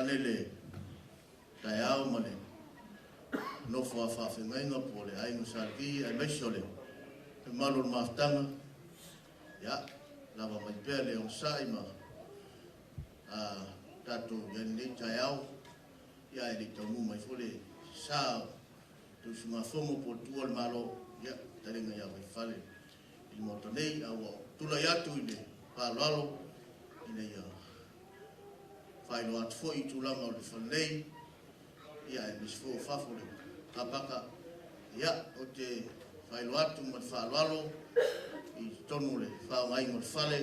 Tainane le taeao ma le nofo a faafeagaiga po o le Aiga Sa Levi aemaise o le mamalu o le mafutaga. Ia, lava mai pea le onosai ma tatou i ai lenei taeao. Ia, ae le i taunuu mai foi le sa o le usugafono po o le tuua o le Malo, ia, taliga ia Vaifale i le Maota nei, a ua tulai atu i le faaaloalo ina ia faailoa atu foi i tulaga o le fale nei, ia, aemaise foi o fafo o le kapaka. Ia, ou te faailoa atu ma le faaaloalo i totonu o le faaaogaina o le fale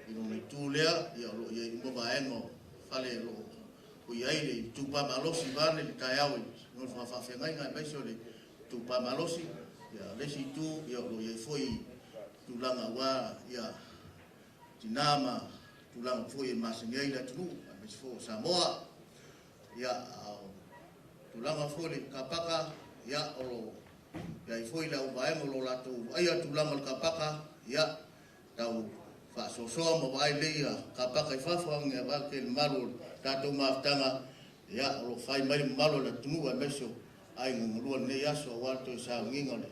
i lona itu lea, ia, o lo o i ai uma vaega o fale o lo o i ai le itupa malosi vaeane le taeao i nofo a faafeagaiga aemaise o le itupa malosi. Ia, o le isi itu, ia, o lo o i ai foi tulaga aua ia tina ma tulaga foi e masani ai le atunuu aemaise foi o Samoa. Ia, a o tulaga foi le kapaka, ia, o lo o i ai foi le auvaega o lo o latou vaaia tulaga o le kapaka, ia, tau faasoasoa ma vaai lelei ia kapaka i fafo age vae le mamalu o le tatou mafutaga. Ia, o lo o fai mai le mamalu o le atunuu aemaise o aiga galua lenei aso aua le toe sauniga o le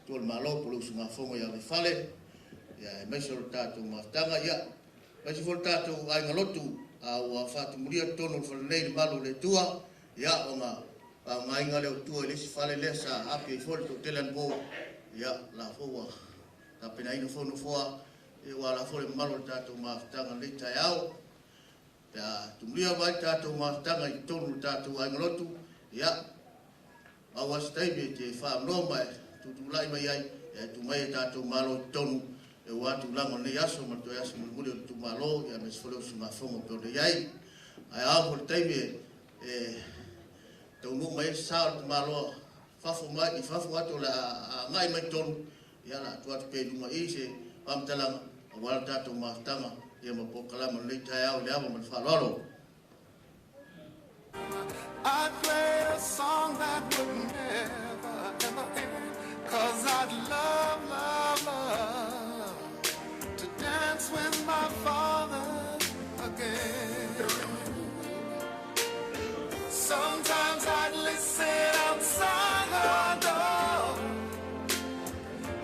Matua o le Malo po o le usugafono ia Vaifale, ia, aemaise o le tatou mafutaga. Ia, aemaise foi le tatou aiga lotu a ua faatumulia totonu o le fale nei le malu o le Atua, ia, ona faaaogaina lea o tua i le isi fale lea sa api ai foi le toatele anapo. Ia, la foi ua tapenaina foi nofoa, ia, ua ala foi le mamalu o le tatou mafutaga lenei taeao. Pe a tumulia mai le tatou mafutaga i totonu o le tatou aiga lotu, ia, maua se taimi e te faamnoa ma e tutulai mai ai, ia, e tu mai e tatou malo i totonu e ua tulaga o lenei aso ma le toe aso mulimuli o le itumalo, ia, aemaise foi le usugafono e pei ona i ai. Ae ao foi le taimi e taunuu mai ai le sa o le tamaloa fafo mai i fafo atu o le a agai mai totonu, ia, la atu atu pea i luga i se faamatalaga aua le tatou mafutaga, ia, ma polokalame o lenei taeao i le ava ma le faaaloalo. I'd play a song that would never ever end. 'Cause I'd love, love, love to dance with my father again. Sometimes I'd listen outside her door,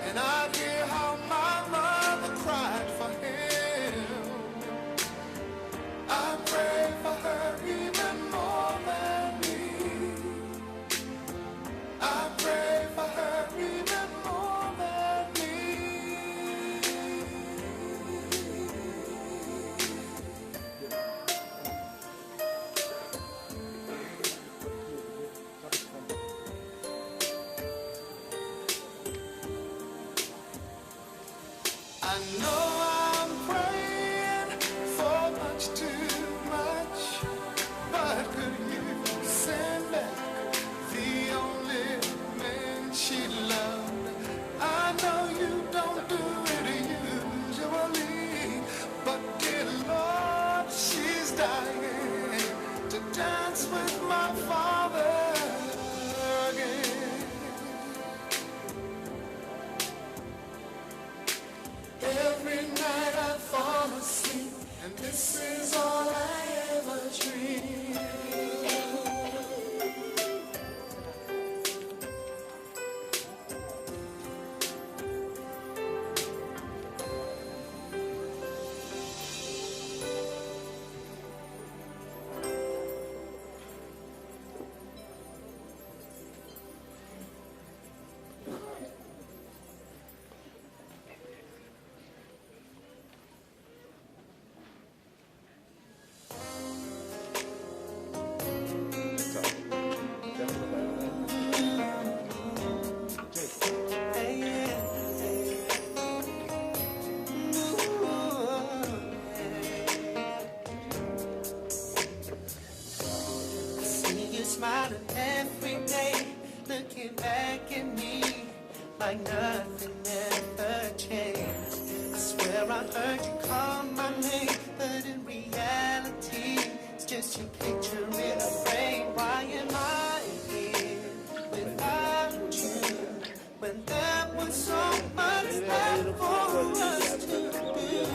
and I'd hear how my mother cried for him. I pray for her even more than me. I pray for her even more than me. I know I'm praying for much too much, but could you send back the only man she loved? I know you don't do it usually, but dear Lord, she's dying to dance with my father again. Every night I fall asleep, and this is all I ever dream. I see you smiling every day, looking back at me like nothing ever changed. I swear I heard you call my name, but in reality, it's just your picture in a frame. Why am I here without you when there was so much left for us to do?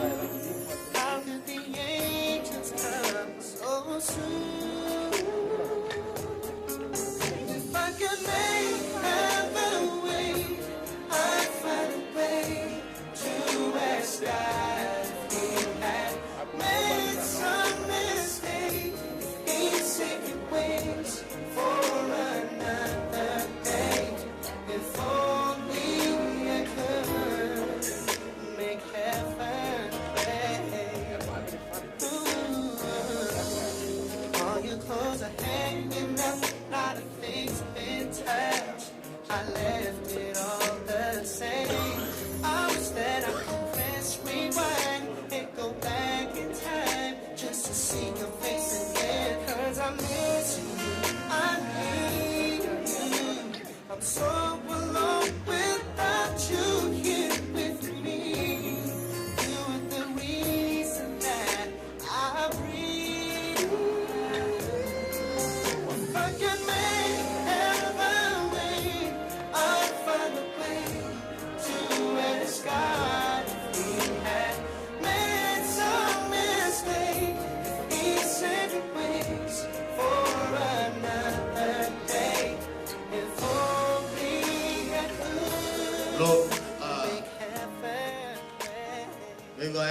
How could the angels come so soon?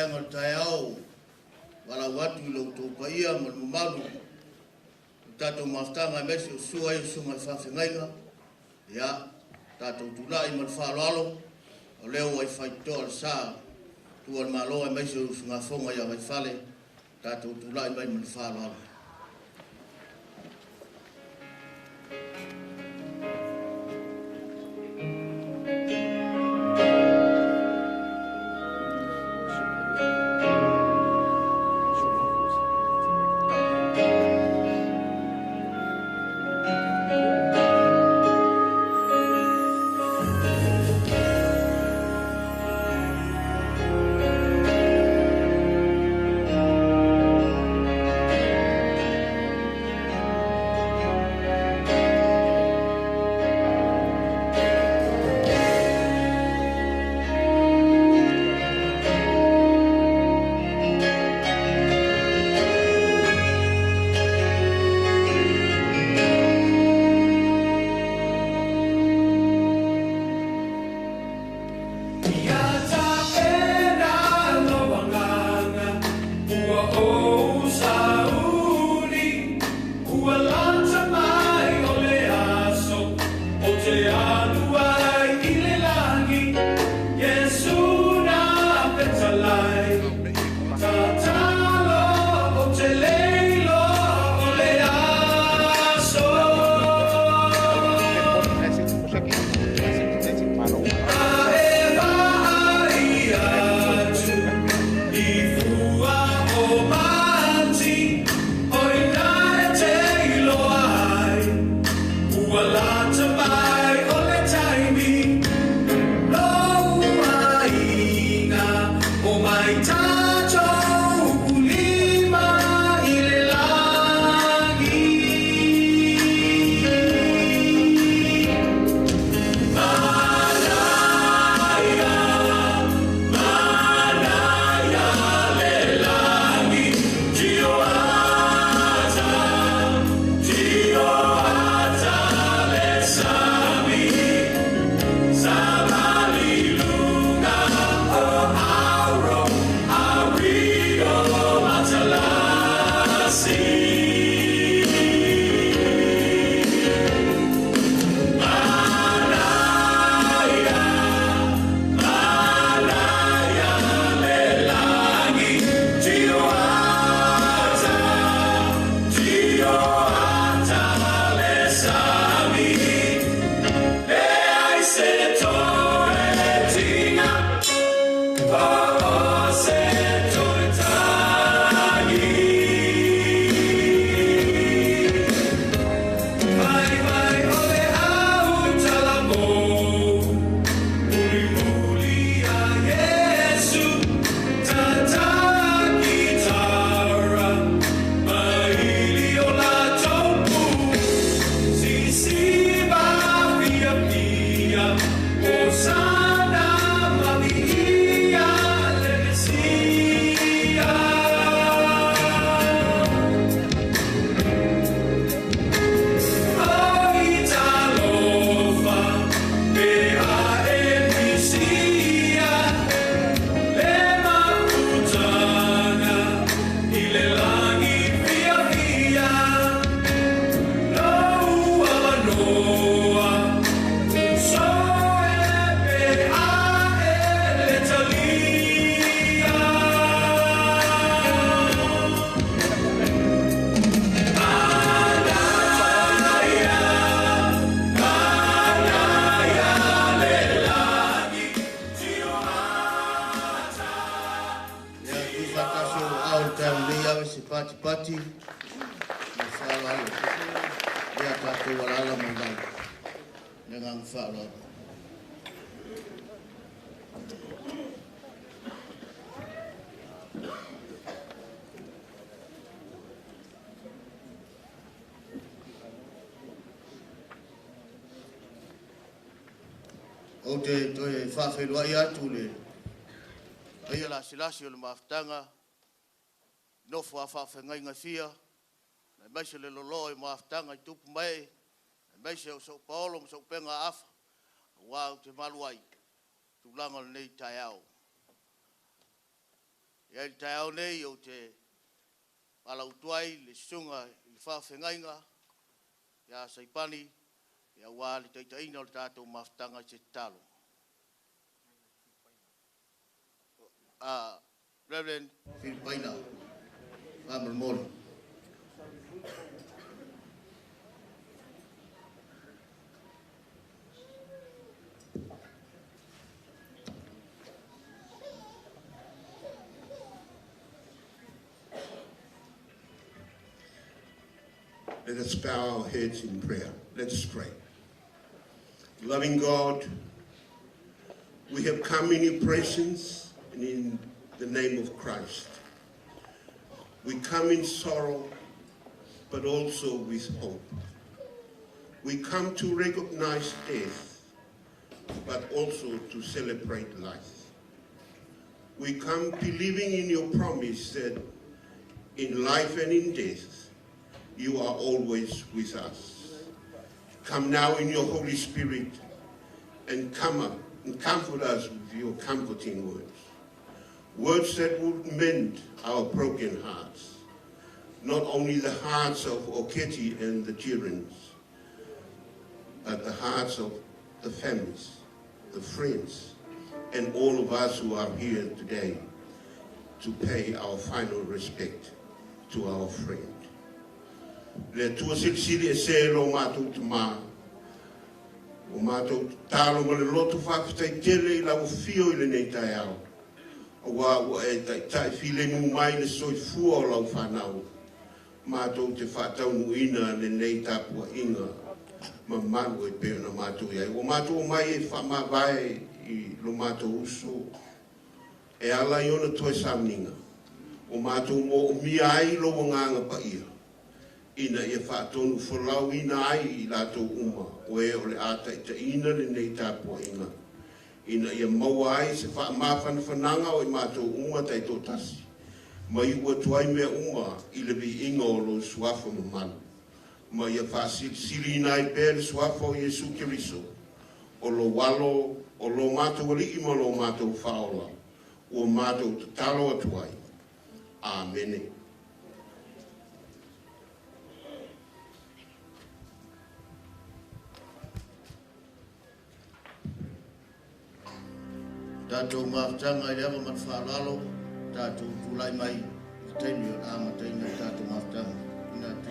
vaega o le taeao, valaau atu i lo outou paia ma le mamalu o le tatou mafutaga aemaise o susua ai o susuga i faafeagaiga. Ia, tatou tulai ma le faaaloalo, o lea ua i faitotoa le sa tua o le Malo aemaise o le usugafono ia Vaifale, tatou tulai mai ma le faaaloalo. Pati ma faaaloalo. Ia tatou alaala mai lalo. Le agaga faaaloalo. Ou te toe faafeiloai atu le paia lasilasi o le mafutaga, nofo a faafeagaiga fia, aemaise le loloa i mafutaga i tupu mae, aemaise o sou paolo ma sou pega afa, aua ou te malu ai, tulaga o lenei taeao. Ia i le taeao nei ou te valaautu ai le susuga i le faafeagaiga ia Saipani aua le taitaiina o le tatou mafutaga i se tatalo. Reverend Filipaina, faamolemole. Let us bow our heads in prayer. Let us pray. Loving God, we have come in your presence and in the name of Christ. We come in sorrow, but also with hope. We come to recognize death, but also to celebrate life. We come believing in your promise that in life and in death, you are always with us. Come now in your Holy Spirit and come up and comfort us with your comforting words. Words that would mend our broken hearts, not only the hearts of Oketi and the children, but the hearts of the families, the friends, and all of us who are here today to pay our final respect to our friend. Le Atua Silisili Ese lo matou Tama, ua matou tatalo ma le loto faafetai tele i lau afio i lenei taeao, auā ua e taitai filemu mai le soifua o lau fanau, matou te faataunuuina lenei tapuaiga mamalu e pei ona matou i ai. Ua matou omai e faamavae i lo matou uso e ala i ona toe sauniga, ua matou moomia ai lou Agaga Paia, ina ia faatonufolauina ai i latou uma o e o le a taitaiina lenei tapuaiga, ina ia maua ai se faamafanafanaga o i matou uma taitoatasi, ma iu atu ai mea uma i le viiga o lou suafa mamalu, ma ia faasilisiliina ai pea le suafa o Iesu Keriso, o lou Alo, o lo matou Alii ma lo matou Faaola, ua matou tatalo atu ai. Amene. Tatou mafutaga i le ava ma le faaaloalo, tatou tulai mai i le taimi o le amataina o le tatou mafutaga. Ina atu.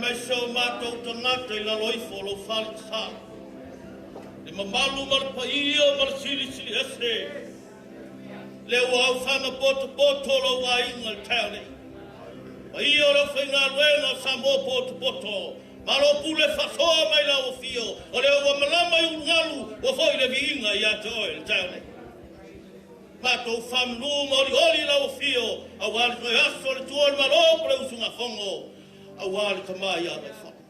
Aemaise o matou tagata i lalo ifo o lou fale sa. Le mamalu ma le paia ma le silisili ese. Lea ua aofaga potopoto lou aiga i le taeao nei. Paia o le aufaigaluega o Samoa potopoto, Malo pule faasoa mai lau afio, o lea ua malama i ulugalu, ua foi le viiga ia te oe i le taeao nei. Matou faamanu ma olioli i lau afio, aua le toe aso o le Tuo o le Malo po o le usugafono, aua le tama ia Vaifale.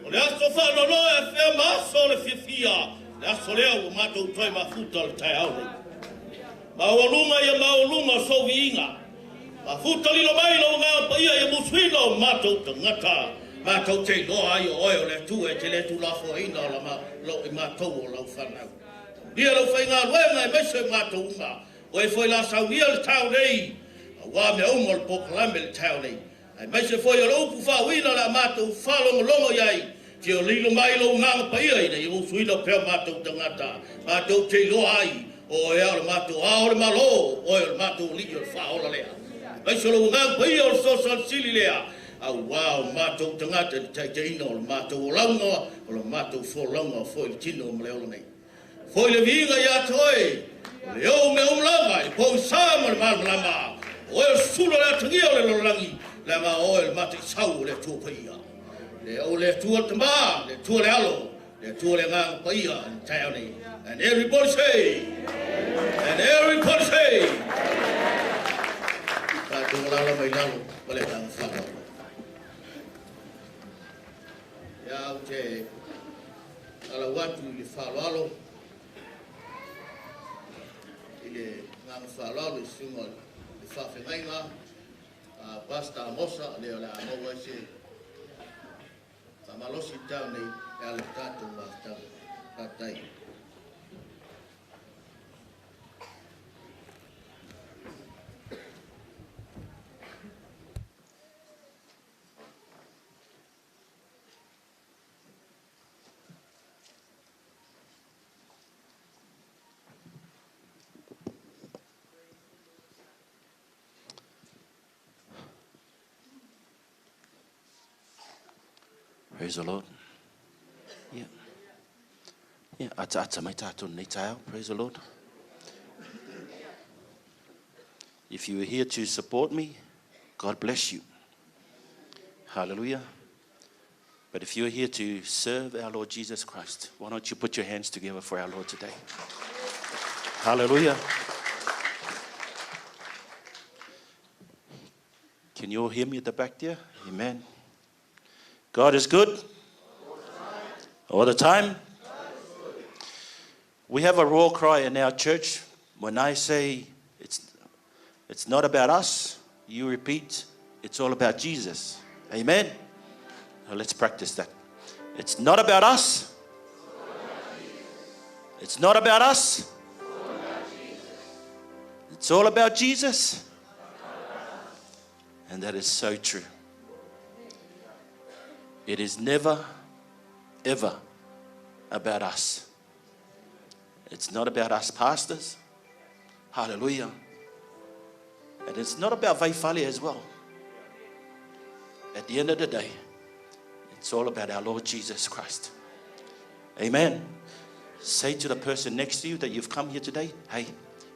O le aso faanoanoa e afea ma aso o le fiafia, le aso lea ua matou toe mafuta o le taeao nei. Maualuga ia maualuga o sou viiga, mafuta lilo mai lou Agaga Paia ia musuina o matou tagata, matou te iloa ai o oe o le Atua e te le tuulafoaiina o i matou o lau fanau. Taulia lau faigaluega aemaise o matou uma, o e foi la saunia le taeao nei, aua mea uma o le polokalame i le taeao nei. Aemaise foi o le upu faauuina o le a matou faalogologo i ai, fia lilo mai lou Agaga Paia ina ia usuina pea o matou tagata, matou te iloa ai, o oe lava o le matou Ao o le Malo, o oe o le matou Alii o le Faaola lea. Aemaise o lou Agaga Paia o le fesoasoani sili lea, aua o matou tagata i le taitaiina o le matou olaga, o le matou folauga foi i le tino ma le ola nei. Foi le viiga ia te oe, o le ou mea uma lava i le pogisa ma le malamalama, o oe o le sulu o le atagia o le lalolagi, leaga o oe o le mataisau o le Atua Paia. Le o le Atua le Tama, le Atua le Alo, le Atua le Agaga Paia i le taeao nei. And everybody say, and everybody say, tatou alaala mai lalo ma le agaga faaaloalo. Ia ou te alau atu i le faaaloalo, i le agaga faaaloalo i susuga i le faafeagaiga a Pastor Amosa, lea o le a maua ai se faamalosi i le taeao nei e ala i le tatou mafutaga. Faafetai. Praise the Lord. Yeah. Yeah, ata ata mai tātou nei taeao. Praise the Lord. If you are here to support me, God bless you. Hallelujah. But if you're here to serve our Lord Jesus Christ, why don't you put your hands together for our Lord today? Hallelujah. Can you all hear me at the back there? Amen. God is good. All the time. We have a roar cry in our church. When I say it's not about us, you repeat, it's all about Jesus. Amen. Now let's practice that. It's not about us. It's not about us. It's all about Jesus. And that is so true. It is never, ever about us. It's not about us pastors. Hallelujah. And it's not about Vaifale as well. At the end of the day, it's all about our Lord Jesus Christ. Amen. Say to the person next to you that you've come here today, hey,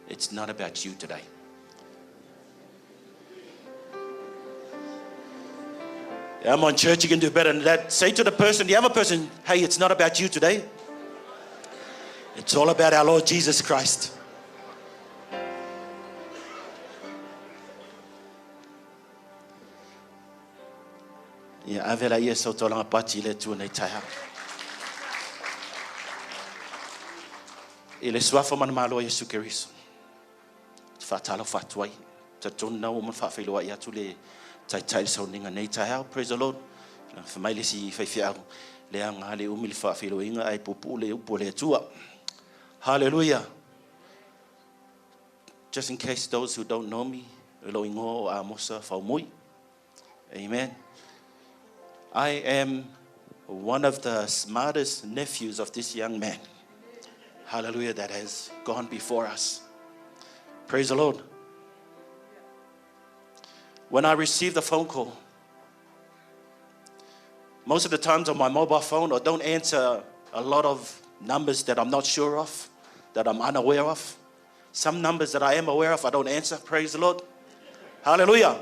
it's not about you today. I'm on church, you can do better than that. Say to the person, the other person, hey, it's not about you today. It's all about our Lord Jesus Christ. Ia ave la ia sau taulaga pati i le Atua nei taeao. I le suafa manumalo o Iesu Keriso, ou te faatalofa atu ai. Talitonu na ua uma ona faafeiloai atu le taitai i le sauniga nei taeao. Praise the Lord. Fai mai le isi faifeau, leaga le umi le faafeiloaiga ae puupuu le upu a le Atua. Hallelujah. Just in case those who don't know me, o lou ingoa o Amosa Faumui. Amen. I am one of the smartest nephews of this young man. Hallelujah, that has gone before us. Praise the Lord. When I received the phone call, Most of the times on my mobile phone, I don't answer a lot of numbers that I'm not sure of, that I'm unaware of. Some numbers that I am aware of, I don't answer. Praise the Lord. Hallelujah.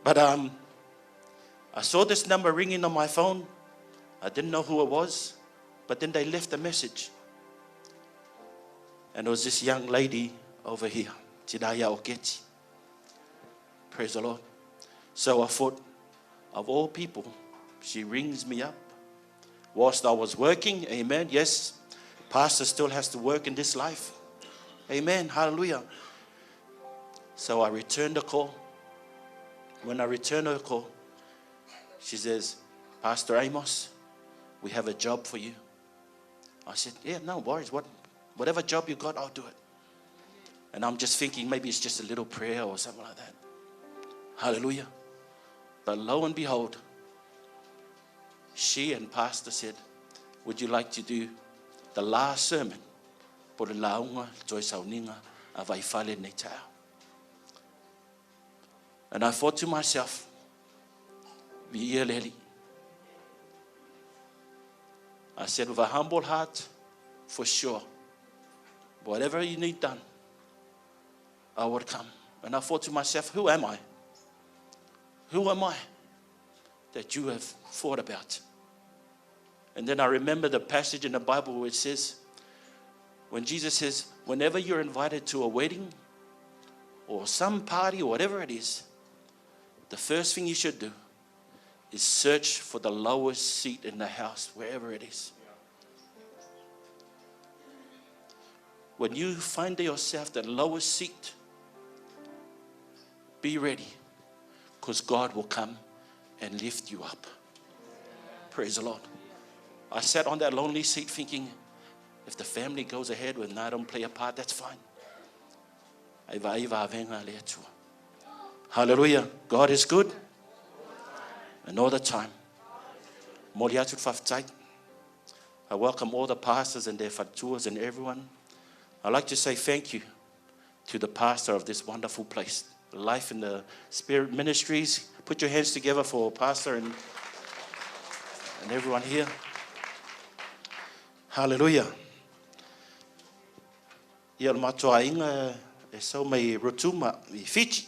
But I saw this number ringing on my phone. I didn't know who it was, but then they left a message. And it was this young lady over here, Tidaya Oketi. Praise the Lord. So I thought, of all people, she rings me up whilst I was working. Amen. Yes, pastor still has to work in this life. Amen. Hallelujah. So I returned the call. When I returned her call, she says, Pastor Amos, we have a job for you. I said, yeah, no worries. Whatever job you got, I'll do it. And I'm just thinking maybe it's just a little prayer or something like that. Hallelujah. But lo and behold, she and Pastor said, would you like to do the last sermon? Po le launga, toi sauninga, a vaifale nei tau. And I thought to myself, I said, with a humble heart, for sure, whatever you need done, I would come. And I thought to myself, who am I? Who am I that you have thought about? And then I remember the passage in the Bible where it says, when Jesus says, whenever you're invited to a wedding or some party or whatever it is, the first thing you should do is search for the lowest seat in the house, wherever it is. When you find yourself the lowest seat, be ready, because God will come and lift you up. Praise the Lord. I sat on that lonely seat thinking, if the family goes ahead with I don't play a part, that's fine. Hallelujah. God is good. And all the time. I welcome all the pastors and their fatuas and everyone. I'd like to say thank you to the pastor of this wonderful place, Life in the Spirit Ministries. Put your hands together for pastor and everyone here. Hallelujah. Ia o matua inga e sau mai Rotuma i Fiji.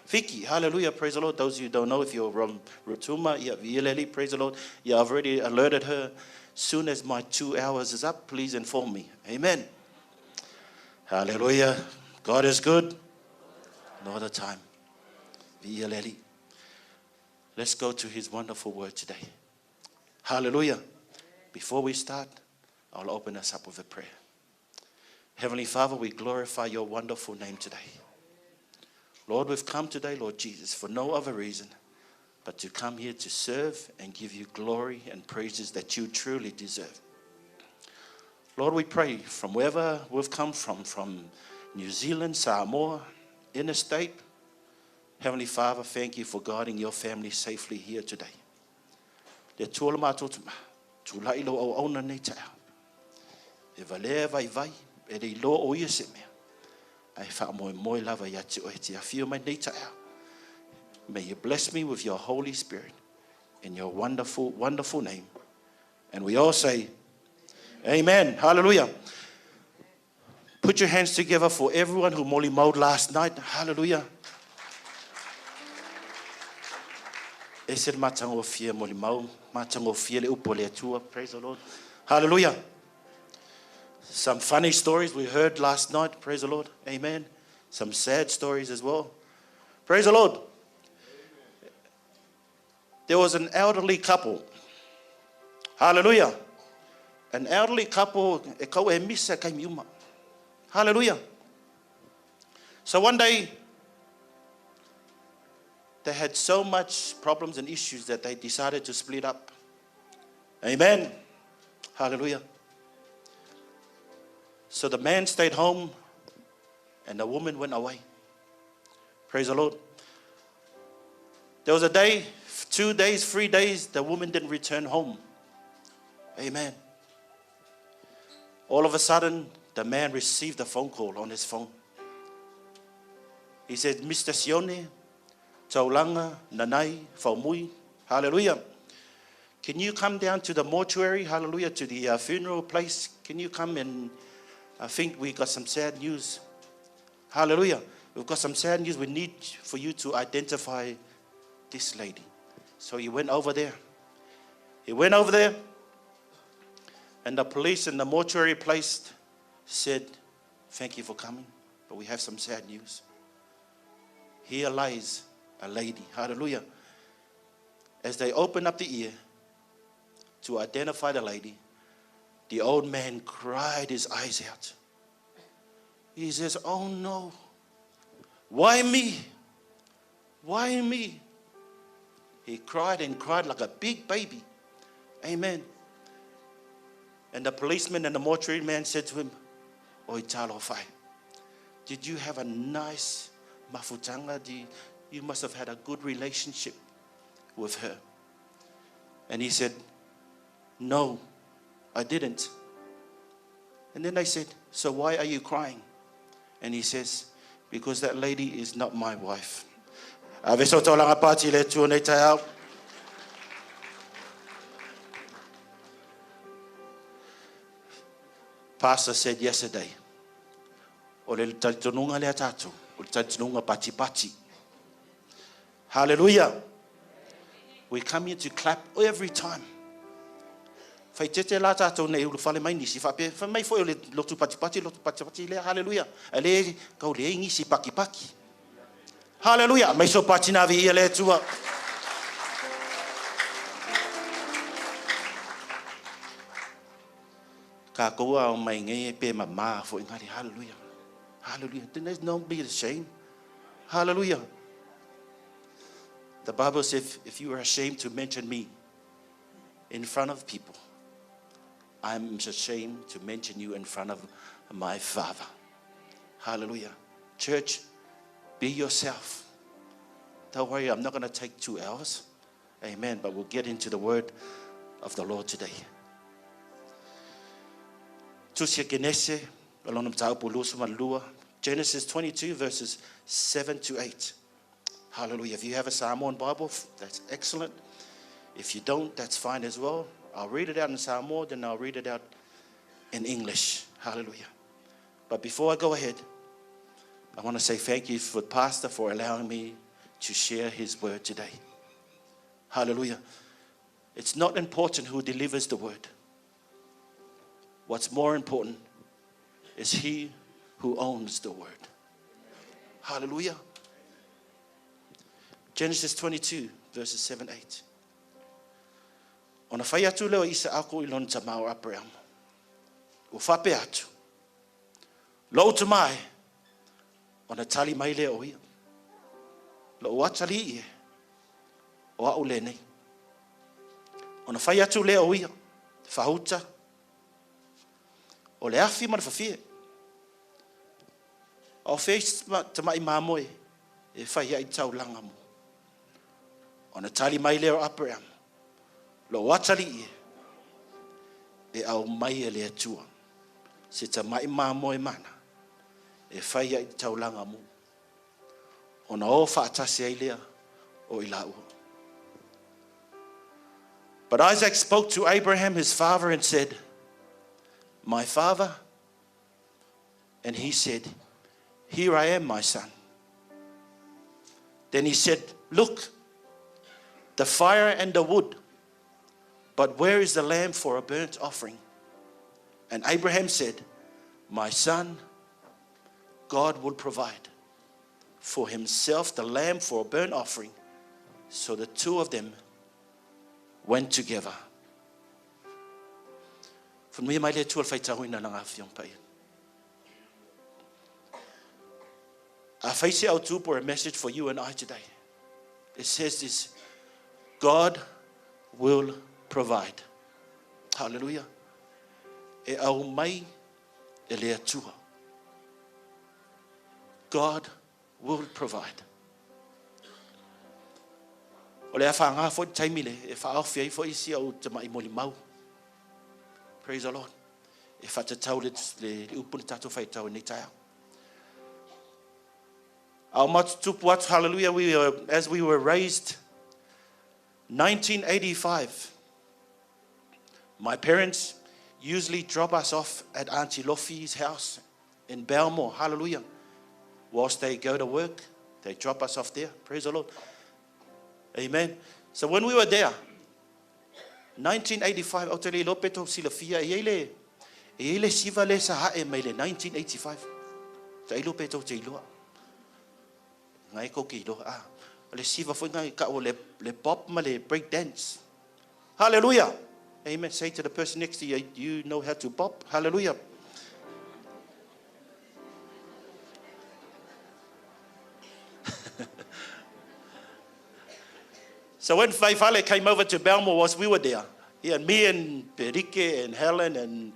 Fiki, hallelujah, praise the Lord. Those of you who don't know, if you're from Rotuma, yeah, Vileli, praise the Lord. Yeah, I've already alerted her. Soon as my 2 hours is up, please inform me. Amen. Hallelujah. God is good. No other time. Vileli. Let's go to his wonderful word today. Hallelujah. Before we start, I'll open us up with a prayer. Heavenly Father, we glorify your wonderful name today. Lord, we've come today, Lord Jesus, for no other reason but to come here to serve and give you glory and praises that you truly deserve. Lord, we pray from wherever we've come from New Zealand, Samoa, interstate. Heavenly Father, thank you for guiding your family safely here today. Le tuola mātotuma, tūlai lo au auna nei ta'a. E valea vai vai, e rei lo o ia se mea. Ai wha moe moe lava ia te oe te awhio mai nei ta'a. May you bless me with your Holy Spirit in your wonderful, wonderful name. And we all say, Amen. Hallelujah. Put your hands together for everyone who molly mowed last night. Hallelujah. E se matango fia moli mau, matango fia le upo le atua. Praise the Lord. Hallelujah. Some funny stories we heard last night. Praise the Lord. Amen. Some sad stories as well. Praise the Lord. There was an elderly couple. Hallelujah. An elderly couple, e kau e misa kai miuma. Hallelujah. So one day, they had so much problems and issues that they decided to split up. Amen. Hallelujah. So the man stayed home and the woman went away. Praise the Lord. There was a day, 2 days, 3 days, the woman didn't return home. Amen. All of a sudden, the man received a phone call on his phone. He said, Mr. Sione, Taulanga, Nanai, Faumui, hallelujah. Can you come down to the mortuary, hallelujah, to the funeral place? Can you come and I think we got some sad news. Hallelujah. We've got some sad news. We need for you to identify this lady. So he went over there. He went over there, and the police in the mortuary place said, Thank you for coming, but we have some sad news. Here lies a lady. Hallelujah. As they opened up the ear to identify the lady, the old man cried his eyes out. He says, Oh no, why me? Why me? He cried and cried like a big baby. Amen. And the policeman and the mortuary man said to him, Oi talofai, did you have a nice mafutanga? You, you must have had a good relationship with her. And he said, No, I didn't. And then they said, So why are you crying? And he says, Because that lady is not my wife. Ave so taulanga pati le tua nei tai au. Pastor said yesterday, o le talitonunga lea tātou, o le talitonunga pati pati. Hallelujah. We come here to clap every time. Fai tete la tātou nei ulu whale mai nisi, whape, whai mai foi o le lotu patipati, lotu patipati lea, hallelujah. A le, kau le ingisi paki paki. Hallelujah. Mai so pati vi ia le tua. Ka koua o mai ngai e pe ma ma fo ingari, hallelujah. Hallelujah. There's no be ashamed. Hallelujah. The Bible says, if you are ashamed to mention me in front of people, I'm ashamed to mention you in front of my Father. Hallelujah. Church, be yourself. Don't worry, I'm not going to take 2 hours. Amen. But we'll get into the word of the Lord today. Genesis 22, verses 7 to 8. Hallelujah. If you have a Samoan Bible, that's excellent. If you don't, that's fine as well. I'll read it out in Samoa, then I'll read it out in English. Hallelujah. But before I go ahead, I want to say thank you for Pastor for allowing me to share his word today. Hallelujah. It's not important who delivers the word. What's more important is he who owns the word. Hallelujah. Genesis 22, verses 7, 8. Ona whai atu leo isa ako i lona tamau Abraham. O whape atu. Lou te mai. Ona tali mai leo ia. Lo atali ie. O au le nei. Ona whai atu leo ia. Whahuta. O le afi ma le whawhie. O whai te mai māmoe. E whai ai taulanga mo. Ona tali mai leo Abraham. Lo atali ie. E au mai e le atua. Se ta mai māmoe mana. E whai ai taulanga mo. Ona o whaatasi ai lea o i ua. But Isaac spoke to Abraham his father and said, My father? And he said, Here I am, my son. Then he said, Look, the fire and the wood, but where is the lamb for a burnt offering? And Abraham said, My son, God will provide for himself the lamb for a burnt offering. So the two of them went together. A face au for a message for you and I today. It says this, God will provide. Hallelujah. E au mai e le atua. God will provide. O le awha ngā fo taimi le, e wha ai fo isi au te mai moli mau. Praise the Lord. E whatatau le, le, le upu le tātou whaitau nei tai au. Au matutupu atu, hallelujah, we, as we were raised, 1985. My parents usually drop us off at Auntie Lofi's house in Belmore. Hallelujah. Whilst they go to work, they drop us off there. Praise the Lord. Amen. So when we were there, 1985, o te le iloa pe tou silafia, e i ai le, e i ai le siva lea sa hae mai le 1985. Tailo pe tou te iloa. Ngai kou ke iloa. Ah, o le siva foi ngai ka o le, le bop ma le break dance. Hallelujah. Amen. Say to the person next to you, you know how to bop. Hallelujah. So when Faifale came over to Belmore whilst we were there, yeah, me and Perike and Helen and,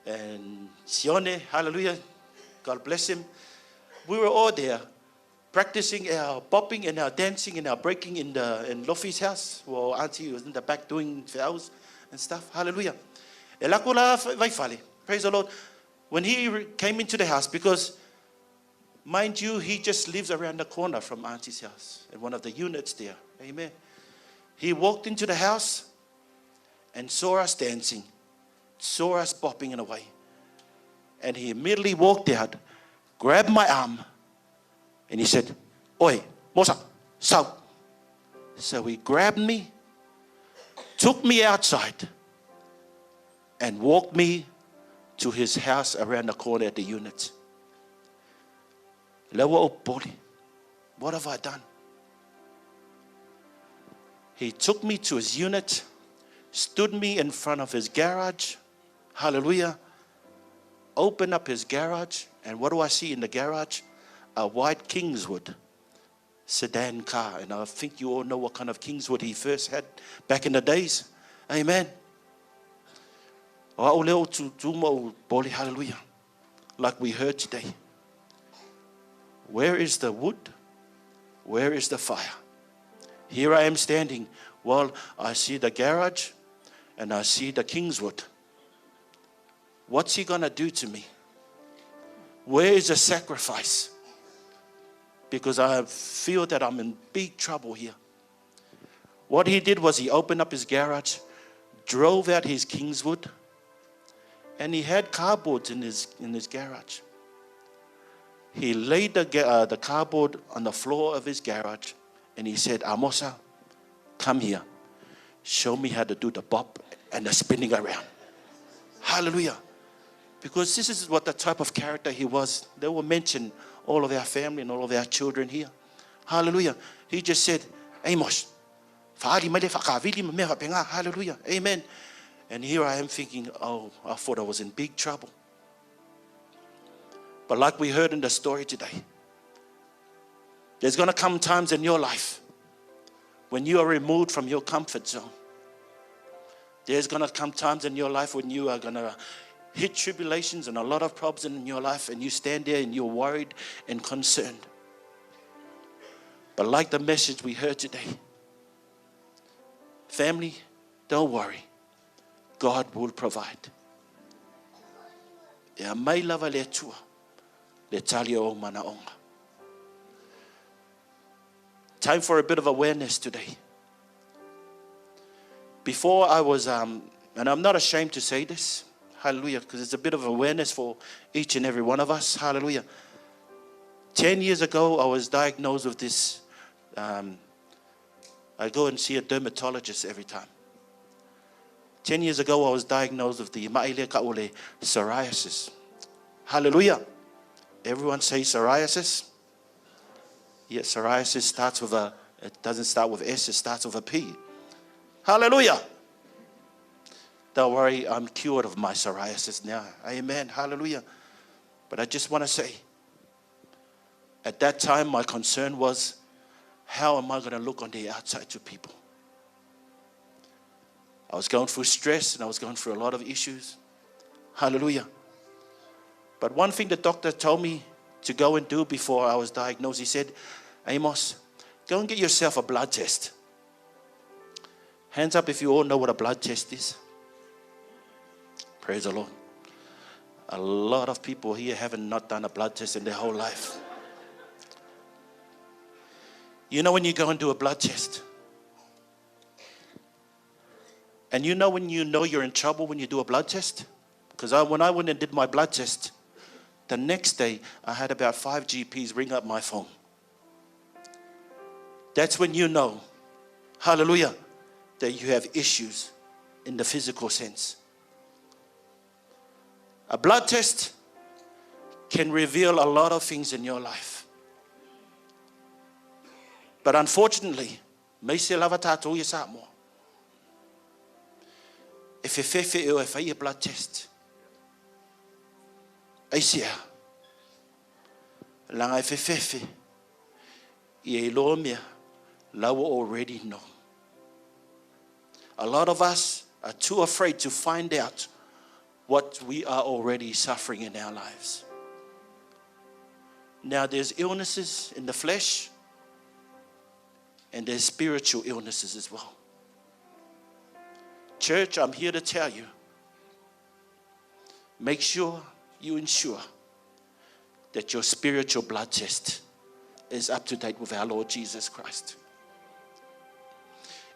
and Sione, hallelujah, God bless him, we were all there practicing our bopping and our dancing and our breaking in the in Lofi's house. Well, Auntie was in the back doing vows and stuff. Hallelujah. Praise the Lord. When he came into the house, because mind you, he just lives around the corner from Auntie's house in one of the units there. Amen. He walked into the house and saw us dancing, saw us bopping in a way. And he immediately walked out, grabbed my arm, and he said, Oi, Mosa, so. So he grabbed me, took me outside, and walked me to his house around the corner at the unit. Lewa o What have I done? He took me to his unit, stood me in front of his garage. Hallelujah. Opened up his garage, and what do I see in the garage? A white Kingswood sedan car. And I think you all know what kind of Kingswood he first had back in the days. Amen. Hallelujah. Like we heard today. Where is the wood? Where is the fire? Here I am standing. Well, I see the garage and I see the Kingswood. What's he going to do to me? Where is the sacrifice? Because I feel that I'm in big trouble here. What he did was he opened up his garage, drove out his Kingswood, and he had cardboards in his, in his garage. He laid the, uh, the cardboard on the floor of his garage and he said, Amosa, come here. Show me how to do the bop and the spinning around. Hallelujah. Because this is what the type of character he was. They will mention all of our family and all of our children here. Hallelujah. He just said, Amos, hallelujah. Amen. And here I am thinking, oh, I thought I was in big trouble. But like we heard in the story today, there's going to come times in your life when you are removed from your comfort zone. There's going to come times in your life when you are going to hit tribulations and a lot of problems in your life, and you stand there and you're worried and concerned. But like the message we heard today, family, don't worry. God will provide. E a mai lava le Atua, le tali o manaonga. Time for a bit of awareness today. Before I was, um, and I'm not ashamed to say this, hallelujah, because it's a bit of awareness for each and every one of us, hallelujah. 10 years ago, I was diagnosed with this. Um, I go and see a dermatologist every time. 10 years ago, I was diagnosed with the ma'ile ka'ule psoriasis. Hallelujah. Everyone say psoriasis. Yeah, psoriasis starts with a, it doesn't start with S, it starts with a P. Hallelujah. Don't worry, I'm cured of my psoriasis now. Amen. Hallelujah. But I just want to say, at that time, my concern was, how am I going to look on the outside to people? I was going through stress and I was going through a lot of issues. Hallelujah. But one thing the doctor told me to go and do before I was diagnosed, he said, Amos, go and get yourself a blood test. Hands up if you all know what a blood test is. Praise the Lord. A lot of people here haven't not done a blood test in their whole life. You know when you go and do a blood test, And you know when you know you're in trouble when you do a blood test? Because when I went and did my blood test, the next day I had about 5 GPs ring up my phone. That's when you know, hallelujah, that you have issues in the physical sense. A blood test can reveal a lot of things in your life. But unfortunately, me se lava tātou ia Samoa. E fefefe e o e whai blood test. Aisia. Langa e fefefe. Ia i loa mea, laua already know. A lot of us are too afraid to find out what we are already suffering in our lives. Now, there's illnesses in the flesh, and there's spiritual illnesses as well. Church, I'm here to tell you, make sure you ensure that your spiritual blood test is up to date with our Lord Jesus Christ.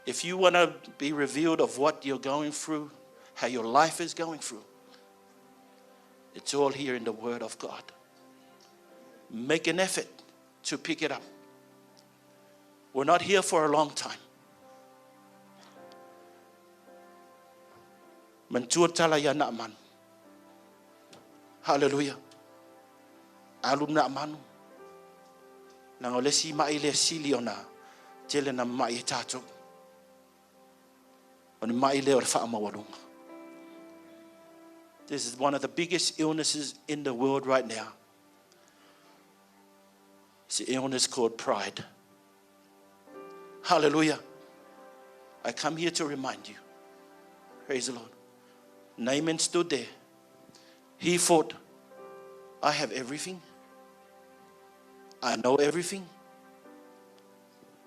If you want to be revealed of what you're going through, how your life is going through, it's all here in the Word of God. Make an effort to pick it up. We're not here for a long time. Mantua tala ia Naaman. Hallelujah. Alu Naamanu. Langa o le si mai le sili ona tele na mai e tātou. O ni mai le o le whaamawalunga. This is one of the biggest illnesses in the world right now. It's an illness called pride. Hallelujah. I come here to remind you. Praise the Lord. Naaman stood there. He thought, I have everything. I know everything.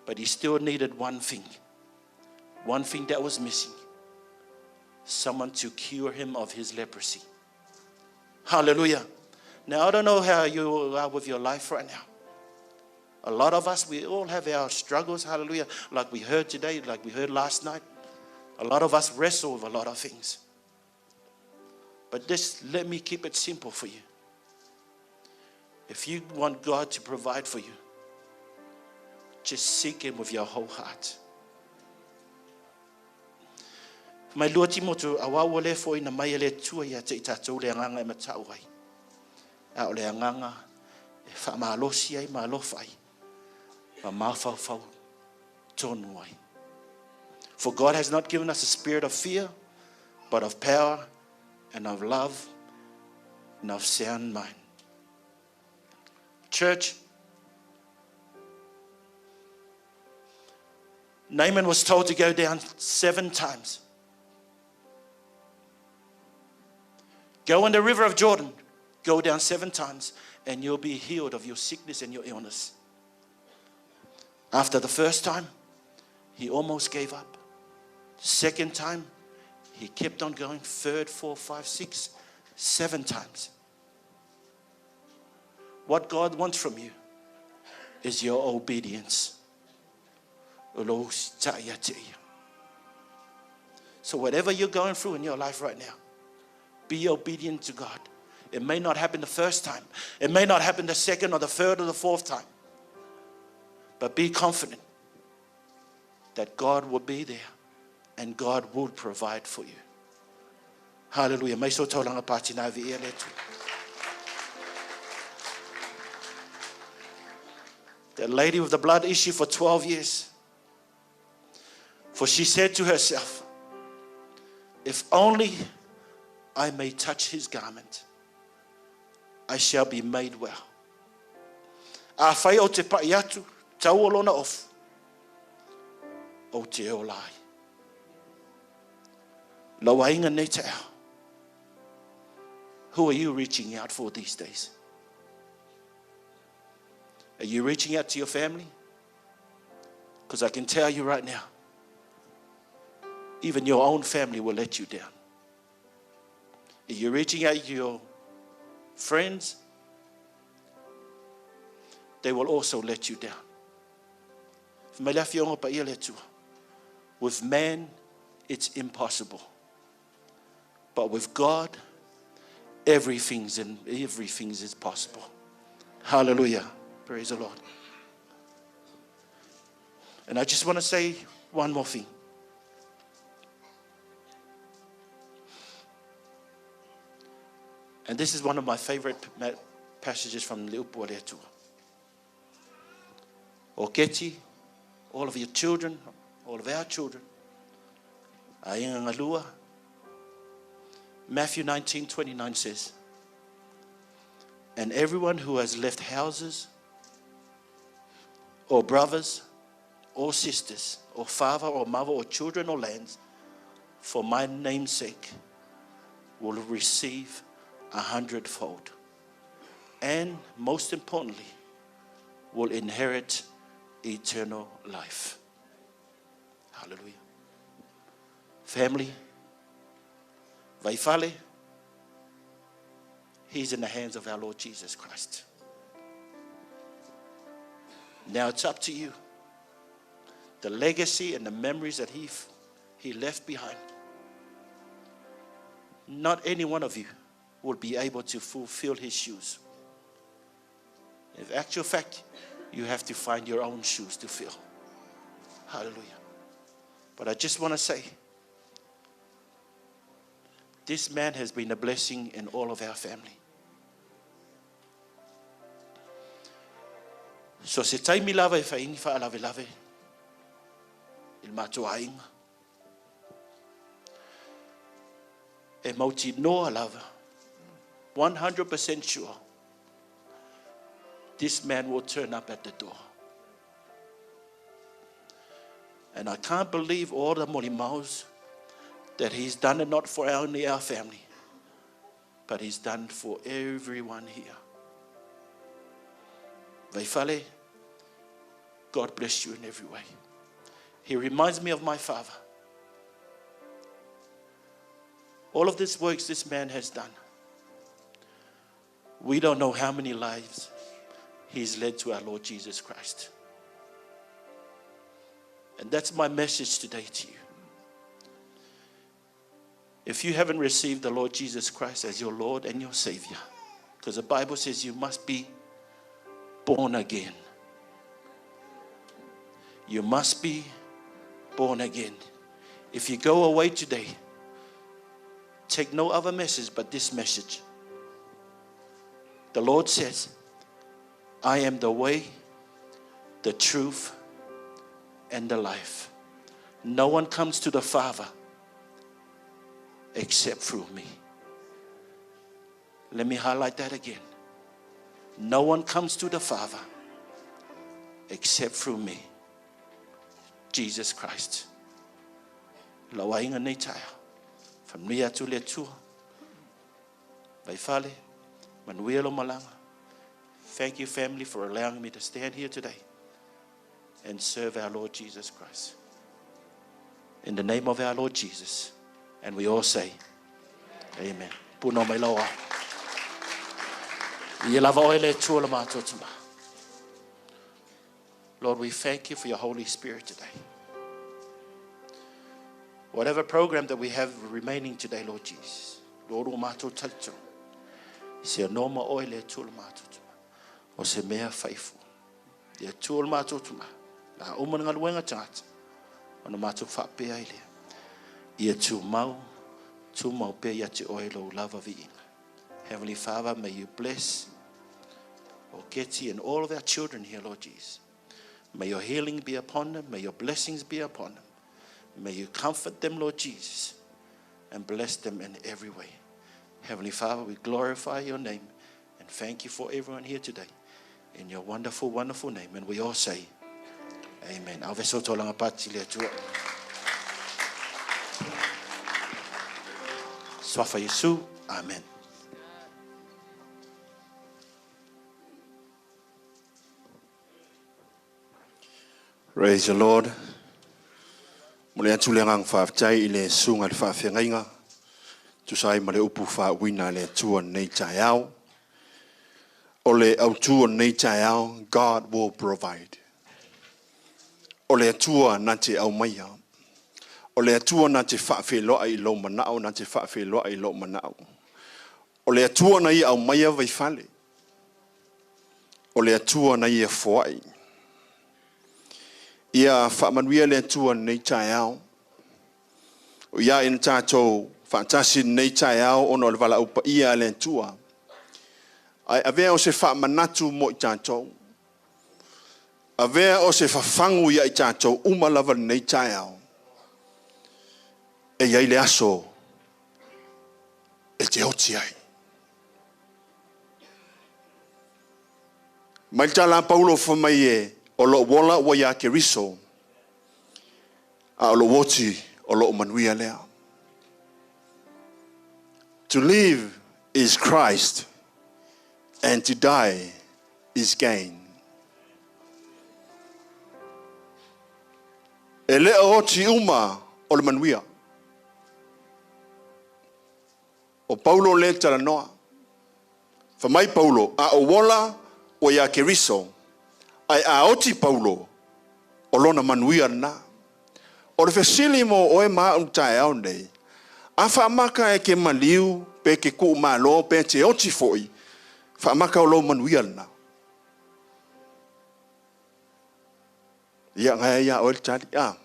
But he still needed one thing. One thing that was missing. Someone to cure him of his leprosy. Hallelujah. Now, I don't know how you are with your life right now. A lot of us, we all have our struggles, hallelujah, like we heard today, like we heard last night. A lot of us wrestle with a lot of things. But just let me keep it simple for you. If you want God to provide for you, just seek Him with your whole heart. Mai lua timotu, a wā ua le fo ina mai e le tua ia te i tātou le anganga e matau ai. A o le anganga e whaamalosi ai, malofa ai, ma mawhauwhau tonu ai. For God has not given us a spirit of fear, but of power and of love and of sound mind. Church, Naaman was told to go down 7 times. Go in the river of Jordan, go down 7 times, and you'll be healed of your sickness and your illness. After the first time, he almost gave up. Second time, he kept on going. 3rd, 4, 5, 6, 7 times. What God wants from you is your obedience. So whatever you're going through in your life right now, be obedient to God. It may not happen the first time. It may not happen the second or the third or the fourth time. But be confident that God will be there and God will provide for you. Hallelujah. Mai so taulanga pāti nā vi e le tu. The lady with the blood issue for 12 years. For she said to herself, if only I may touch his garment, I shall be made well. A whai o te pai atu, tau o lona ofu, o te o lai. Lau ainga nei te ao. Who are you reaching out for these days? Are you reaching out to your family? Because I can tell you right now, even your own family will let you down. Are you reaching out to your friends? They will also let you down. With man, it's impossible. But with God, everything's in, everything's is possible. Hallelujah. Praise the Lord. And I just want to say one more thing. And this is one of my favorite passages from le upu a le Atua. O Keti, all of your children, all of our children, aiga galua, Matthew 19:29 says, And everyone who has left houses, or brothers, or sisters, or father, or mother, or children, or lands, for my name's sake, will receive a hundredfold. And most importantly, will inherit eternal life. Hallelujah. Family, Vaifale, he's in the hands of our Lord Jesus Christ. Now it's up to you. The legacy and the memories that he, he left behind. Not any one of you will be able to fulfill his shoes. In actual fact, you have to find your own shoes to fill. Hallelujah. But I just want to say, this man has been a blessing in all of our family. So se taimi lava e fai ni faalavelave i le matou aiga. E mautinoa lava, 100% sure, this man will turn up at the door. And I can't believe all the molimaus that he's done it not for only our family, but he's done for everyone here. Vaifale, God bless you in every way. He reminds me of my father. All of these works this man has done, we don't know how many lives he's led to our Lord Jesus Christ. And that's my message today to you. If you haven't received the Lord Jesus Christ as your Lord and your Savior, because the Bible says you must be born again. You must be born again. If you go away today, take no other message but this message. The Lord says, I am the way, the truth, and the life. No one comes to the Father except through me. Let me highlight that again. No one comes to the Father except through me, Jesus Christ. Lou aiga nei taeao. Faamanuia atu le Atua. Vaifale, manuia lou malaga. Thank you, family, for allowing me to stand here today and serve our Lord Jesus Christ. In the name of our Lord Jesus. And we all say, Amen. Puna mai lau ao. Ia lava oe le Atua le matou Tama. Lord, we thank you for your Holy Spirit today. Whatever program that we have remaining today, Lord Jesus, Lord, o matou talitonu. Se noma oe le Atua le matou Tama. O se mea faifu. Le Atua le matou Tama. La uma na galuega tagata. Ona matou faapea ai lea. Ia tumau, tumau pea ia te oe lou lava viiga. Heavenly Father, may you bless Oketi and all of our children here, Lord Jesus. May your healing be upon them. May your blessings be upon them. May you comfort them, Lord Jesus, and bless them in every way. Heavenly Father, we glorify your name and thank you for everyone here today. In your wonderful, wonderful name. And we all say, Amen. Ave so tolaga pati le Atua. Suafa Iesu. Amen. Praise the Lord. Momoli atu le agaga faafetai i le susuga i le faafeagaiga, tusa ai ma le upu faauuina a le Atua i lenei taeao. O le autu o lenei taeao, God will provide. O le Atua na te aumaia. O le Atua na te faafeiloai i lou manao, na te faafeiloai i lou manao. O le Atua na ia aumaia Vaifale. O le Atua na ia foai. Ia faamanuia le Atua i lenei taeao. O ia ina tatou faatasi i lenei taeao ona o le valaau paia a le Atua. Ae avea o se faamanatu mo i tatou. Avea o se fafagu ia i tatou uma lava lenei taeao. E i ai le aso e te oti ai. Mai le tala a Paulo fai mai e, o lou ola ua ia Keriso, a o lou oti o lou manuia lea. To live is Christ and to die is gain. E le o oti uma o le manuia. O Paulo le talanoa. Fai mai Paulo, a o ola ua ia Keriso, ae a oti Paulo, o lona manuia lena. O le fesili mo oe ma a'u taeao nei, a faamaka e ke maliu, pe ke kuu malo, pe te oti foi, faamaka o lou manuia lena. Ia ngai ia oe le tali. A.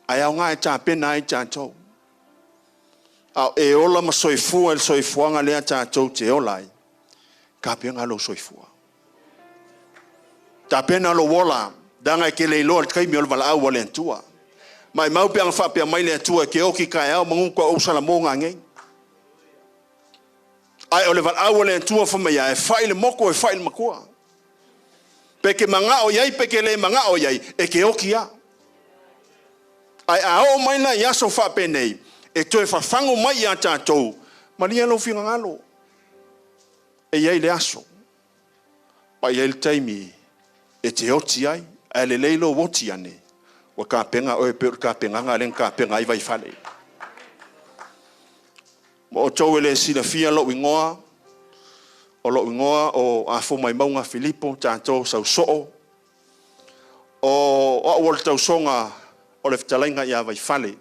Ae aoga e tapena ai tatou. A e ola ma soifua i le soifuaga lea tatou te ola ai. Tapena lou soifua. Tapena lou ola. Leaga e te le iloa le taimi o le valaau a le Atua. Maimau pe ana faapea mai le Atua e te oti taeao manu toa ou salamo ngangei. Ae o le valaau a le Atua fai mai e fai le moko e fai le matua. Pe ke mangao iai pe ke le mangao iai e ke oti a. Ae a oo mai la i aso faapenei e toe fafagu mai ia tatou, malie lou finagalo. E i ai le aso, ma e i ai le taimi e te oti ai, ae lelei lou oti ane, ua tapena oe pei o le tapenaga lea na tapena ai Vaifale. Ma outou e le silafia lou igoa, o lou igoa o Afomaimauga Filipo tatou Sausoo, o au o le tausoga o le fetalaiga ia Vaifale.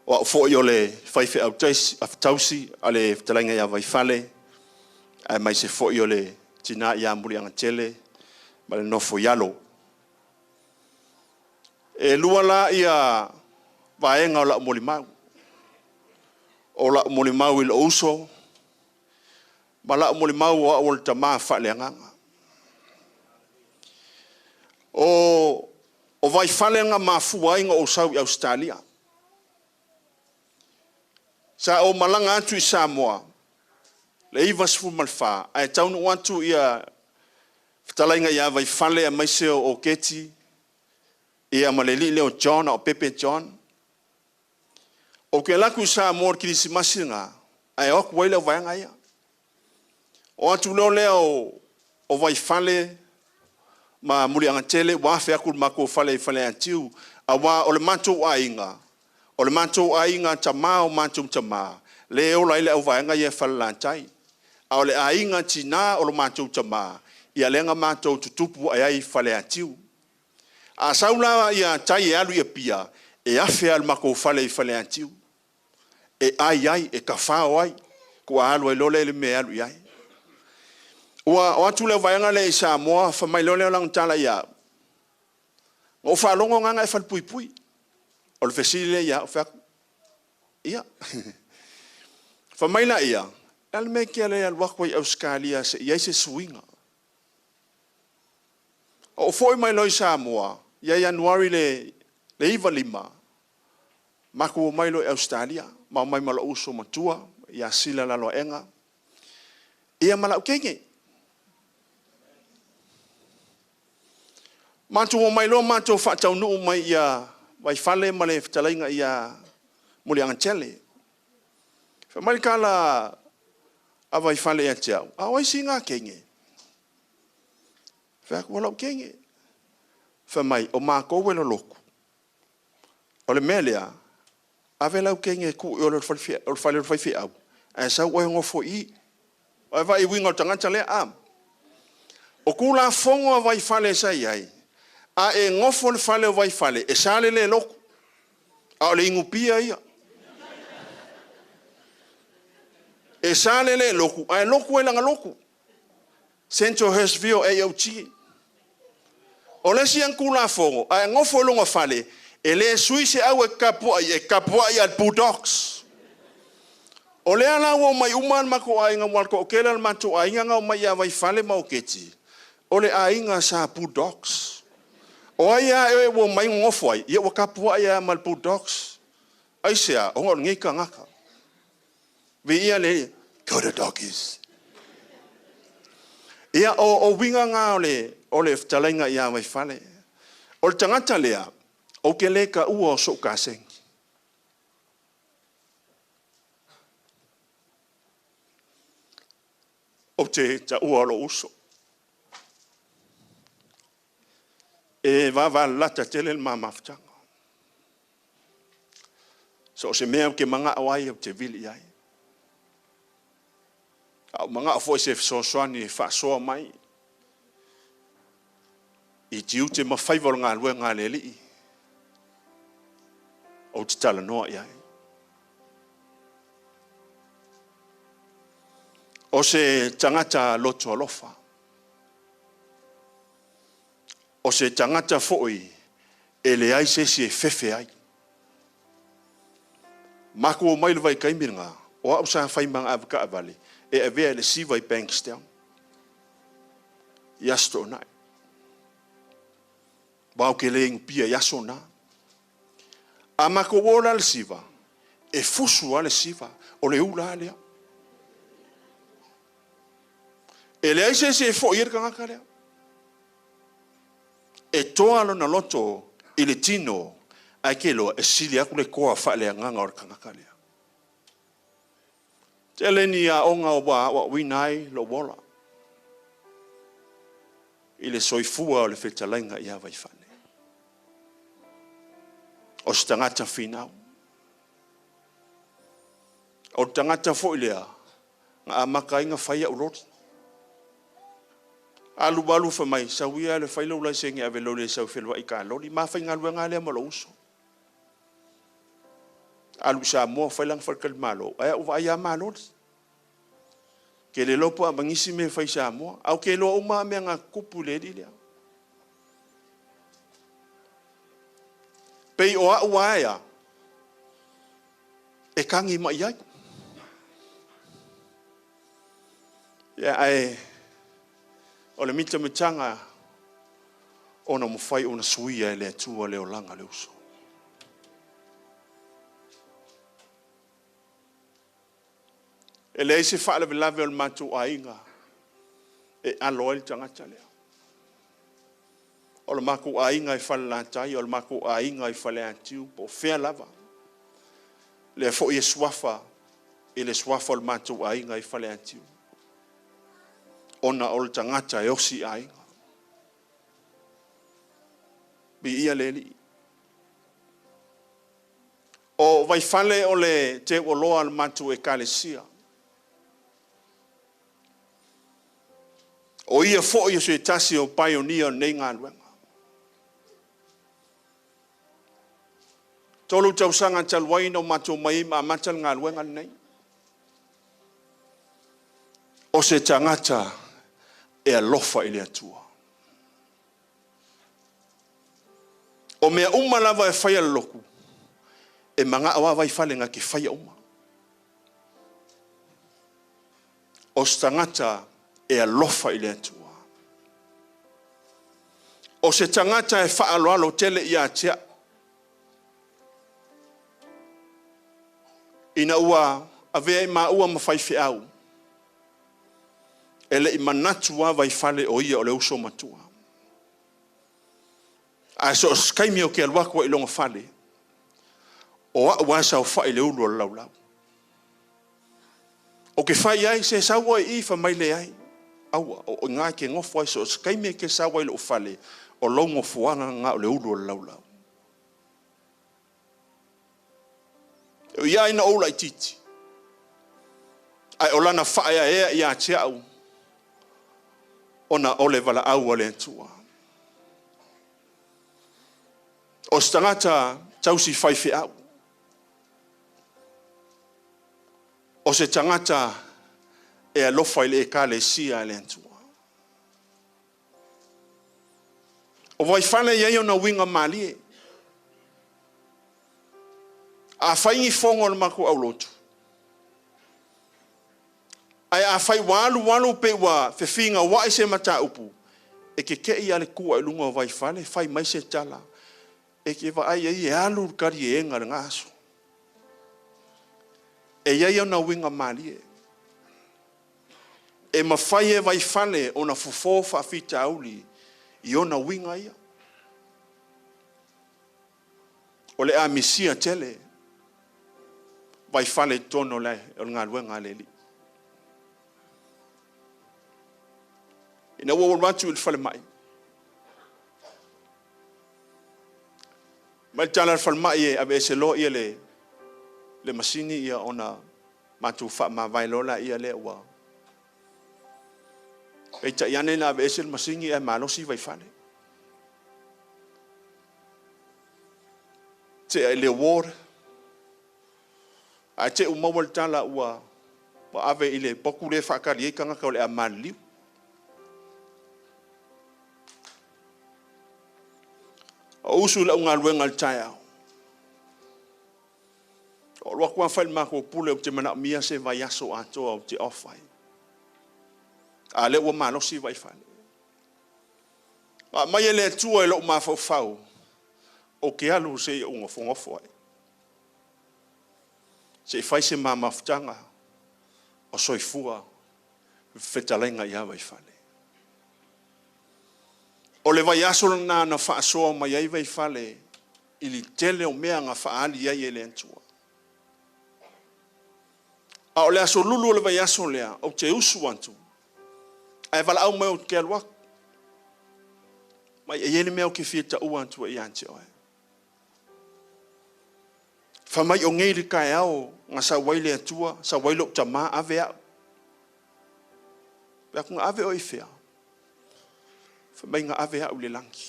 O au foi o le faifeau tausi a le fetalaiga ia Vaifale, aemaise foi o le tina ia Muliagatele ma le nofo i alo. E lua la ia vaega o lau molimau. O lau molimau i lou uso, ma lau molimau o au o le tama faaleagaga. O Vaifale na mafua ai na ou sau i Ausetalia. Sa ou malaga atu i Samoa le 94, ae taunuu atu ia fetalaiga ia Vaifale aemaise o Keti, ia ma le alii lea o John, o Pepe John. Ou te alu atu i Samoa i le Kerisimasi lena, ae o atu ai le vaega ia. O atu lea lea o Vaifale ma Muliagatele ua afe atu le matou fale i Faleatiu, aua o le matou aiga, o le matou aiga tamā o matou tamā, le ola ai le auvaega ia e Falelatai. A o le aiga tinā o le matou tamā, ia lea na matou tutupu ae ai i Faleatiu. A sau la ia tai e alu i Apia, e afe lava i le matou fale i Faleatiu. E ai ai, e tafao ai, tua alu ai loa lea i le mea e alu i ai. Ua o atu le vaega lea i Samoa, fai mai loa lea o lana tala ia au. Na ou faalogo gaga e falepuipui. O le fesili lea ia au, fai atu, ia. Fai mai la ia, le a le mea e te le alu atu ai i Ausetalia se i ai se suiga. O foi mai loa i Samoa, ia Ianuari le 95, matou o mai loa i Ausetalia, ma o mai ma lou uso matua, ia Sila Laloaega, ia ma lau teine. Matou o mai loa matou faataunuu mai ia Vaifale ma le fetalaiga ia Muliagatele. Fai mai le tala a Vaifale ia te au, a o ai si ngā teine? Fai atu, o lau teine. Fai mai, o mākou e lolotu. O le mea lea, ave lau teine e tuu i o le fale o le faifeau, ae sau oe nofo i i. O e vaai uiga o le tagata lea, a. O Tulafono a Vaifale sa i ai, A e gofo i le fale o Vaifale, e sa le le loku, a o le igupia ia. E sa le le loku, ae loku ai lana loku. Central Hurstville AOG. O le isi ana Tulafono, a e nofo i lona fale, e le sui se au e te tapuai, e tapuai lava i le Bulldogs. O lea la ua omai uma le matou aiga, aua o le toatele o le matou aiga na omai ia Vaifale ma Oketi, o le aiga sa Bulldogs. O ai lava ea ua omai nonofo ai, ia ua tapuai lava ma le Bulldogs. Aisea? Ona o lenei tagata. Viia le Go the doggies. Ia, o uiga na o le fetalaiga ia Vaifale. O le tagata lea, ou te le taua o sou kasegi. Ou te taua o lou uso. E vavalalata tele le ma mafutaga. So o se mea ou te manao ai, ou te vili i ai. A ou manao foi se fesoasoani e faasoa mai i tiute ma faiva o le galuega a le Alii, ou te talanoa i ai. O se tagata loto alofa. O se tagata foi e leai se isi e fefe ai. Matou omai i le vaitaimi lena, o au sa fai ma avetaavale e avea i le siva i Bankstown i Aso Toonai. Aua ou te le inupia i aso na. A matou o la i le siva, e fusu lava le siva, o le ula lava lea. E leai se isi e foi ai le tagata lea. E toa lona loto i le tino, ae ke iloa e sili atu le toa faaleagaga o le tagata lea. Tele ni aoga ua aoaoina ai lou ola i le soifua o le fetalaiga ia Vaifale. O se tagata finau. O le tagata foi lea na amata ai ona fai au loli. Alu alu fai mai, sau ia le fai lou laisene ave loli e sau e feluai i ta loli. Ma faigaluega lea ma lou uso. Alu i Samoa fai lana faletalimalo, ae au vaai lava ma loli. Ke le iloa po o a ma nisi mea e fai i Samoa. Ae ou te iloa uma lava mea na tutupu i le alii lea. Pei o au ae a, e kagi mai ai. Ia, ae o le mitamitaga ona mafai ona suia e le Atua le olaga o le uso. E leai se faalavelave o le matou aiga e alo ai le tagata lea. O le matou aiga i Falelatai, o le matou aiga i Faleatiu, po o fea lava. Lea foi e suafa i le suafa o le matou aiga i Faleatiu. Ona o le tagata e osi i aiga. Viia le Alii. O Vaifale o le teuoloa o le matou ekalesia. O ia foi o se tasi o paionia o lenei galuega. 3 tausaga talu ai na o matou mai ai ma amata le galuega lenei. O se tagata e alofa i le Atua. O mea uma lava e faia le lotu, e manao lava Vaifale na te faia uma. O se tagata e alofa i le Atua. O se tagata e faaaloalo tele ia te au. Ina ua avea i maua ma faifeau, e le i manatu lava Vaifale o ia o le uso matua. Ae so o se taimi ou te alu atu ai i lona fale, o au lava e saofai i le ulu o le laulau. Ou te fai ai, se sau oe i i, fai mai leai. Aua, o i ina e te nofo ai, so o se taimi e te sau ai i lou fale, o lou nofoaga lena o le ulu o le laulau. E ui lava ina ou laitiiti, ae o lana faaeaea ia te au, ona o le valaau a le Atua. O se tagata tausi faifeau. O se tagata e alofa i le Ekalesia a le Atua. O Vaifale e i ai ona uiga malie. A fai ni fono a le matou aulotu, ae afai ua alu alu pe ua fefinauai se mataupu, e keke'i lava le tua i luga o Vaifale fai mai se tala, e te vaai i ai e alu le kaliega i lena aso. E i ai ona uiga malie. E mafai e Vaifale ona fofo faafitauli i ona uiga ia. O le a misia tele Vaifale i totonu o le galuega a le Alii. Ina ua ou alu atu i le falemai, mai le tala a le falemai e aveese loa ia le le masini ia ona matou faamavae loa laia lea ua. Peitai ane na aveese le masini ae malosi Vaifale. Tea i le ward, ae te i maua le tala ua ave i le potu lea e faatali ai tagata o le a maliliu. Ou usu i lau galuega i le taeao, ou alu atu lava fai i le matou pule ou te manaomia se vaiaso atoa ou te off ai. A lea ua malosi Vaifale. Aumai e le Atua i lou mafaufau, ou te alu se i ou nofonofo ai. Se i fai se ma mafutaga o soifua fetalaiga ia Vaifale. O le vaiaso lena na faasoa mai ai Vaifale i le tele o mea na faaali ai e le Atua. A o le aso lulu o le vaiaso lea, ou te usu atu, ae valaau mai ou te alu atu. Mai e i ai le mea ou te fia taua atu ai ia te oe. Fai mai o nei le taeao na sau ai le Atua, sau ai lou tama ave au. Fai atu na ave oe i fea? Fai mai na ave au i le lagi.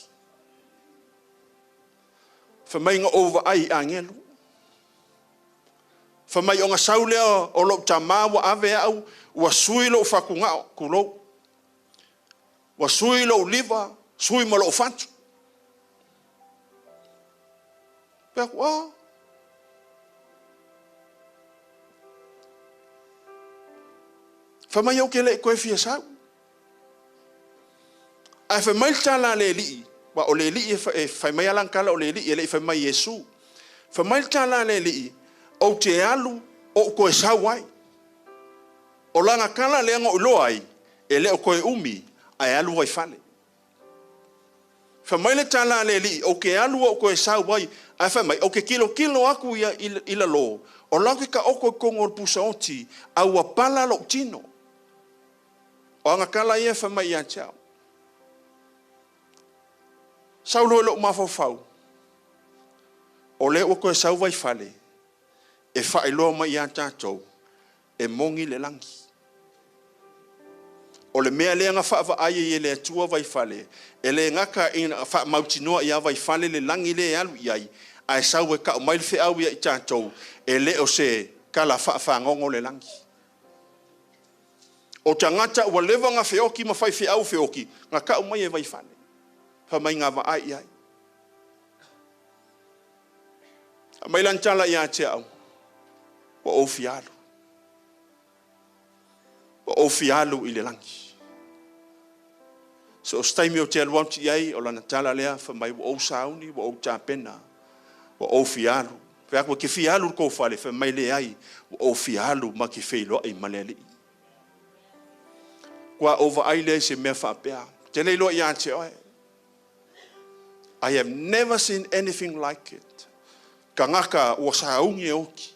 Fai mai na ou vaai i agelu. Fai mai ona sau lea o lou tama ua ave au, ua sui lou fatugao, tulou. Ua sui lou liva, sui ma lou fatu. Fai atu, ah. Fai mai ou te le i toe fia sau. Ae fai mai le tala a le Alii, aua o le Alii e fai mai lava lana tala o le Alii, e le i fai mai Iesu. Fai mai le tala a le Alii, ou te alu ou toe sau ai. O lana tala lea na ou iloa ai, e le o toe umi ae alu ai i fale. Fai mai le tala a le Alii, ou te alu ou toe sau ai, ae fai mai, ou te tilotilo atu ia i lalo, o la ou te taoto i totonu o le pusaoti, a ua pala lou tino. O ana tala ia e fai mai ia te au. Sau loa i lou mafaufau, o lea ua toe sau Vaifale e faailoa mai ia tatou, e moni le lagi. O le mea lea na faavaai ai e le Atua Vaifale, e le gata ina faamautinoa ia Vaifale le lagi lea e alu i ai, ae sau e tau mai le feau ia i tatou, e le o se tala faafagogo le lagi. O tagata ua leva ona feoti ma faifeau feoti, na tau mai e Vaifale, fai mai na vaai i ai. Aumai lana tala ia te au, ua ou fia alu. Ua ou fia alu i le lagi. So o se taimi ou te alu atu i ai, o lana tala lea, fai mai ua ou sauni, ua ou tapena, ua ou fia alu. Fai atu, e te fia alu i le tou fale, fai mai leai, ua ou fia alu ma te feiloai ma le Alii. Ua ou vaai lea i se mea faapea. Te le iloa ia te oe. I have never seen anything like it. Tagata ua sauni e oti.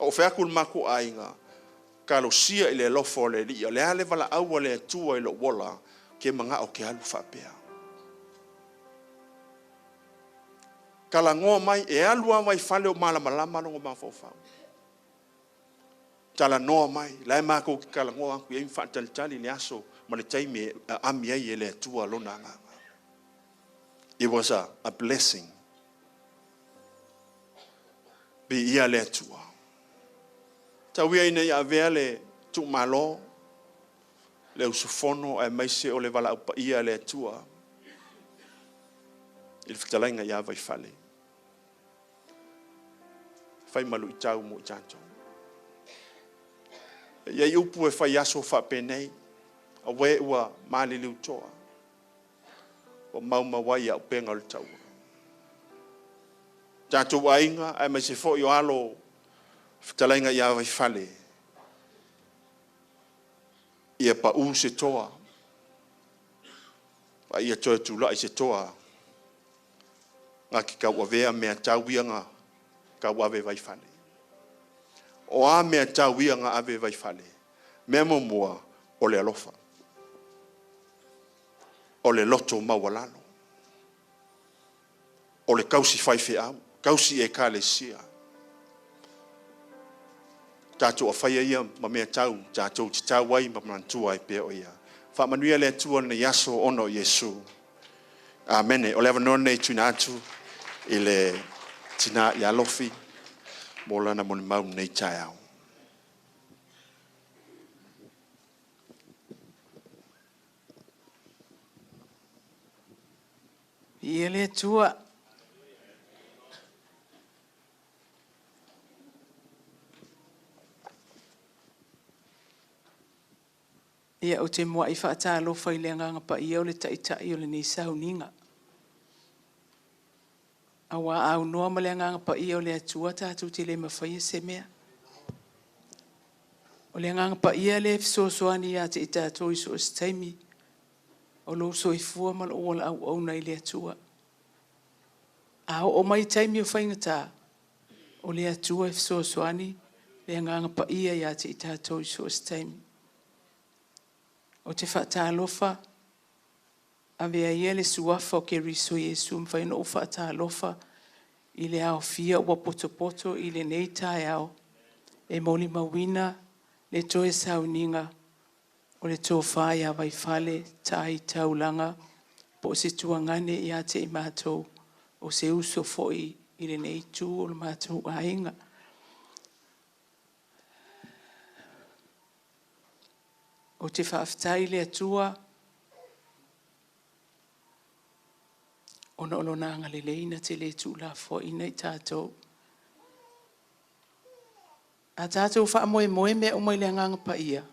Ou fai atu i le matou aiga, talosia i le alofa o le Alii, o le a le valaau a le Atua i lou ola, ke manao ke alu faapea. Talanoa mai, e alu lava Vaifale o malamalama lona mafaufau. Talanoa mai, la e matou te talanoa atu i ai ma faatalitali le aso ma le taimi e aami ai e le Atua lona agaga. It was a blessing. Viia le Atua. Tau ia ina ia avea le tuumalo, le usufono aemaise o le valaau paia a le Atua i le fetalaiga ia Vaifale. Fai ma luitau mo i tatou. E i ai upu e fai aso faapenei, auē ua maliliu toa, ua maumau ai auupega o le taua. Tatou aiga aemaise foi o alo fetalaiga ia Vaifale, ia pau se toa, a ia toe tulai se toa na te tauavea mea tau ia na tauave Vaifale. O a mea tau ia na ave Vaifale? Mea muamua, o le alofa, o le loto maualalo, o le tausi faifeau, tausi ekalesia. Tatou afaia ia ma mea tau, tatou te tau ai ma manatua ai pea o ia. Faamanuia le Atua lenei aso ona o Iesu. Amene. O le avanoa lenei tuuina atu i le tina ia Alofi mo lana molimau i lenei taeao. Viia le Atua. Ia, ou te muai faatalofa i le Agaga Paia o le Taitai o lenei sauniga. Aua a aunoa ma le Agaga Paia o le Atua, tatou te le mafaia se mea. O le Agaga Paia lea e fesoasoani ia te i tatou i so o se taimi o lou soifua ma lou ola auauna i le Atua. A oo mai taimi o faigata, o le Atua e fesoasoani le Agaga Paia ia te i tatou i so o se taimi. Ou te faatalofa, avea ia le suafa o Keriso Iesu e mafai ona ou faatalofa i le aofia ua potopoto i lenei taeao e molimauina le toe sauniga o le tofa ia Vaifale Tai Taulaga, po o se tuagane ia te i matou, o se uso foi i lenei itu o le matou aiga. Ou te faafetai i le Atua ona o lona agalelei na te le tuulafoaiina i tatou. A tatou faamoemoe mea uma i le Agaga Paia,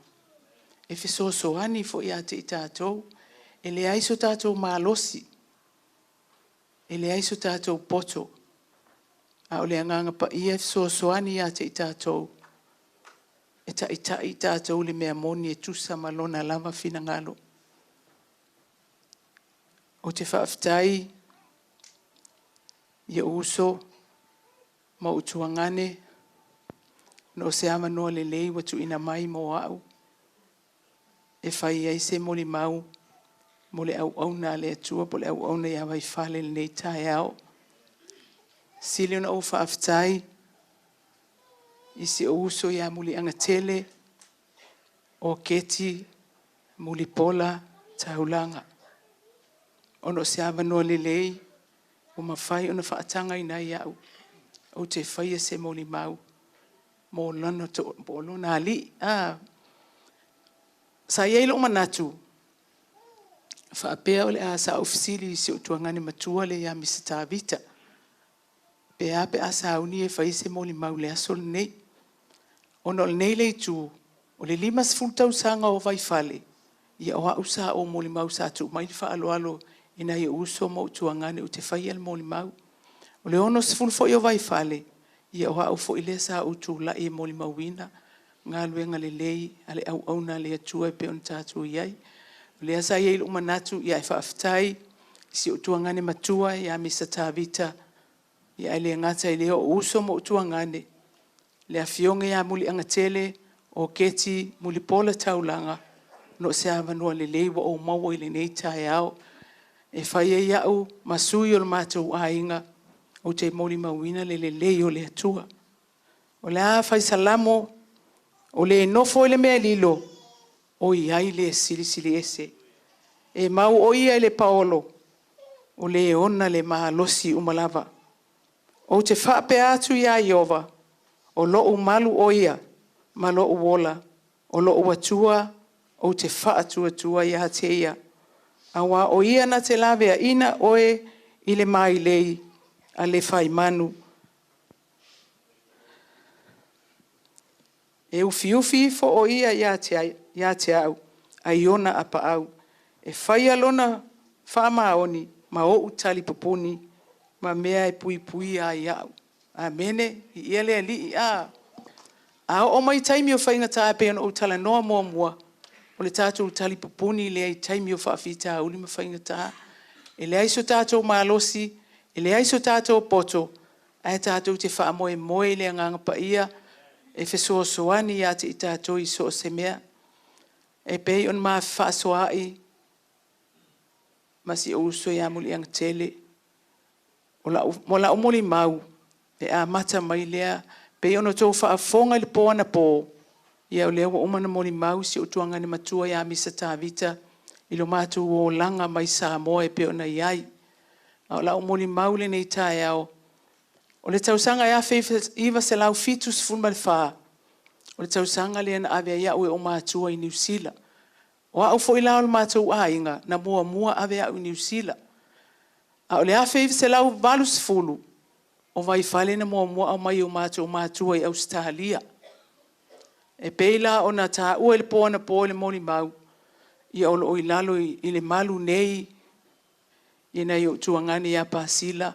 e fesoasoani foi ia te i tatou. E leai so tatou malosi, e leai so tatou poto, a o le Agaga Paia e fesoasoani ia te i tatou, e taitai i tatou i le mea moni e tusa ma lona lava finagalo. Ou te faafetai i ou uso ma ou tuagane, ona o se avanoa lelei ua tuuina mai mo au e fai ai se molimau mo le auauna a le Atua po o le auauna ia Vaifale i lenei taeao. Sili ona ou faafetai i si ou uso ia Muliagatele Oketi Mulipola Taulaga, ona o se avanoa lelei ua mafai ona faatagaina ai au ou te faia se molimau mo lona alii. Sa i ai lou manatu, faapea o le a sa ou fesili i si ou tuagane matua lea ia Mr. Tavita, pe a pe a sauni e fai se molimau i le aso lenei. Ona o lenei le itu, o le 50 tausaga o Vaifale, ia o au sa ou molimau sa tuu mai le faaaloalo i nai ou uso ma ou tuagane ou te faia le molimau. O le 60 foi o Vaifale, ia o au foi lea sa ou tulai e molimauina galuega lelei a le auauna a le Atua e pei ona tatou i ai. O lea sa i ai lou manatu, ae faafetai i si ou tuagane matua ia Mr. Tavita, ae le gata i lea o ou uso ma ou tuagane, le Afioga ia Muliagatele Oketi Mulipola Taulaga, ona o se avanoa lelei ua ou maua i lenei taeao e fai ai au ma sui o le matou aiga ou te molimauina le lelei o le Atua. O le a fai Salamo, o le nofo i le mea lilo, o i ai le Silisili Ese. E mau o ia i le paolo, o le ona le malosi uma lava. Ou te faapea atu iā Ieova, “O loʻu malu o ia ma loʻu ola, o loʻu Atua ou te faatuatua ia te ia. Auā o ia na te laveaina oe i le mailei a le faimanu. E ufiufi ifo o ia ia te au ae i ona apaau. E faia lona faamaoni ma ou talipupuni ma mea e puipuia ai au.” Amene. Viia le Alii. A oo mai taimi o faigata e pei ona ou talanoa muamua, o le tatou talipupuni lea i taimi o faafitauli ma faigata. E leai so tatou malosi, e leai so tatou poto, ae tatou te faamoemoe i le Agaga Paia e fesoasoani ia te i tatou i so o se mea. E pei ona ma fefaasoaai ma si ou uso ia Muliagatele, o lau molimau, e amata mai lea, e pei ona outou faafofoga i le po anapo, ia o lea ua uma ona molimau si ou tuagane matua ia Misa Tavita i lo matou olaga mai Samoa e pei ona i ai. A o lau molimau i lenei taeao, o le tausaga e 1974, o le tausaga lea na ave ai au e ou matua i Niu Sila. O au foi la o le matou aiga na muamua ave au i Niu Sila. A o le 1980, o Vaifale na muamua aumai e o matou matua i Ausetalia. E pei la ona taua i le po anapo i le molimau, ia o lo o i lalo i le malu nei nai ou tuagane ia Pasila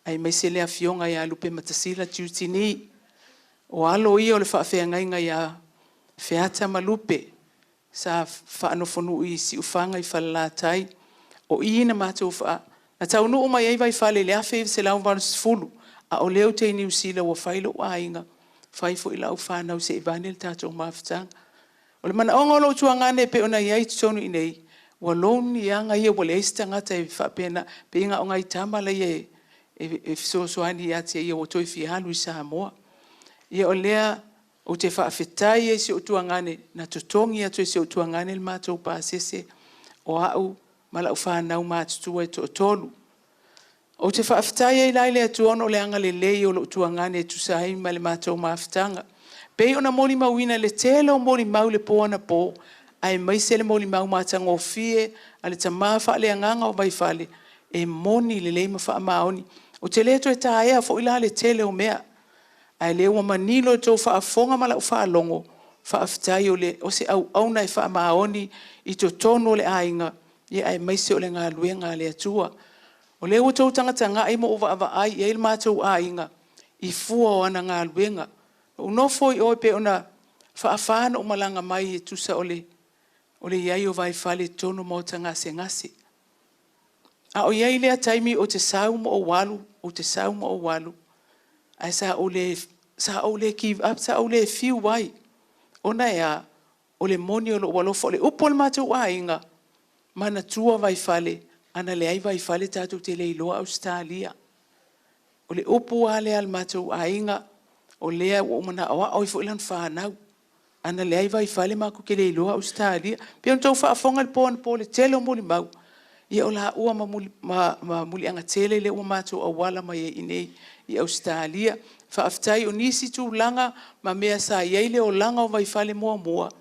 aemaise le afioga ia Lupematasila Tiutini. O alo ia o le faafeagaiga ia Feata ma Lupe sa faanofonuu i Siufaga i Falelatai. O i na matou taunuu mai ai Vaifale i le 1980, a o lea ou te i Niu Sila ua fai lou aiga, fai foi lau fanau se i vaeane le tatou mafutaga. O le manaoga o lou tuagane e pei ona i ai i totonu i inei, ua lonely lava ia ua leai se tagata e faapena, pei na o nai tama ia e fesoasoani ia te ia ua toe fia alu i Samoa. Ia o lea ou te faafetai ai i si ou tuagane na totogi atu e si ou tuagane le matou pasese, o au ma lau fanau matutua e toatolu. Ou te faafetai ai la i le Atua ona o le agalelei o lou tuagane e tusa ai ma le matou mafutaga. E pei ona molimauina i le tele o molimau i le po anapo, aemaise le molimau matagofie a le tama faaleagaga o Vaifale, e moni lelei ma faamaoni. Ou te le toe taea foi la le tele o mea, ae o lea ua manino i la outou faafofoga ma lau faalogo, faafetai o se auauna e faamaoni i totonu o le aiga, aemaise o le galuega a le Atua. O lea ua outou tagatagai ma ou vaavaai i ai le matou aiga i fua o ana galuega. Na ou nofo i o pei ona faafa ona ou malaga mai e tusa o le i ai o Vaifale i totonu o maota gasegase. A o i ai i lea taimi ou te sau ma ou alu, ou te sau ma ou alu, ae sa ou le give up, sa ou le fiu ai. Ona e a? O le moni o lou alofa. O le upu a le matou aiga, manatua Vaifale, ana leai Vaifale tatou te le iloa Ausetalia. O le upu lava lea a le matou aiga, o lea ua ou manao ao ai foi lana fanau. Ana leai Vaifale matou te le iloa Ausetalia. E pei ona outou faafofoga i le po anapo i le tele o molimau, ia o laua ma Muliagatele lea ua matou auala mai ai i inei i Ausetalia. Faafetai o nisi tulaga ma mea sa i ai le olaga o Vaifale muamua,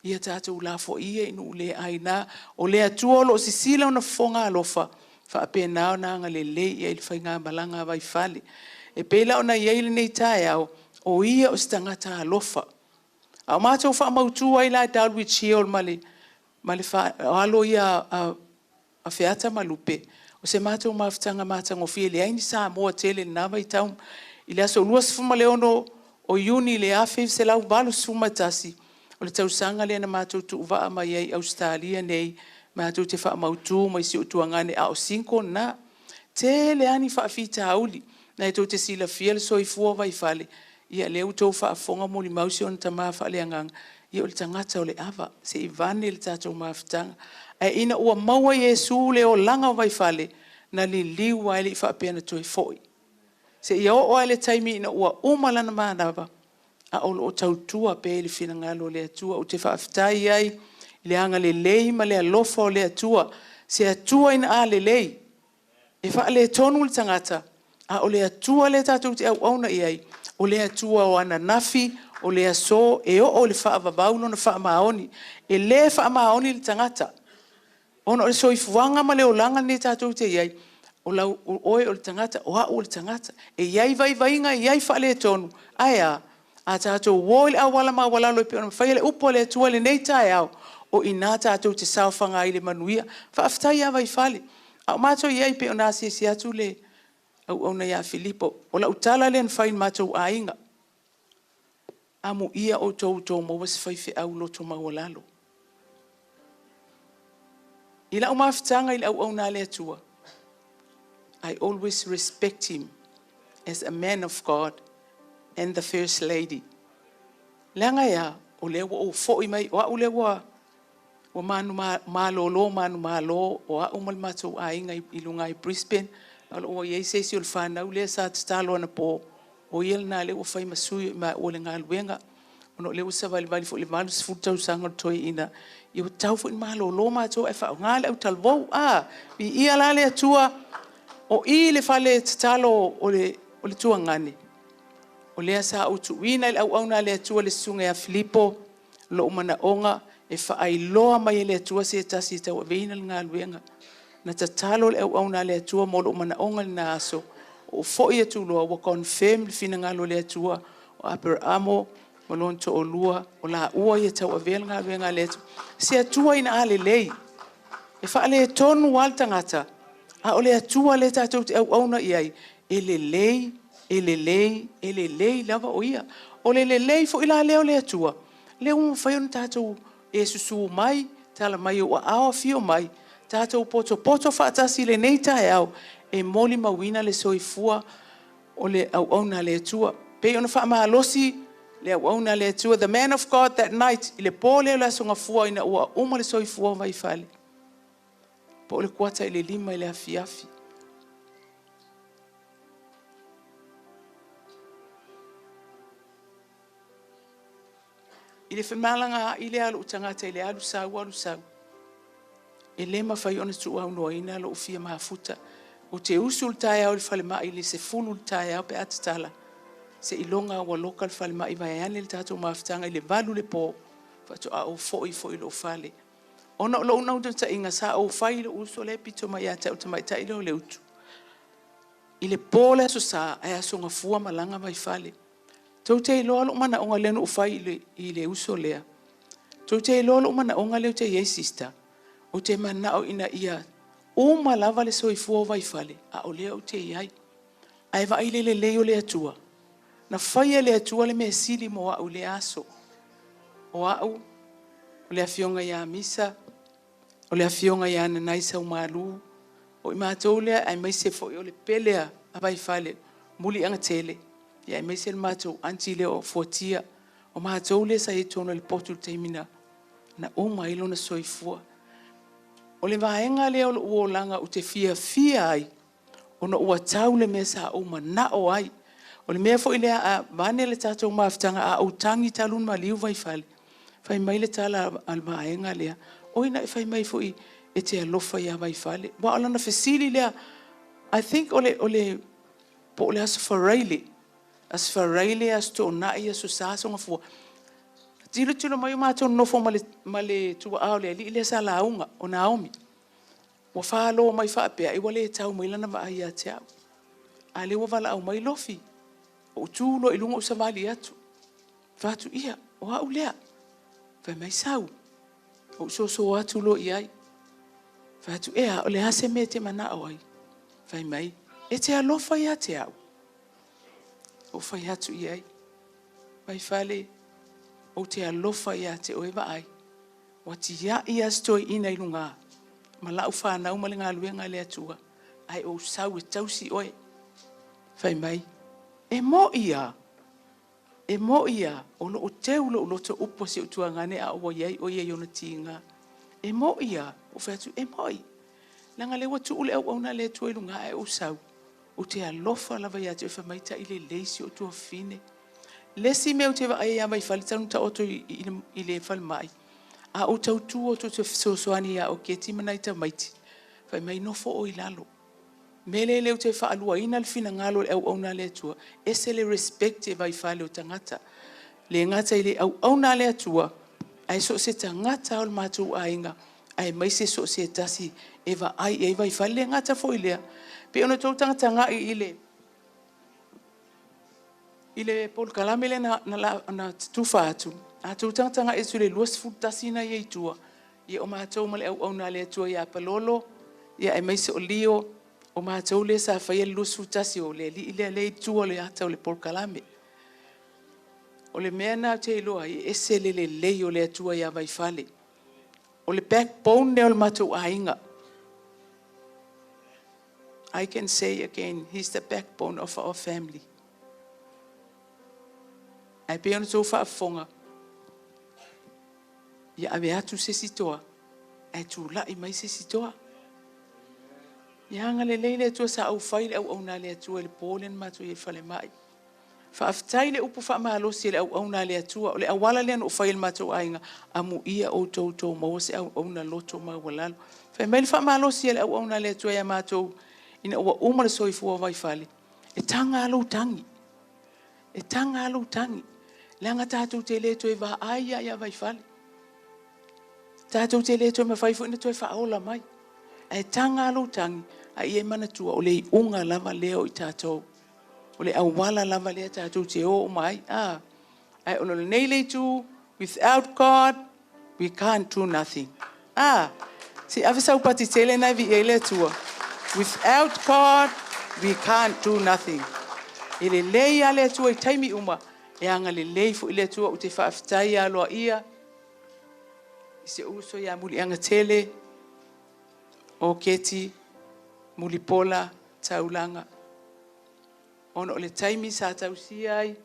ia tatou lafoai ia i nuu le aina. O le Atua o lo o sisila ona fofoga alofa, faapena ona agalelei i ai i le faigamalaga a Vaifale. E pei la ona i ai lenei taeao, o ia o se tagata alofa. A o matou faamautu ai la i Dulwich Hill ma alo ia a Feata ma Lupe, o se matou mafutaga matagofie, e leai ni Samoa tele i lena vaitau. I le aso 26 o Iuni i le 1981, o le tausaga lea na matou tuuvaa mai ai i Ausetalia nei matou te faamautu mai si ou tuagane, a o single lena. Tele lava ni faafitauli, lena tou te silafia le soifua o Vaifale, ia lea ua outou faafofoga o molimau si ona tama faaleagaga, ia o le tagata o le ava, se i vaeane le tatou mafutaga. Ae ina ua maua Iesu le olaga o Vaifale, na liliu lava e le i faapea na toe foi, seia oo lava i le taimi ina ua uma lana manava, a o lo o tautua pea i le finagalo o le Atua. Ou te faafetai ai i le agalelei ma le alofa o le Atua, se Atua ina a lelei, e faaletonu le tagata, A o le Atua lea tatou te auauna i ai, o le Atua o ananafi, o le aso, e oo i le faavavau lona faamaoni. E le faamaoni le tagata, ona o le soifuaga ma le olaga lenei tatou te i ai, o oe o le tagata, o au o le tagata. E i ai vaivaiga, e i ai faaletonu, ae a? A tatou o i le auala maualalo e pei ona faia le upu a le Atua i lenei taeao, o i ina tatou te saofaga ai i le manuia. Faafetai ia Vaifale. A o matou i ai pei ona asiasi atu le auauna ia Filipo, o lau tala lea na fai i le matou aiga, amuia outou ua outou maua se faifeau loto maualalo. I lau mafutaga i le auauna a le Atua, I always respect him as a man of God and the first lady. Leaga e a? O lea ua ou foi mai, o au lea ua malolo manumalo o au ma le matou aiga i luga i Brisbane, a o lo o ua i ai se isi o le fanau lea sa tatalo anapo, o ia lena lea ua fai ma sui o maua i le galuega, ona o lea ua savalivali foi i le 80 tausaga o le toeaina, ia ua tatau foi ona malolo matou ae faaaoga le autalavou. Viia la le Atua, o i i le fale tatalo o le tuagane, o lea sa ou tuuina i le auauna a le Atua le susuga ia Filipo lou manaoga e faailoa mai e le Atua se tasi e tauaveina le galuega. Na tatalo le auauna a le Atua mo lou manaoga i lena aso, ou foi atu loa ua confirm le finagalo o le Atua, o Aperamo ma lona toalua, o laua ia e tauavea le galuega a le Atua. Se Atua ina a lelei, e faaletonu lava le tagata, a o le Atua lea tatou te auauna i ai, e lelei, e lelei, e lelei lava o Ia. O le lelei foi la lea o le Atua, lea ua mafai ona tatou, e susu mai, tala mai i ou aao, afio mai, tatou potopoto faatasi i lenei taeao e molimauina le soifua o le auauna a le Atua. E pei ona faamalosi le auauna a le Atua, the man of God that night, i le po lea o le Aso Gafua ina ua uma le soifua o Vaifale, po o le 4:45 i le afiafi. I le femalagaai lea a lou tagata i le alu sau alu sau, e le mafai ona tuuaunoaina lou fia mafuta. Ou te usu i le taeao i le falemai i le 10 i le taeao pe a tatala, seiloga lava ua loka le falemai vaeane le tatou mafutaga i le 8 i le po, faatoa ou foi foi i lou fale. Ona o lou naunautaiga, sa ou fai i lou uso lea e pito mai ia te au, le tamaitai lea o Leutu, i le po le Aso Sa, ae Aso Gafua malaga Vaifale. Tou te iloa lou manaoga lea na ou fai i le uso lea? Tou te iloa lou manaoga lea ou te i ai sister? Ou te manao ina ia uma lava le soifua o Vaifale, a o lea ou te i ai. Ae vaai i le lelei o le Atua, na faia e le Atua le mea sili mo au i lea aso. O au, o le afioga ia Misa, o le afioga ia Nanai Saumalu, o i matou lea aemaise foi o le pele a Vaifale, Muliagatele, aemaise le matou aunty lea o Fuatia. O matou lea sa i ai i totonu o le potu i le taimi na uma ai lona soifua. O le vaega lea o lou olaga ou te fiafia ai, ona ua tau le mea sa ou manao ai. O le mea foi lea, vaeane le tatou mafutaga, a ou tagi talu ona maliu Vaifale, fai mai le tala a le vaega lea, oi na e fai mai foi e te alofa ia Vaifale. Aua o lana fesili lea, I think o le po o le Aso Faraile, Aso Faraile, Aso Toonai, Aso Sa, Aso Gafua, tilotilo mai o matou nonofo ma le tuaa o le alii lea sa lauga, o Naomi. Ua falo mai faapea, ai ua le tau mai lana vaai ia te au. A o lea ua valaau mai Lofi. Ou tu loa i luga ou savali atu. Fai atu, ia, o au lea. Fai mai, sau. Ou soso atu loa i ai. Fai atu, ea, o le a se mea e te manao ai? Fai mai, e te alofa ia te au. Ou fai atu i ai, Vaifale, ou te alofa ia te oe vaai. Ua tiai lava si toeaina i luga ma lau fanau ma le galuega a le Atua, ae ou sau e tausi oe. Fai mai, e mo'i lava, e mo'i lava, o lo o teu lou loto upu a si ou tuagane a ua i ai o ia i ona tiga. E mo'i lava, ou fai atu, e mo'i. Leaga o lea ua tuu le auauna a le Atua i luga ae ou sau, ou te alofa lava ia te oe. Fai mai, tailelei si ou tuafafine. Le isi mea ou te vaai ai ia Vaifale talu ona taoto i le falemai, a ou tau tu atu ou te fesoasoani ia Oketi ma nai tamaiti, fai mai, nofo oe i lalo. Mea lea e le ou te faaluaina le finagalo o le auauna a le Atua, ese le respect e Vaifale o tagata. Le gata i le auauna a le Atua, ae so o se tagata o le matou aiga, aemaise so o se tasi e vaai i ai Vaifale. Le gata foi i lea, pei ona outou tagatagai i le polokalame lea na tufa atu, a outou tagatagai atu i le 21 na i ai i tua, ia o matou ma le auauna a le Atua ia Palolo, ia aemaise o Lio, o matou lea sa faia le 21 o le alii lea lea i tua o le ata o le polokalame. O le mea lena ou te iloa ai, e ese le lelei o le Atua ia Vaifale. O le backbone lea o le matou aiga. I can say again, he's the backbone of our family. Ae pei ona outou faafofoga, ia ave atu se isi toa, ae tulai mai se isi toa. Ia agalelei le Atua sa ou fai le auauna a le Atua i le po lea na matou i ai i le falemai. Faafetai le upu faamalosi e le auauna a le Atua. O le auala lea na ou fai i le matou aiga, amuia outou tou maua se auauna loto maualalo. Fai mai le faamalosi e le auauna a le Atua ia matou ina ua uma le soifua o Vaifale, e taga lava lou tagi, e taga lava lou tagi, leaga tatou te le toe vaai lava ia Vaifale. Tatou te le toe mafai foi ona toe faaola mai. Ae taga lava lou tagi, a ia e manatua, o le iuga lava lea o i tatou. O le auala lava lea tatou te o uma ai. Ae o lenei le itu, without God, we can't do nothing. Se ave sau pati tele na e vi ai le Atua. Without God, we can't do nothing. E lelei lava le Atua i taimi uma, e agalelei foi le Atua ou te faafetai aloaia i si ou uso ia Muliagatele, o Keti, Mulipola, Taulaga. Ona o le taimi sa tausia ai,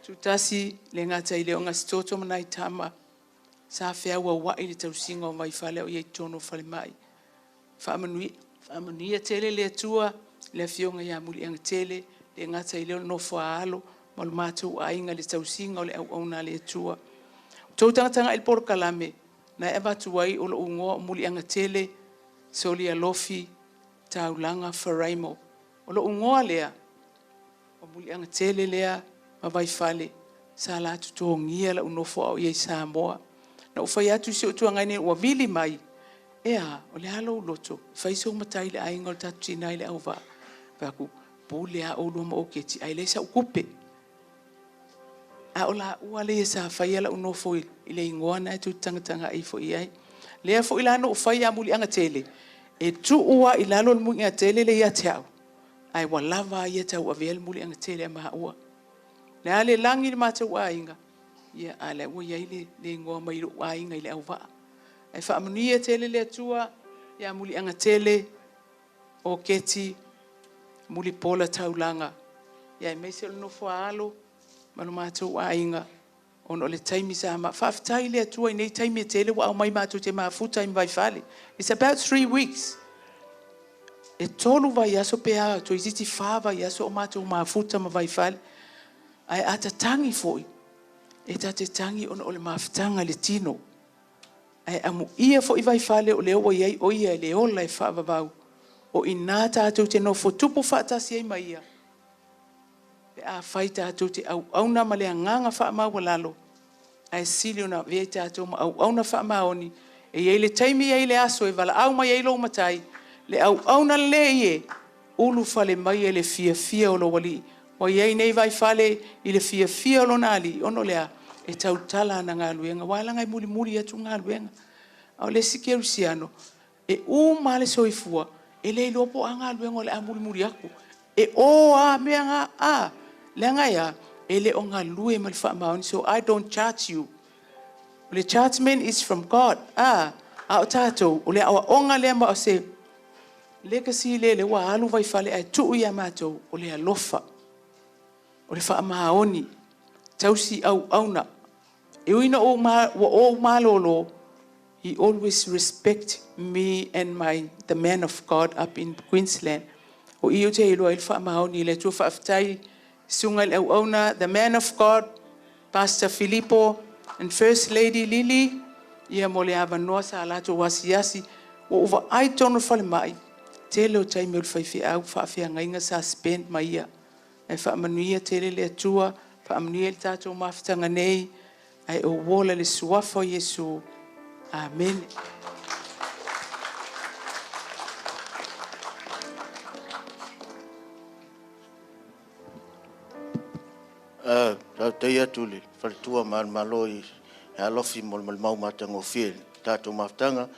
tutasi le gata i le Gasitoto ma nai tama, sa feauauai le tausiga o Vaifale o i ai i totonu o falemai. Faamanuia tele le Atua le afioga ia Muliagatele, le gata i lea o le nofo a alo ma le matou aiga i le tausiga o le auauna a le Atua. O outou tagatagai i le polokalame, na e avatu ai o lou igoa o Muliagatele Solialofi Taulaga Faraimo. O lou igoa lea, o Muliagatele lea ma Vaifale, sa la totogia lau nofo a o i ai i Samoa. Na ou fai atu i si ou tuangani ua vili mai, e a, o le a lou loto, fai sou matai i le aiga o le tatou tina i le auvaa. Fai atu, pule a oulua ma Oketi, ae leai sau tupe. A o laua lea sa faia lau nofo i le igoa na e tou te tagatagai ifo i ai. Lea foi la na ou fai ia Muliagatele, e tuu lava i lalo le Muliagatele lea ia te au, ae ua lava a ia tauavea le Muliagatele a maua. Le a le lagi le matou aiga, ia a lea ua i ai le igoa mai lou aiga i le auvaa. Ae faamanuia tele le Atua ia Muliagatele, o Keti, Mulipola Taulaga, ia aemaise o le nofo a alo ma le matou aiga, ona o le taimi sa faafetai i le Atua i nei taimi e tele ua aumai matou te mafuta ai ma Vaifale. It's about 3 weeks. E 3 vaiaso pe a toeitiiti 4 vaiaso o matou mafuta ma Vaifale. Ae a tatagi foi, e ta te tagi ona o le mafutaga i le tino. Ae amuia foi Vaifale o lea ua i ai o ia i le ola e faavavau. O i ina tatou te nofo tupu faatasi ai ma ia, pe a fai tatou te auauna ma le agaga faamaualalo, ae sili ona avea i tatou ma auauna faamaoni. E i ai le taimi e i ai le aso e valaau mai ai lou matai, le auauna lelei e, ulufale mai e le fiafia o lou alii. Ua i ai nei Vaifale i le fiafia o lona alii, ona o le a, e tautala ana galuega, aua leaga e mulimuli atu galuega. A o le isi kerisiano, e uma lava le soifua, e le iloa po o a galuega o le a mulimuli atu. E o lava mea na, a, leaga e a, e le o galue ma le faamaoni. So I don't charge you. The judgment is from God. A o tatou, o le aoaoga lea ma o se legacy lea le ua alu Vaifale ae tuu ia matou, o le alofa, o le faamaoni, tausi auauna. E ui ina ua ou malolo, he always respect me and the man of God up in Queensland. O i ou te iloa ai le faamaoni i le Atua. Faafetai susuga i le auauna, the man of God, Pastor Filippo and First Lady Lily, ia mo le avanoa sa latou asiasi. Ua ou vaai tonu falemai, Tele o taimi o le faifeau faafeagaiga sa spend ma ia. Ae faamanuia tele le Atua, faamanuia i le tatou mafutaga nei, ae ou ola i le Suafa o Iesu. Amene. Faafetai atu i le faletua ma le Malo i alofi mo le malimau matagofie i le tatou mafutaga.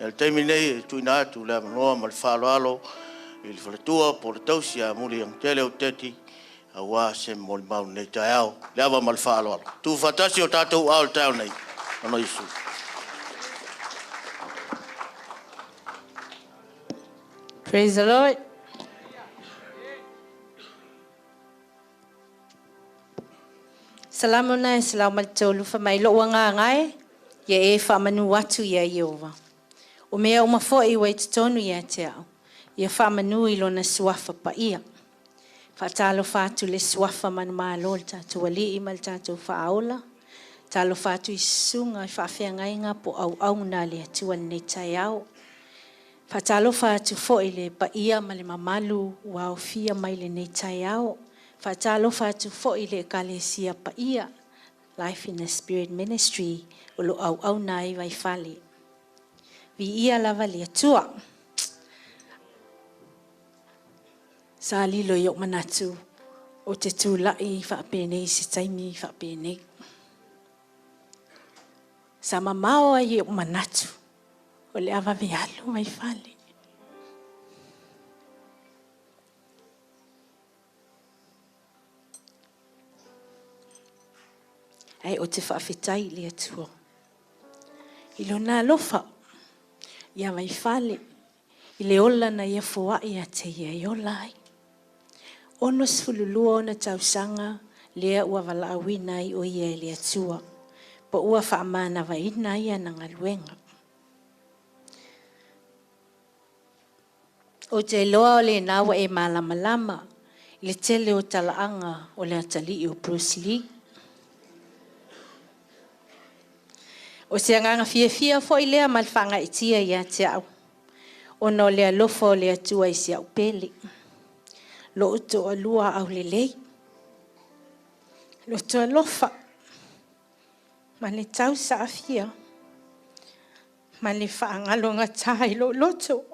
I le taimi nei e tuuina atu le avanoa ma le faaaloalo i le faletua po o le tausi ia Muliagatele Oteti aua se molimau i lenei taeao. Le ava ma le faaaloalo. Tuufaatasi o tatou aao i le taeao nei ona o Iesu. Praise the Lord. Salamo lena e 103, fai mai, Lou agaga e, ia e faamanu atu ia Ieova. O mea uma foi ua i totonu ia te au, ia faamanu i lona suafa paia. Faatalofa atu i le suafa manumalo o le tatou Alii ma le tatou Faaola. Talofa atu i susuga i faafeagaiga po o auauna a le Atua i lenei taeao. Faatalofa atu foi i le paia ma le mamalu ua aofia mai i lenei taeao. Faatalofa atu foi i le Ekalesia Paia, Life in the Spirit Ministry o lo o auauna ai Vaifale. Viia lava le Atua. Sa lilo i ou manatu ou te tulai faapenei i se taimi faapenei. Sa mamao ai i ou manatu o le a vave alu Vaifale. Ae ou te faafetai i le Atua i Lona alofa ia Vaifale i le ola na Ia foai ia te ia e ola ai. 62 ona tausaga lea ua valaauina ai o ia e le Atua, po ua faamanavaina ai ana galuega. Ou te iloa o lena ua e malamalama i le tele o talaaga o le atalii o Bruce Lee. O se agaga fiafia foi lea ma le faagaeetia ia te au, ona o le alofa o le Atua i si au pele, lou toalua aulelei, loto alofa ma le tausaafia ma le faagalogata i lou loto.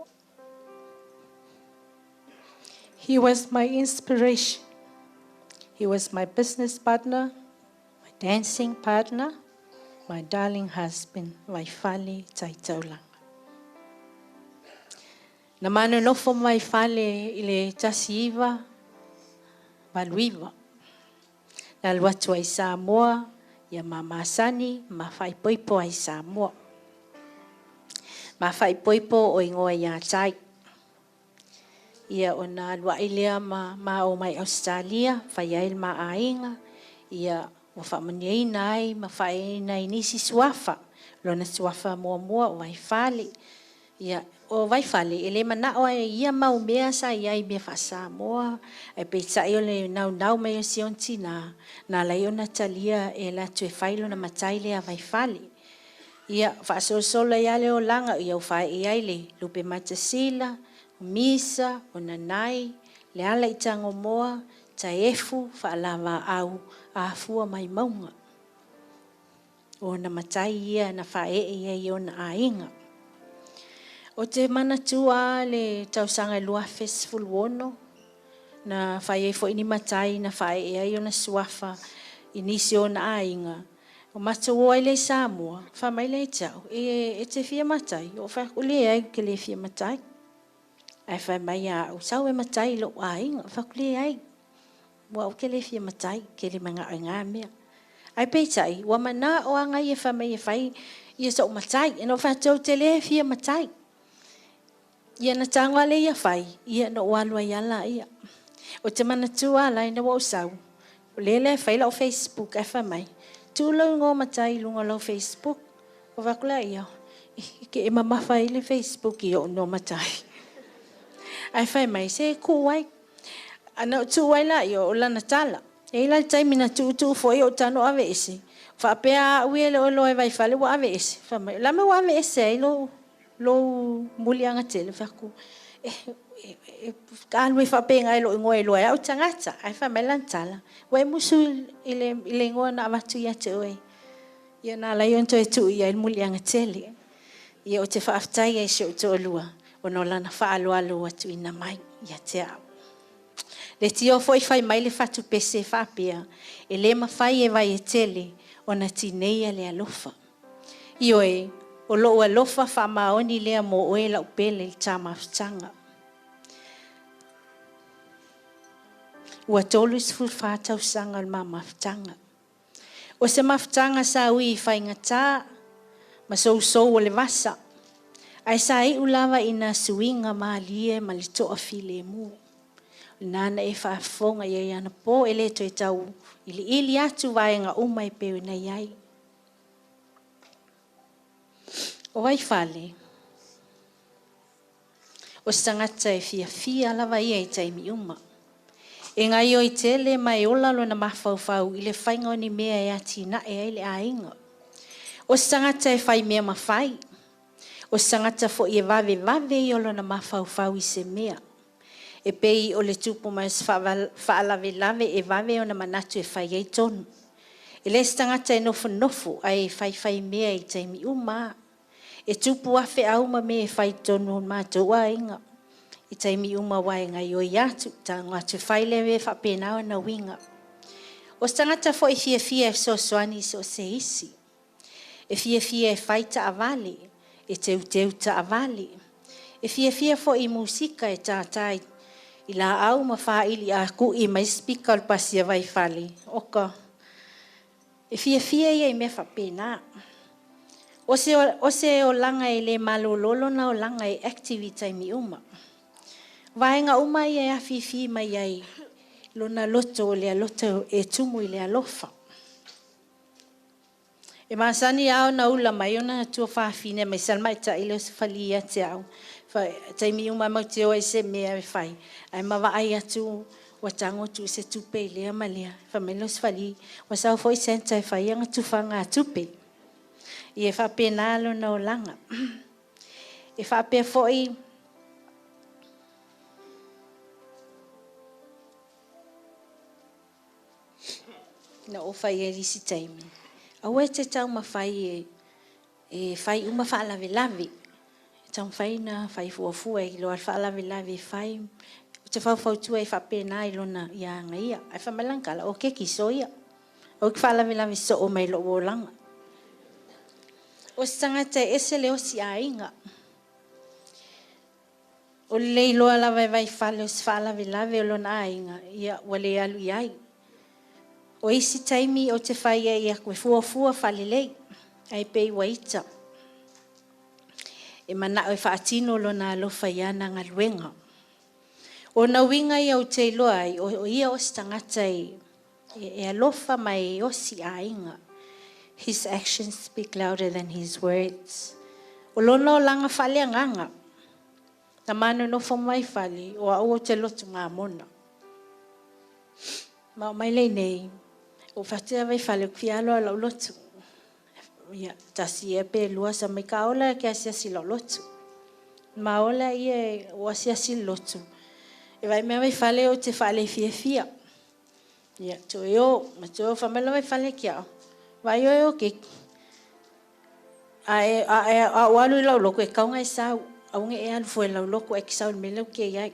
He was my inspiration. He was my business partner, my dancing partner, my darling husband, Vaifale Taitaulaga. Na ma nonofo ma Vaifale i le 1989. Na alu atu ai i Samoa, ia ma masani, ma faaipoipo ai i Samoa. Ma faaipoipo o igoa ia tai. Ia ona alu ai lea ma ma o mai Ausetalia, fai ai le ma aiga, ia ua faamanuiaina ai ma faaeaina ai i nisi suafa. Lona suafa muamua o Vaifale. Ia, o Vaifale, e le manao ai ia mau mea sa i ai i mea faa-Samoa, ae peitai o le naunau mai o si ona tina, na ala ai ona talia e alu atu e fai lona matai lea Vaifale. Ia, faasolosolo ai lava le olaga, ia ua faai'i ai le lupematasila, o misa, o nanai, le ala i Tagomoa, taefu, faalavaau, afua mai mauga. O ona matai ia na faaee ai i ona aiga. Ou te manatua lava le tausaga e 2016, na fai ai foi ni matai na faaee ai ona suafa i nisi o ona aiga. Ua matou o ai lea i Samoa, fai mai lea ia te au, e te fia matai? Ou fai atu, leai ou te le fia matai. Ae fai mai ia au, sau e matai i lou aiga. Ou fai atu, leai, aua ou te le fia matai, ou te le manao i na mea. Ae peitai, ua manao lava ia fai mai e fai ia sou matai. Ona ou fai atu, ou te le fia matai. Ia na tago lava lea ia fai, ia na ou alu ai lava laia. Ou te manatua lava la ina ua ou sau, o lea la e fai lau Facebook ae fai mai, tuu lou igoa matai i luga o lau Facebook. Ou fai atu lea, i ke e mamafa ai le Facebook i ou igoa matai. Ae fai mai, se tuu ai. Na ou tuu ai laia o lana tala. E i ai la le taimi na tuutuu foi ou tago aveese, faapea au ia e le o iloa e Vaifale ua aveese. Fai mai, o le a le mea ua aveese ai lou muliagatele? Ou fai atu, E alu ai faapena i lou igoa e iloa ai au tagata. Ae fai mai lana tala, ua e musu i le igoa na avatu ia te oe. Ia na ala ai ona toe tuu i ai le muliaga tele. Ia ou te faafetai ai i si ou toalua, ona o lana faaaloalo ua tuuina mai ia te au. Leitio foi fai mai le fatupese e faapea, e le mafai e vai e tele ona tineia le alofa. Ioe, o lou alofa faamaoni lea mo oe lau pele i le ta mafutaga. Ua 34 tausaga o le ma mafutaga. O se mafutaga sa ui i faigata ma sousou o le vasa, ae sa iu lava ina suiga malie ma le toafilemu. O lena na e faafofoga i ai anapo, e le toe tau iliili atu vaega uma e pei ona i ai. O Vaifale, o se tagata e fiafia lava ia i taimi uma. E gaoioi tele ma e ola lona mafaufau i le faiga o ni mea e atinae ai le aiga. O se tagata e fai mea mafai. O se tagata foi e vavevave ia o lona mafaufau i se mea. E pei o le tupu mai o se faalavelave e vave ona manatu e fai ai tonu. E le se tagata e nofonofo ae faifai mea i taimi uma lava. E tupu lava feau ma mea e fai i totonu o le matou aiga i taimi uma aua e gaoioi atu, tago atu e fai lea mea, e faapena ona uiga. O se tagata foi e fiafia e fesoasoani i so o se isi. E fiafia e fai taavale, e teuteu taavale. E fiafia foi i musika e tātā i laau ma fāili a kui mai speaker o le pasi a Vaifale, oka, e fiafia ia i mea faapena. O se olaga e le malolo lona olaga e active i taimi uma. O vaega uma ia e afifi mai ai lona loto o le loto e tumu i le alofa. E masani lava ona ula mai ona tuafafine aemaise lava le tamaitai lea o Sefali ia te au. Taimi uma lava matou te o ai i se mea e fai, ae ma vaai atu ua tago tuu se tupe i lea ma lea. Fai mai lea o Sefali, ua sau foi Santa e fai ana tufagatupe. Ia e faapena lona olaga. E faapea foi na ou fai ai i le isi taimi, aua e te taumafai e fai uma faalavelave. E taumafai na fai fuafua i lo le faalavelave e fai. Ou te faufautua ai faapena i lona ia aga ia. Ae fai mai lana tala, o keki soia. Aua e te faalavelave soo mai i lou olaga. O se tagata e ese le osi aiga. O le le iloa lava e Vaifale o se faalavelave o lona aiga, ia ua le alu i ai. O isi taimi ou te fai ai aku e fuafua faalelei, ae pei ua ita. E manao e faatino lona alofa i ana galuega. O na uiga ia ou te iloa ai, o ia o se tagata e alofa ma e osi aiga. His actions speak louder than his words. O lona olaga faaleagaga, na ma nonofo mai fale, o au ou te lotu mamona. Ma o mai lei nei, o fatea Vaifale o fia aloa lau lotu. Ia, tasi ia pe lua sa mai ka ola ke asiasi lau lotu. Ma ola ia o asiasi le lotu. E vai mea Vaifale o te faale fiafia. Ia, toe o, ma toe o whamela Vaifale ki au. Vai o e o ke. A o alu i lau loko e kaunga e sau. Aunge e alu fue lau loko e ki sau le mele ke iai.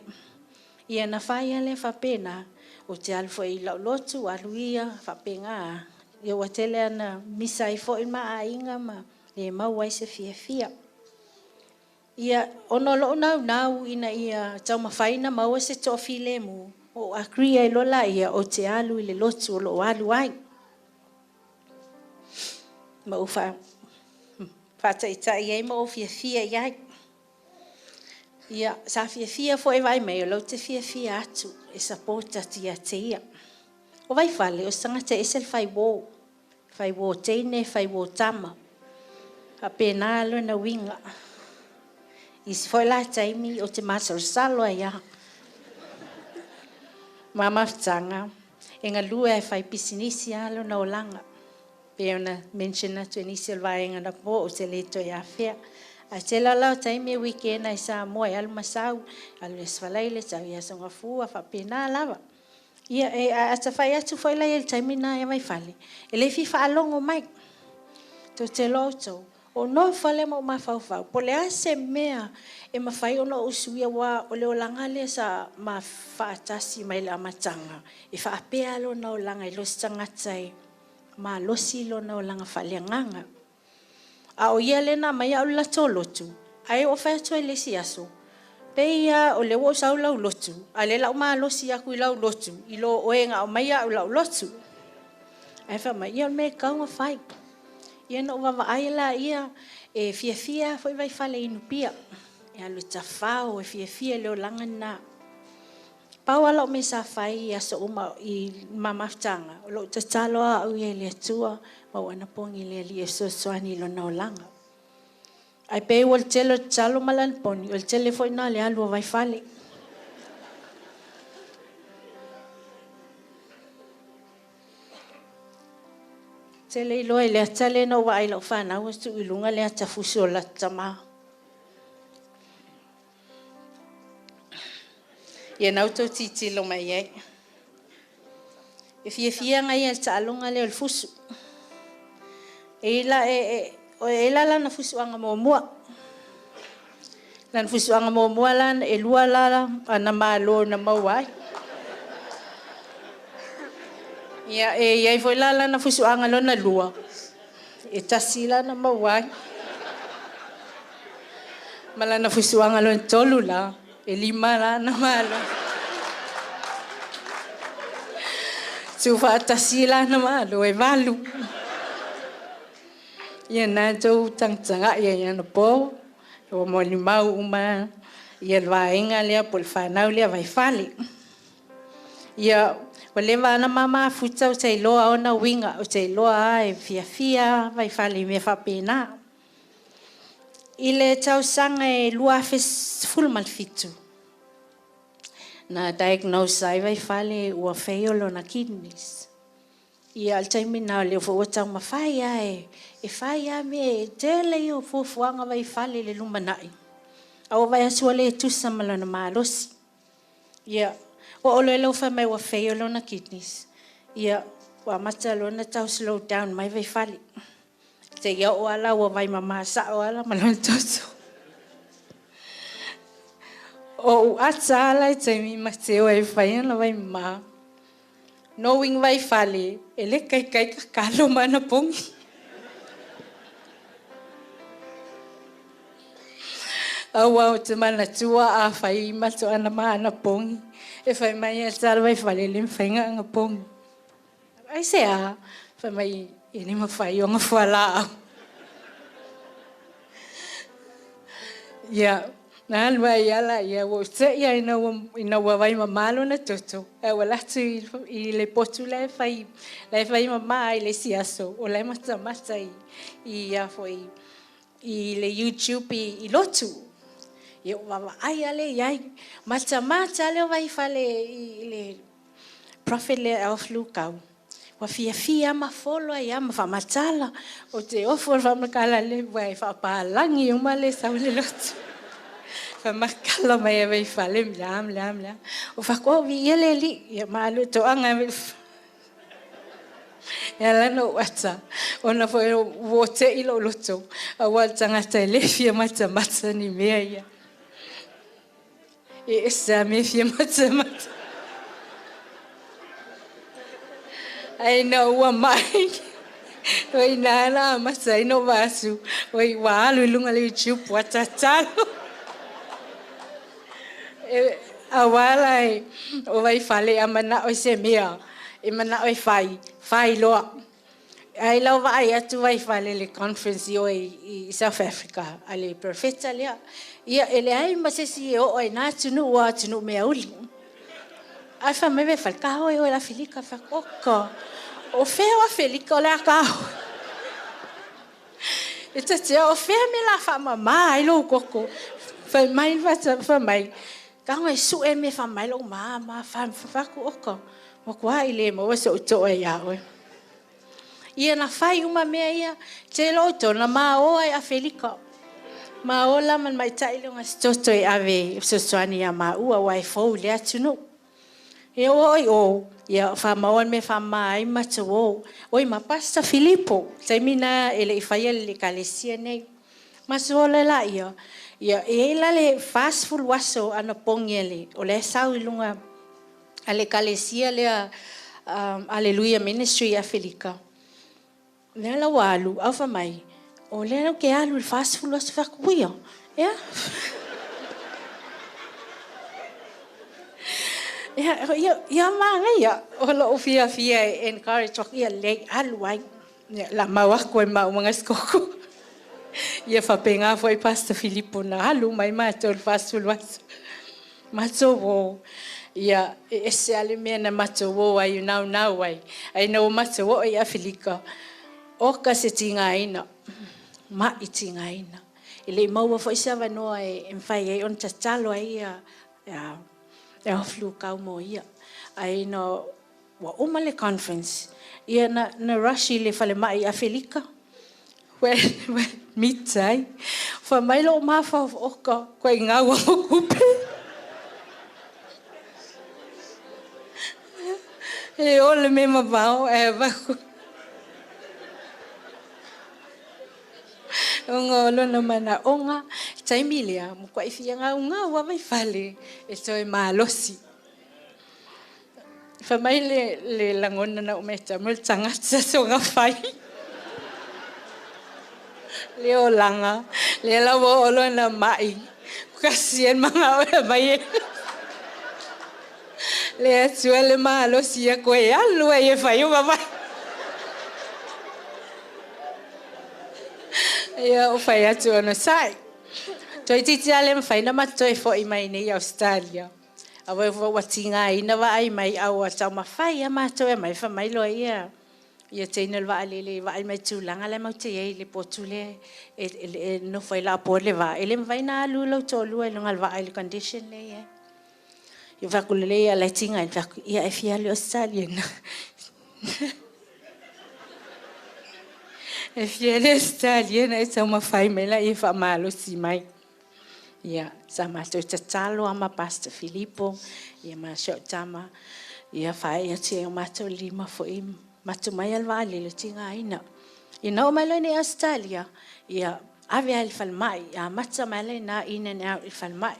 Ia na whai ale whapena. O te alu fue i lau lotu, alu ia, whapenga. Ia ua tele ana misa i fo i ma ainga ma le mau ai se fiafia. Ia, ono lou nau nau ina ia taumafai na maua se toafilemu. O agree ai lola ia o te alu i le lotu o loo alu ai. Ma ou faataitai ai ma ou fiafia i ai. Ia, sa fiafia foi vai mai o lau te fiafia atu e support atu ia te ia. O Vaifale, o se tagata e ese le fai uō. Fai uō teine, fai uō tama. Faapena lona uiga. Isi foi la taimi o te masalosalo ai a. Ma mafutaga, e galue ai fai pisinisi a lona olaga. Pe ona mention atu e nisi o le vaega na po o te le toe afea. Ae tele lava la o taimi e weekend ai i Samoa e alu ma sau, alu i le Aso Faraile sau i le Aso Gafua, faapena lava. Ia e a ta fai atu foi la i ai i le taimi lena ia Vaifale, e le fia faalogo mai. Tou te iloa outou, ou nofo lava lea ma ou mafaufau, po o le a se mea e mafai ona ou suia aua o le olaga lea sa ma faatasi mai le amataga, e faapea lava lona olaga, e le o se tagata e malosi lona olaga faaleagaga. A o ia lea na aumaia au i le latou lotu, ae ou fai atu ai i le isi aso, pei lava o lea ua ou sau i lau lotu, a o lea o le a ou malosi atu i lau lotu i lo oe na aumaia au i lau lotu. Ae fai mai, ia o le mea e tatau ona fai. Ia na ou vaavaai lea, e fiafia lava foi Vaifale e inu pia, e alu e tafao, e fiafia i le olaga lena. Pau lava lau mea sa fai i aso uma i ma mafutaga, o lou tatalo lava au ia i le Atua ma ou anapogi i le Alii e fesoasoani i lona olaga. Ae pei ua tele o le tatalo ma le anapogi, o le tele foi lena o le alu o Vaifale. Ou te le iloa i le ata lea na ou vaai i lau fanau o tuu i luga le ata fusu o le latou tama. Ia na outou tilotilo mai i ai. E fiafia ia i le taaloga lea o le fusu. E i ai la lana fusuaga muamua. Lana fusuaga muamua la, e lua la ana malo na maua ai. Ia, e i ai foi la lana fusuaga lona lua, e tasi la na maua ai. Ma lana fusuaga lona tolu la, e lima la ana malo. Tuufaatasi la ana malo e valu. Ia na tou tagatagai ai anapo, ua molimau uma ia le vaega lea po o le fanau lea a Vaifale. Ia, ua leva lava ona ma mafuta ou te iloa ona uiga, ou te iloa lava e fiafia Vaifale i mea faapena. I le tausaga e 2017, na diagnose ai Vaifale ua fail lona kidneys. Ia, o le taimi lena o lea foi ua taumafai lava e fai lava mea, e tele ia o fuafuaga a Vaifale i le lumanai, ae ua vaai atu ua le tusa ma lona malosi. Ia, ua oo loa ua fai mai ua fail lona kidneys, ia, ua amata loa ona tau slow down mai Vaifale. Seia oo lava la ua vaimama sao lava la ma lona toto. O ou ata lava la i taimi ma te o e fai ana vaimama. Knowing Vaifale, e le kaikai kakalo ma ana pogi. Aua ou te manatua a fai matou ana ma ana pogi, e fai mai ia te Vaifale, e le mafai ona ana pogi. Aisea? Fai mai, e le mafai ona fualaau. Ia, na alu ai lava laia, ua ou te i ina ua vaimama lona toto, ae ua alu atu i le potu la e fai mama ai i le isi aso, o la e matamata i le YouTube i lotu. Ia ua vaavaai lava lea i ai. Matamata lea o Vaifale i le prophet lea Alf Lukau. Ua fiafia ma follow ai ma faamatala. O te ofo le faamatala le ua e faapalagi uma le sau le lotu. Faamakala mai e Vaifale mla mla mla. O fakoa vi ia le li. Ia maalu toanga e ala na ou ata, ona foi ua te i lou loto, aua le tagata e le fia matamata ni mea ia. E ese a mea fia matamata. Ai na ua mai. Oi nā la mata i no vasu. Oi ua alu i lunga le YouTube ua tatalo. Aua la e o Vaifale a manao i se mea, e manao e fai, fai loa. Ai lau vaai atu Vaifale le conference i o i South Africa a le profeta lea. Ia e leai ma se isi e oo ai nā atunuu a atunuu meauli. Ae fai mai Vaifale, ka hoi oe le Afelika. Fai atu, oka, o fea o Afelika o le a ka hoi. E tatea, o fea me la whaamama ai lou koko. Fai mai, fai mai, ka ngai sue me wha mai lou ma, wha, wha, oka. Wa kua i le maua so uto e ia oe. Ia na whai uma mea ia, te lo tōna ma o ai Afelika. Ma ola ma le maita'i lea o Gasitoto e ave e fesoasoani ia maua aua e fou i lea atunuu. Ia ua oo i o, ia faamaoa le mea e faamama ai ma matou o. Oi ma Pastor Filipo, taimi lena e le i faia le ekalesia nei. Matou o loa laia, ia e i ai la le 40 aso anapogi a le, o la e sau i luga a le ekalesia lea Aleluia Ministry i Afelika, lea la ua alu, ae fai mai, o lea ou te alu i le 40 aso. Fai atu, uia, e a? Ia manaia, o lou fiafia e encourage atu, ia lelei, alu ai. Ia, la mau atu ai ma au ma Gasikoto. Ia faapena foi Pastor Filipo na alu mai matou i le 40 aso. Matou o, ia, e ese lava le mea na matou o ai, naunau ai. Ae ina ua matou oo i Afelika, oka se tigaina, ma'i tigaina. E le i maua foi se avanoa e mafai ai ona tatalo ai ia le aofi mo ia. Ae ina ua uma le conference, ia na rush i le falemai i Afelika, ua admit ai. Fai mai lou mafaufau, oka, koe gau a kupe. E ole me mavao e vaku. Ona o lona manaoga, taimi lea, matuai fia gaugau lava i fale e toe malosi. Fai mai le lagona na ou matau, mo le tagata soona fai. Le olaga, lea la ua oo lona mai, kasi e manao e mai e. Le Atua le malosi ia koe alu ai e fai o vavai. Ia o fai atu ona sai. Toeitiiti lava le mafai ona matou toe foi mai nei i Ausetalia. Aua ua tigaina vaai mai a ua taumafai lava matou e aumai, fai mai loa ia ia teine o le vaalele e vaai mai i le tulaga la e matou te i ai i le potu lea e nofo ai lapoa le vaa, e le mafai ona alu lou toalua i luga o le vaa i le condition lea e i ai. Ia fai atu lelei a o la e tigaina, fai atu, ia e fia alu i Ausetalia na. E fia alu i Ausetalia na e taumafai mai laia e faamalosi mai. Ia, sa matou tatalo lava ma Pastor Filipo, ia ma si au tama, ia faaee atu i ai o matou lima foi, matou mai lava i le vaalele, tigaina. Ina oo mai loa i Ausetalia, ia ave lava i le falemai, amata mai lava lena in and out i le falemai.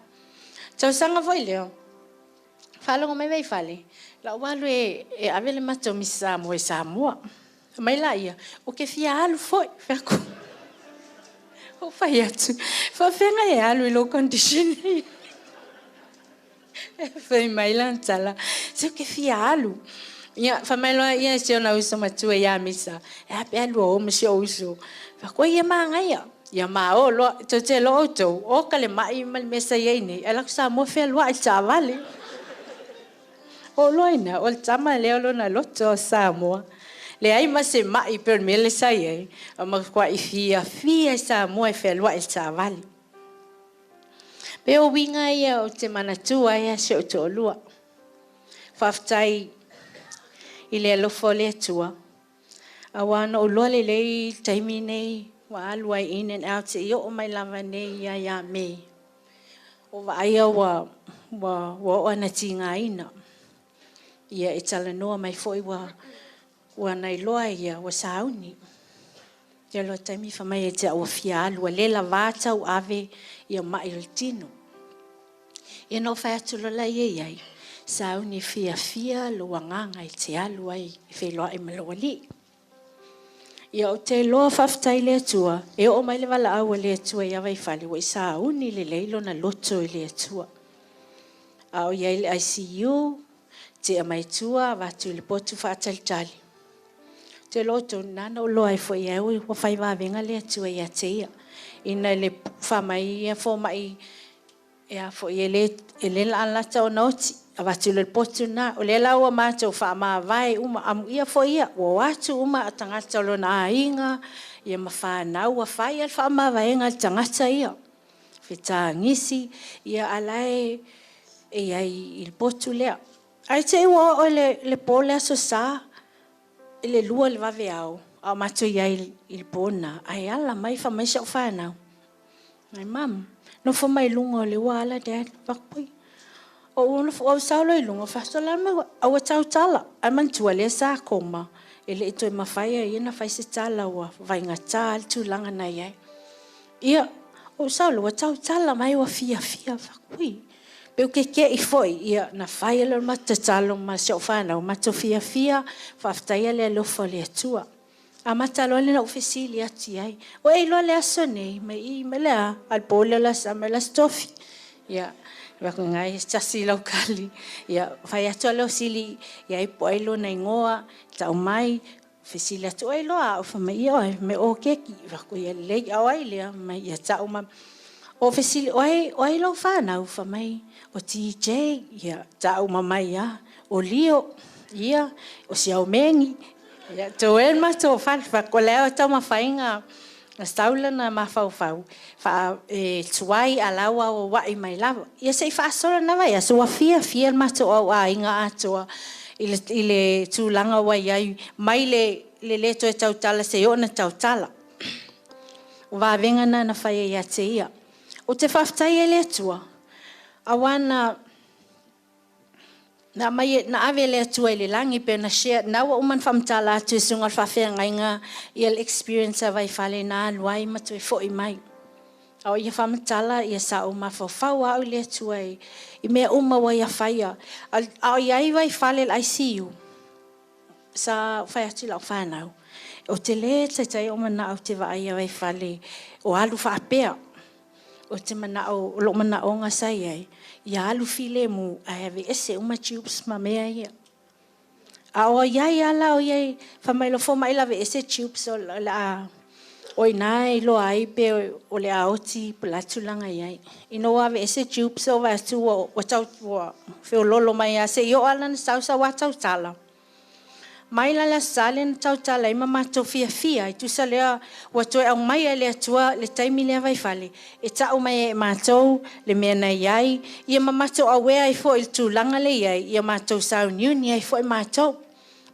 Tausaga foi lea, faalogo mai Vaifale, lau alu e ave le matou Miss Samoa i Samoa. Fai mai laia, ou te fia alu foi. Fai atu, ou fai atu, faafeaga e alu i lou condition. Fai mai lana tala, se ou te fia alu. Ia, fai mai loa ia si ona uso matua ia Misa, e a pe alu o ma si ou uso. Fai atu, ia manaia. Ia ma o loa, tou te iloa outou, o ka le mai ma le mea sa i ai nei, ae alu atu Samoa fealuai i le taavale. O loa ina, o le tama lea o lona loto o Samoa. Leai ma se mai pe o le mea le sa i ai, a matuai fiafia i Samoa e fealuai i le taavale. Pe o uiga ia o te manatua ai a si ou toalua. Faafetai i le alofa o le Atua, aua na ou iloa lelei le taimi nei ua alu ai in and out seia oo mai lava nei ia Me. O vaaia ua oo ina tigaina. Ia e talanoa mai foi ua na iloa ia ua sauni. Ia loa taimi fai mai e te au ua fia alu, ua le lava tauave ia mai o le tino. Ia na ou fai atu loa la ia i ai, sauni fiafia lou agaga e te alu ai e feiloai ma lou alii. Ia ou te iloa faafetai i le Atua, e oo mai le valaau a le Atua ia Vaifale, ua i sauni lelei lona loto i le Atua. A o i ai le ICU, tea mai tua, avatu i le potu faatalitali. Ou te iloa outou, na na ou iloa ai foi ai ua fai vavega le Atua ia te ia. Ina le fai mai ia fomai, e a foi, e le laalata ona oti, avatu i le potu lena. O lea la ua matou faamavae uma, amuia foi ia, ua o atu uma tagata o lona aiga, ia ma fanau, ua fai lava le faamavaega a le tagata ia. Fetagisi, ia a la e i ai i le potu lea. Ae te i ua oo i le po le Aso Sa, i le 2 i le vaveao, a o matou i ai i le po lena, ae ala mai fai mai si au fanau. My mum, nofo mai luga o le uala, Dad, fai atu, oi. Ou nofo, ou sau loa i luga, fai atu, o le a le mea ua, a ua tautala. Ae manatua o lea sa koma, e le i toe mafai e ia ona fai se tala ua faigata le tulaga na i ai. Ia, ou sau loa ua tautala mai ua fiafia. Ou fai atu, ui, pei ou te te i foi, ia ona fai lea o le matou tatalo ma si au fanau, matou fiafia, faafetaia le alofa o le Atua. Amata loa lea ona ou fesili atu i ai, ua e iloa le aso lenei? Mai i, o le a? A o le po lea o le Aso Sa, mai o le Aso Tofi. Ia, lena e tasi lau tali. Ia, fai atu lea o fesili i ai po o ai lona igoa, tau mai, fesili atu, ua e iloa au? Fai mai, ioe, fai mai o Keki. Fai atu, ia lelei, a o ai lea? Fai mai, ia tau mai. Ou fesili, o ai lau fanau? Fai mai, o TJ, ia tau uma mai lava. O Lio, ia, o Siaomeni. Ia, toe le matou fale. Fai atu, o le a taumafaiga na sau lana mafaufau e tuai a o la ua auauai mai lava. Ia se i faasolo na vaiaso, ua fiafia le matou aiga atoa i le tulaga ua i ai, mai le le toe tautala seia oo ina tautala. O vavega na na faia ia te ia. Ou te faafetai ai i le Atua, aua na na ave e le Atua i le lagi pei ona share, na ua uma ona faamatala atu e susuga i le faafeagaiga le experience a Vaifale na alu ai ma toe foi mai. A o ia faamatala sa ou mafaufau lava au i le Atua i mea uma ua ia faia. A o i ai Vaifale i le ICU, sa ou fai atu i lau fanau, ou te le taitai ona manao ou te vaai ia Vaifale o alu faapea. Ou te manao, o lou manaoga sa i ai, ia alu filemu ae aveese uma tubes ma mea ia. A o i ai lava la o ia, fai mai loa fomai o le a aveese tubes o le a, o i ina e iloa ai pe o le a oti po o le a le tulaga e i ai. Ina ua aveese tubes ou vaai atu ua feoloolo mai lava seia oo lava la ina sau sau lava tautala. Mai la le Aso Sa lea na tautala ai ma matou fiafia ai, tusa lea ua toe aumaia e le Atua le taimi lea Vaifale e tau mai ai e matou le mea na i ai, ia ma matou aware ai foi i le tulaga lea e i ai, ia matou sauniuni ai foi matou.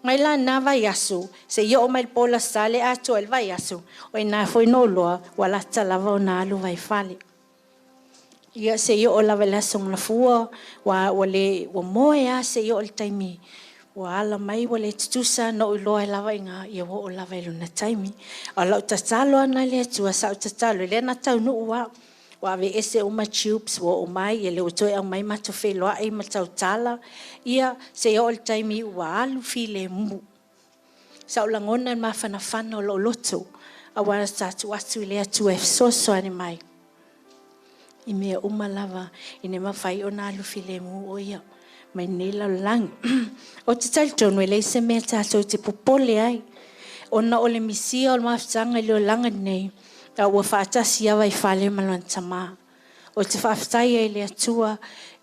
Mai la lena vaiaso seia oo mai i le po o le Aso Sa lea e atoa ai le vaiaso, o i ina foi na ou iloa ua lata lava ona alu Vaifale. Ia seia oo lava i le Aso Gafua ua moe lava seia oo i le taimi ua ala mai ua le tutusa, na ou iloa ai lava i ina, ia ua oo lava i lona taimi. A o lau tatalo lava lena i le Atua, sa ou tatalo, lea na taunuu lava, ua aveese uma tubes ua oo mai, ia lea ua toe aumai matou feiloai ma tautala, ia seia oo i le taimi ua alu filemu. Sa ou lagona le mafanafana o lou loto, aua sa tuu atu i le Atua e fesoasoani mai i mea uma lava ina ia mafai ona alu filemu o ia mai lenei lalolagi. Ou te talitonu e leai se mea tatou te popole ai, ona o le misia o le mafutaga i le olaga lenei, a ua faatasi lava Vaifale ma lona Tama. Ou te faafetai ai i le Atua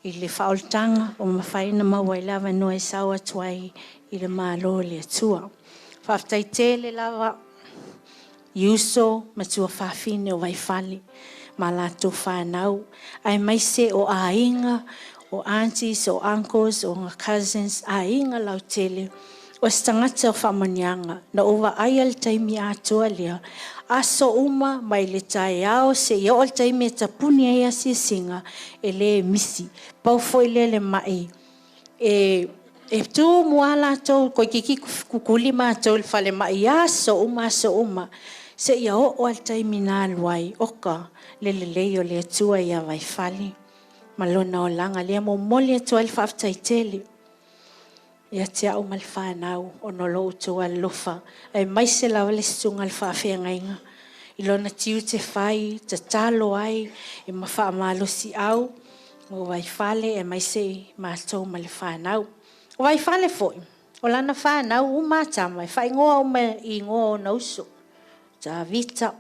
i le faaolataga ua mafai ona maua ai le avanoa e sao atu ai i le Malo o le Atua. Faafetai tele lava i uso ma tuafafine o Vaifale ma latou fanau, aemaise o aiga, o aunties, o uncles, o cousins, aiga lautele. O se tagata o faamanuiaga, na ou vaaia le taimi atoa lea, aso uma mai le taeao seia oo i le taimi e tapuni ai asiasiga, e le misi. Pau foi lea o le mai e tumu lava latou, toeitiiti tutuli matou i le falemai i aso uma aso uma, seia oo lava i le taimi na alu ai. Oka le lelei o le Atua ia Vaifale ma lona olaga. Lea e momoli atu ai le faafetai tele ia te au ma le fanau ona o lo outou alolofa, aemaise lava le susuga i le faafeagaiga i lona tiute fai, tatalo ai ma faamalosiau mo Vaifale aemaise matou ma le fanau. O Vaifale foi, o lana fanau uma lava tama, e faaigoa uma i igoa o ona uso, Tavita,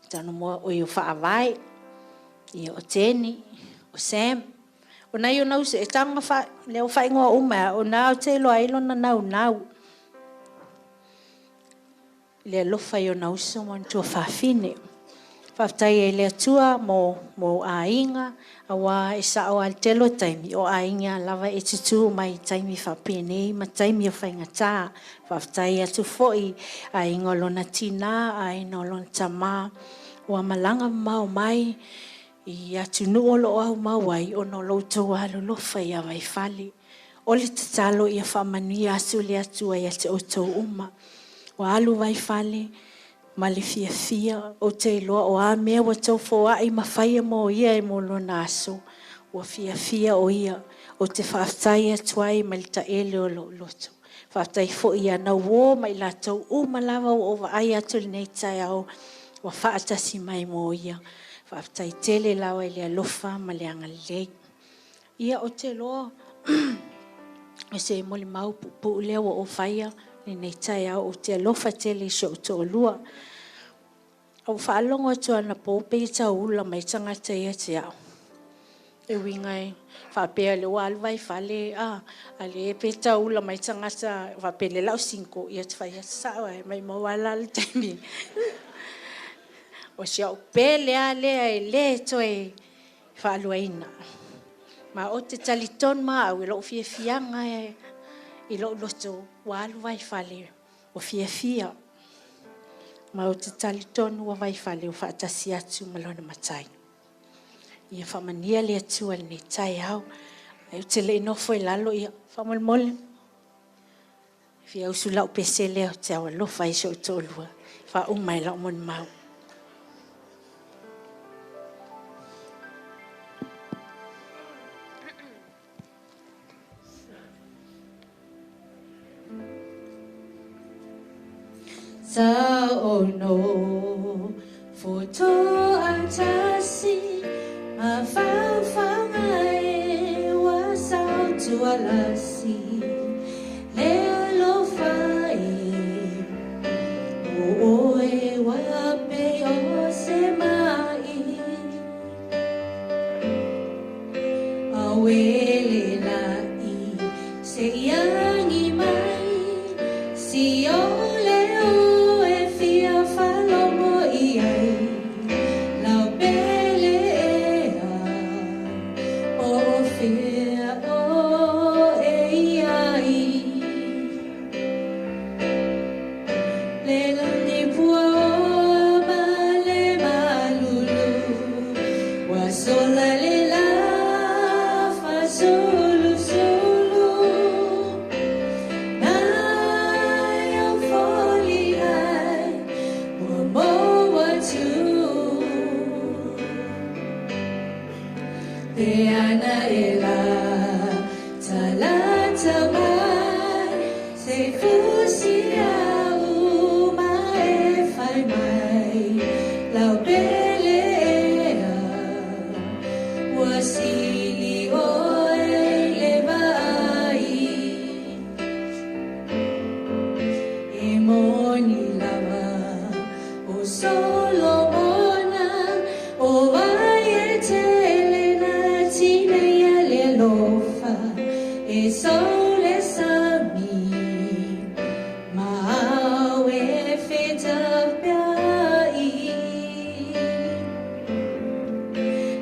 Tanumua, o Faavae, o Teni, o Sam. O nai ona uso, e tago lea ua faaigoa uma lava, o lena ou te iloa ai lona naunau i le alofa i ona uso ma ona tuafafine. Faafetai ai i le Atua mo aiga, aua e sao lava i le tele o taimi, o aiga lava e tutu mai i taimi faapenei ma taimi o faigata. Faafetai atu foi i aiga o lona tina, aiga o lona tama, Ua malaga mamao mai i atunuu o lo o aumau ai ona o lo outou alolofa ia Vaifale. O le tatalo ia faamanuia atu le Atua ia te outou uma. Ua alu Vaifale ma le fiafia, ou te iloa o a mea ua outou foai ma faia mo ia mo lona aso, ua fiafia o ia. Ou te faafetai atu ai mai le taele o lou loto. Faafetai foi ia Nauo ma i latou uma lava ua ou vaai atu i lenei taeao ua faatasi mai mo ia. Faafetai tele lava i le alofa ma le agalelei. Ia, ou te iloa o se molimau puupuu lea ua ou faia i lenei taeao, ou te alofa tele i si ou toalua. Na ou faalogo atu anapo pei e tau ula mai tagata ia te au, e uiga faapea o lea ua alu Vaifale a o lea pei e tau ula mai tagata faapea o lea o le a ou single. Ia ou te fai atu, e sao lava, maumau lava la le taimi. O si au pele lava lea e le toe faaluaina. Ma ou te talitonu lava au i lou fiafiaga i lou loto ua alu Vaifale ua fiafia. Ma ou te talitonu ua Vaifale ua faatasi atu ma lona Matai. Ia faamanuia le Atua i lenei taeao. Ae ou te le i nofo i lalo, faamolemole, e fia usu lau pese lea ou te alofa ai i si ou toalua, e faauma ai lau molimau. Sa ono foto atasi ma faufauga e ua sautualasi le alofa e o oe ua pei o se mai awele lai se iagi mai si o le o e fia falogo i ai lau pele ea o fea o e iai le lani pua o ma le malulu ua sola le la fasulusulu nai au foligai ua mou atu te ana e la talata mai se fusi au ma e fai mai lau pele ea ua sili oe i le vaai e moni lava o Solomona o vai e tele na tineia le alofa e sole sami ma au e fetapeai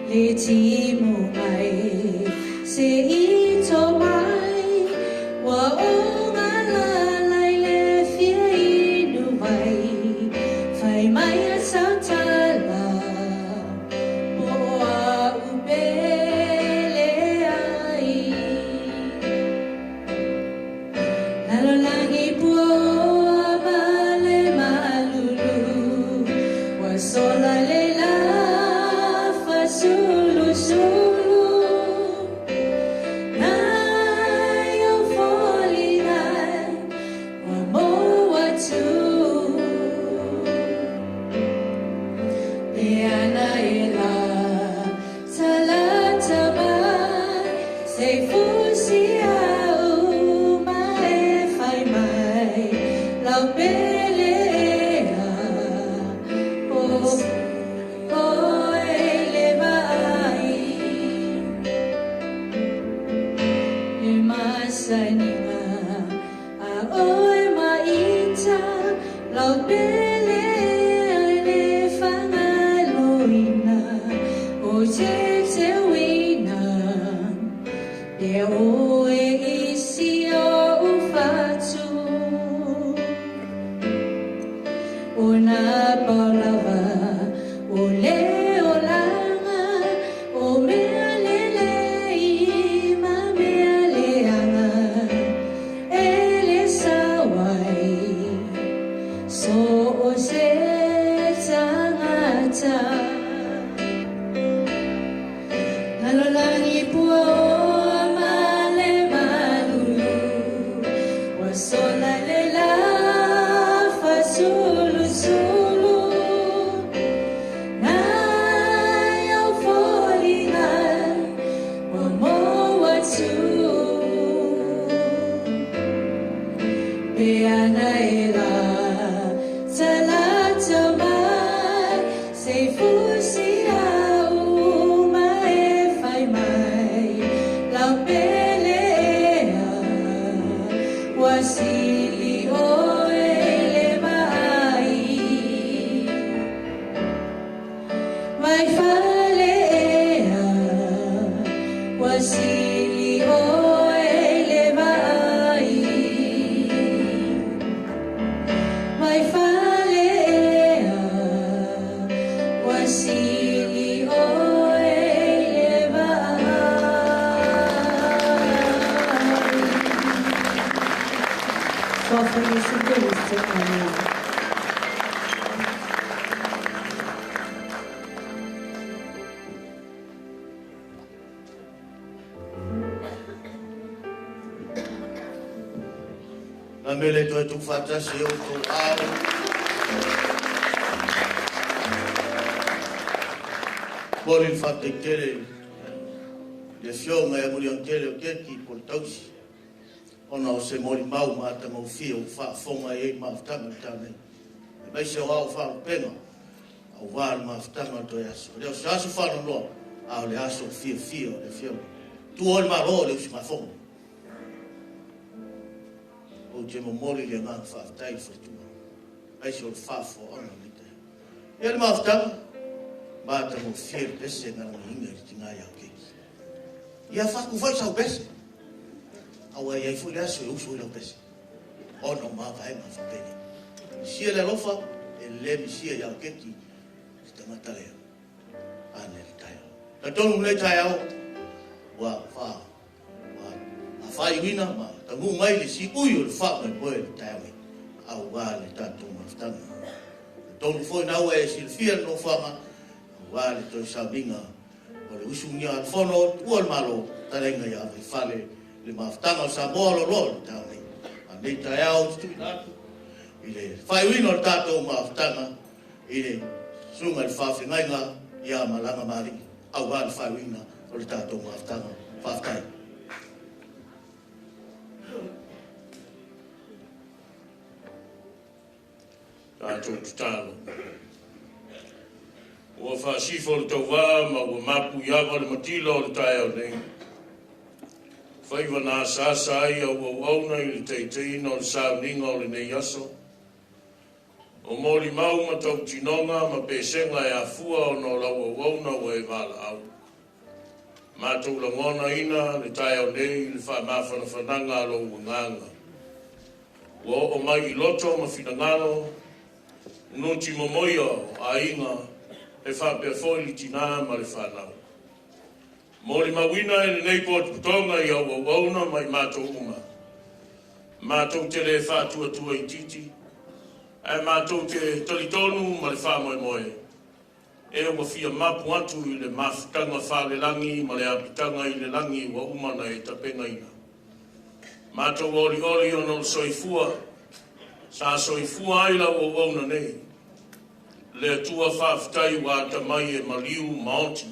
le timo mai se ito mai ua o galala i le fia inu vai fai mai a sautala po o au pele ai lalolagi pua o ma le malulu ua sola le la fasulusulu nai au foligai ua mou atu te ana e la talata mai se fusi au ma e fai mai lau pele ea o oe le vaai e masaniga a oe maita lau pele ai le fagaloina o teteuina e oe isi o fatu o nā paulava o O le olaga o mea lelei ma mea leaga e le sao ai so o se tagata. Lalolagi puaoa ma le malulu, ua sola le la fasulusulu. Nai au foliga ua mou atu. Pe ana e latalata mai, se i fusi au ma e fai mai, lau pele ea, ua sili oe i le vaai. Mai fale ea, ua sili oe i le vaai. Mai fale ea, ua sili oe i le vaai. Suafa Iesu Keriso. Amene. Na mele toe tuufaatasi e outou aao. Momoli le faafetai tele i le Afioga ia Muliautele o Keki po o le Tausi ona o se molimau matagofie ua faafofoga i ai le mafutaga i le taeao nei, aemaise o ao faalupega aua le mafutaga o le toe aso. E le o se aso faanoanoa, a o le aso fiafia o le Afioga. Tua o le Malo o le usugafono. Ou te momoli le agaga faafetai i le faletua, aemaise o le faafofoga o lenei taeao. Ia le mafutaga, matagofie le pese na lagiina i le tina ia Keki. Ia fatu foi sau pese, aua e i ai foi le aso e usu ai lau pese, ona o mavaega faapenei. Misia le alofa, e le misia ia Keki le tagata lea. Ane le taeao. Talitonu lenei taeao, ua fa, ua faaiuina ma taunuu mai le siui o le faamoemoe i le taeao nei, aua le tatou mafutaga. Talitonu foi na ua e silafia le nofoaga, aua le toe sauniga o le usugia a le fono tuua le Malo, talaiga ia Vaifale, le mafutaga o Samoa loaloa le taeao nei. A nei taeao ou te tuuina atu i le faaiuina o le tatou mafutaga i le susuga i le faafeagaiga ia Malaga Malii, aua le faaiuina o le tatou mafutaga. Faafetai. Tatou tatalo. Ua faasifo le tauvā ma ua mapu i ava le matila o le taeao nei. Faiva na asaasa ai au auauna i le taitaiina o le sauniga o lenei aso. O molimau ma tautinoga ma pesega e afua ona o lau auauna ua e valaau. Matou lagonaina le taeao nei i le faamafanafanaga a lou agaga. Ua oo mai i loto ma finagalo, nuti momoia o aiga e faapea foi le tinā ma le fanau. Molimauina e lenei potopotoga i au auauna ma i matou uma. Matou te le faatuatua itiiti, ae matou te talitonu ma le faamoemoe, e ua fia mapu atu i le mafutaga faalelagi ma le apitaga i le lagi ua uma ona e tapenaina. Matou olioli ona o le soifua, sa soifua ai lau auauna nei. Le Atua faafetai ua atamai e maliu ma oti,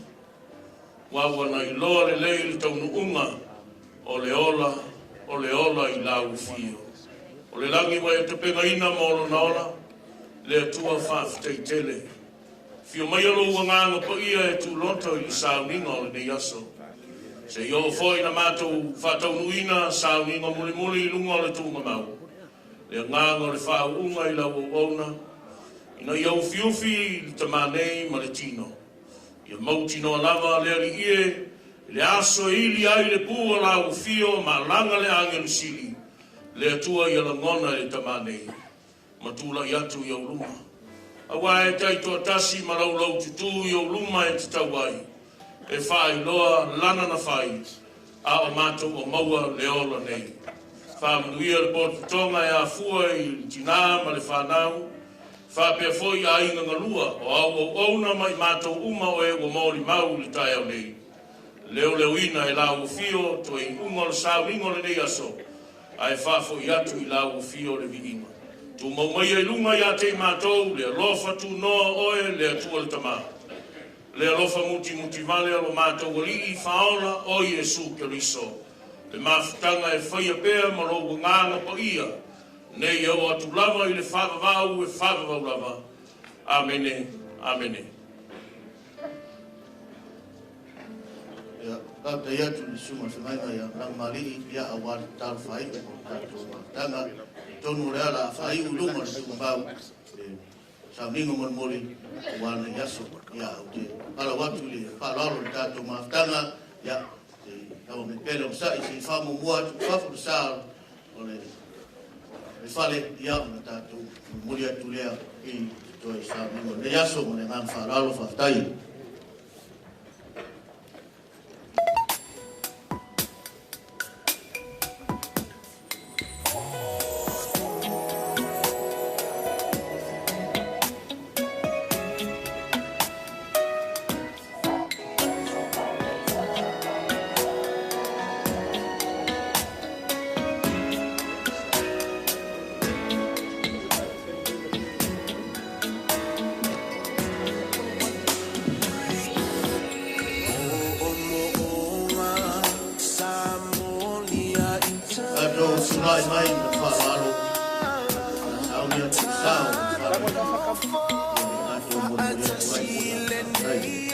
ua ua na iloa lelei le taunuuga o le ola, o le ola i lau afio. O le lagi ua e tapenaina mo lona ola, le Atua faafetai tele. Afio maia lou agaga paia e tuloto i le sauniga o lenei aso. Se i oo foi na matou faataunuuina sauniga mulimuli i luga o le tuugamau. Le agaga o le faauuga i lau auauna, ina ia ufiufi i le tamā nei ma le tino. Ia mautinoa lava le Alii e, i le aso e ili ai le pu o lau afio ma alaga le agelu sili, le Atua ia lagona e le tamā nei, ma tulai atu i ou luma. Auā e taitoatasi ma laulaututū i ou luma e tatau ai, e faailoa Lana na fai, a o matou o maua le ola nei. Faamanuia le potopotoga e afua i le tinā ma le fanau, faapea foi aiga galua o au auauna ma i matou uma o e ua molimau i le taeao nei. Leoleoina e lau afio toe iuga o le sauniga o lenei aso, ae faafoi atu i lau afio le viiga. Tumau maia i luga ia te i matou le alofa tunoa o oe le Atua le Tama. Le alofa mutimutivale o lo matou Alii Faaola o Iesu Keriso. Le mafutaga e faia pea ma lou Agaga Paia, nei e oo atu lava i le faavavau e faavavau lava. Amene, amene. Ia, faafetai atu i le Susuga i le Feagaiga ia Malagamalii, ia, aua le tatalo faaiu mo le tatou mafutaga. Atonu o le ala a faaiu i luma o le tuumau le sauniga molimoli aua lenei aso. Ia, ou te valaau atu i le faaaloalo i le tatou mafutaga, ia, se i lava mai pea le onosai, se i faamuamua atu i fafo le sa o le fale, ia, ona tatou molimoli atu lea i toe sauniga o lenei aso ma le agaga faaaloalo. Faafetai. Tatou tulai mai ma le faaaloalo na sauni atu i sa o le fale le tatou molimoli atu ai. Faafetai.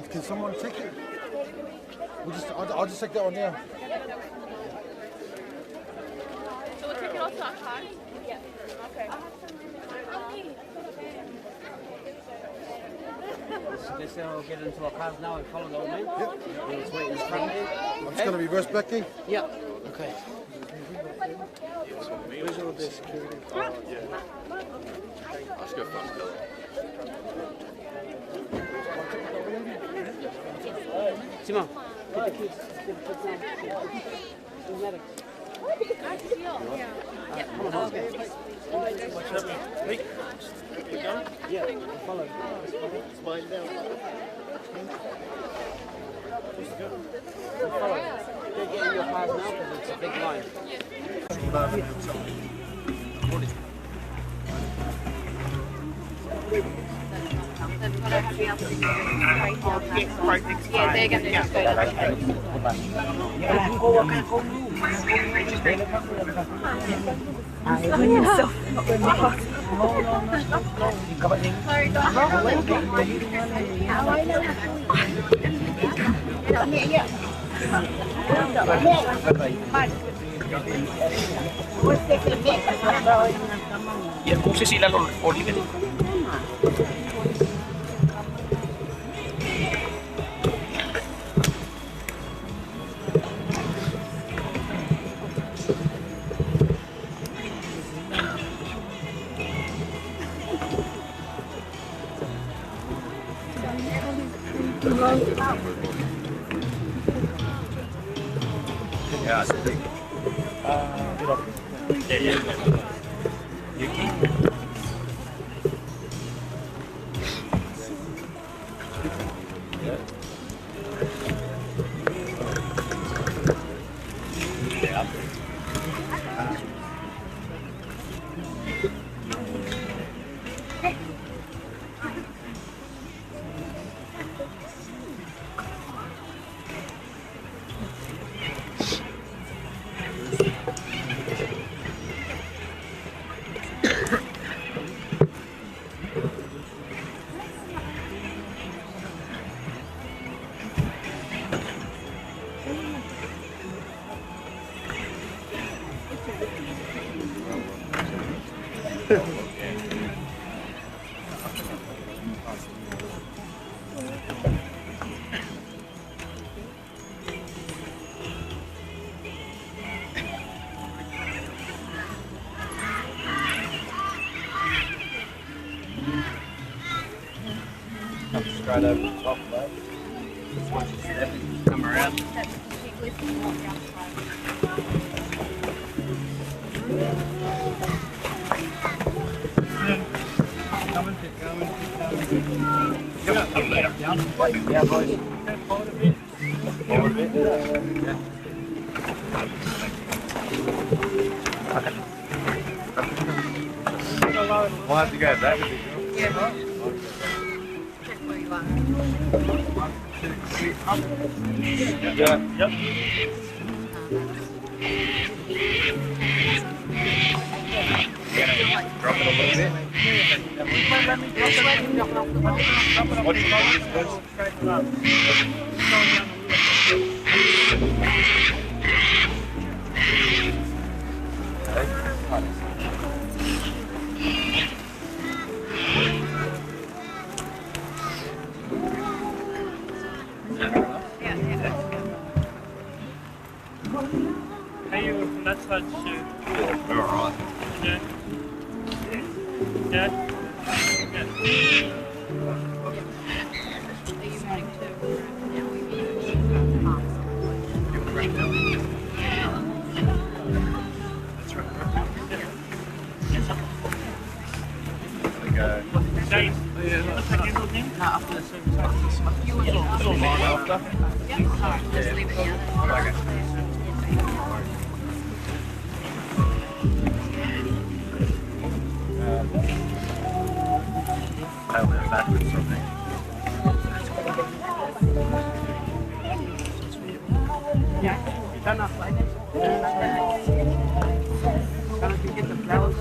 Can someone take it? We'll just, I'll just take that one now. So we'll take it off to our car? Yeah. Okay. Let's all get into our cars now and follow the old man. Yep. We'll just wait in front there. I'm just going to reverse back there. Yeah. Okay. Where's all the security? Oh, yeah. Let's go front. Simon, get the kids. Get the kids down. Come on, let's go. Yeah, follow. It's mine now. Follow. Don't get in your cars now because it's a big line. Yeah, they're going to just go down. Straight over the top, mate. Just watch your step and come around. Yeah, boys. Forward a bit. Yeah. We'll have to go back a bit. Yeah. Check where you are. 1, 2, 3, up. Yeah. Yep. Drop it a little bit. Hey, you from that side, shoot. Yeah, all right. Yeah. Yeah. Yeah. Are you wanting to now? That's right. There we go. Dave, put the candles in? No, after the service. You as well. It's all mine after. Just leave it here. Okay. I went backwards something. Can you get the flowers?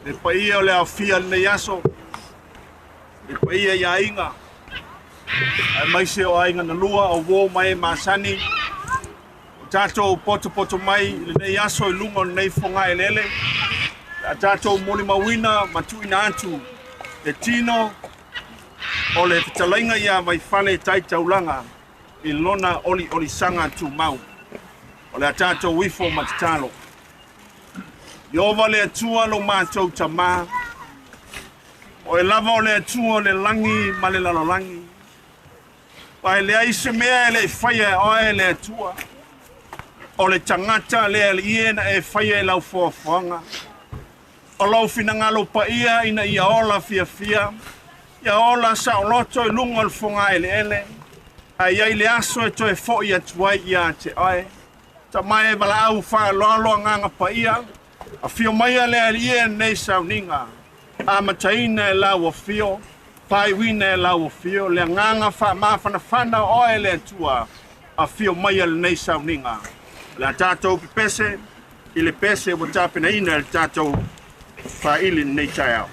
Le paia o le afia lenei aso, le paia ia aiga, ae maise o aiga na lua o uō ma e masani, o tatou potopoto mai i lenei aso i luga o lenei fogaelele, a tatou molimauina ma tuuina atu le tino o le fetalaiga ia Vaifale Taitaulaga i lona oliolisaga tumau. O le a tatou ifo ma tatalo. Ieova le Atua lo matou tamā, o e lava o le Atua o le lagi ma le lalolagi. Aua e leai se mea e le'i faia e oe le Atua. O le tagata le alii e na e faia i lau foafoaga. O lou finagalo paia ina ia ola fiafia, ia ola saoloto i luga o le fogaeleele, ae iai le aso e toe fo'i atu ai ia te oe. Tama e valaau faaaloalo agaga paia, afio maia le alii e lenei sauniga, amataina e lau afio, faaiuina e lau afio, le agaga faamafanafana o oe le Atua, afio maia lenei sauniga. O le a tatou pepese i le pese ua tapenaina e le tatou faaili lenei taeao.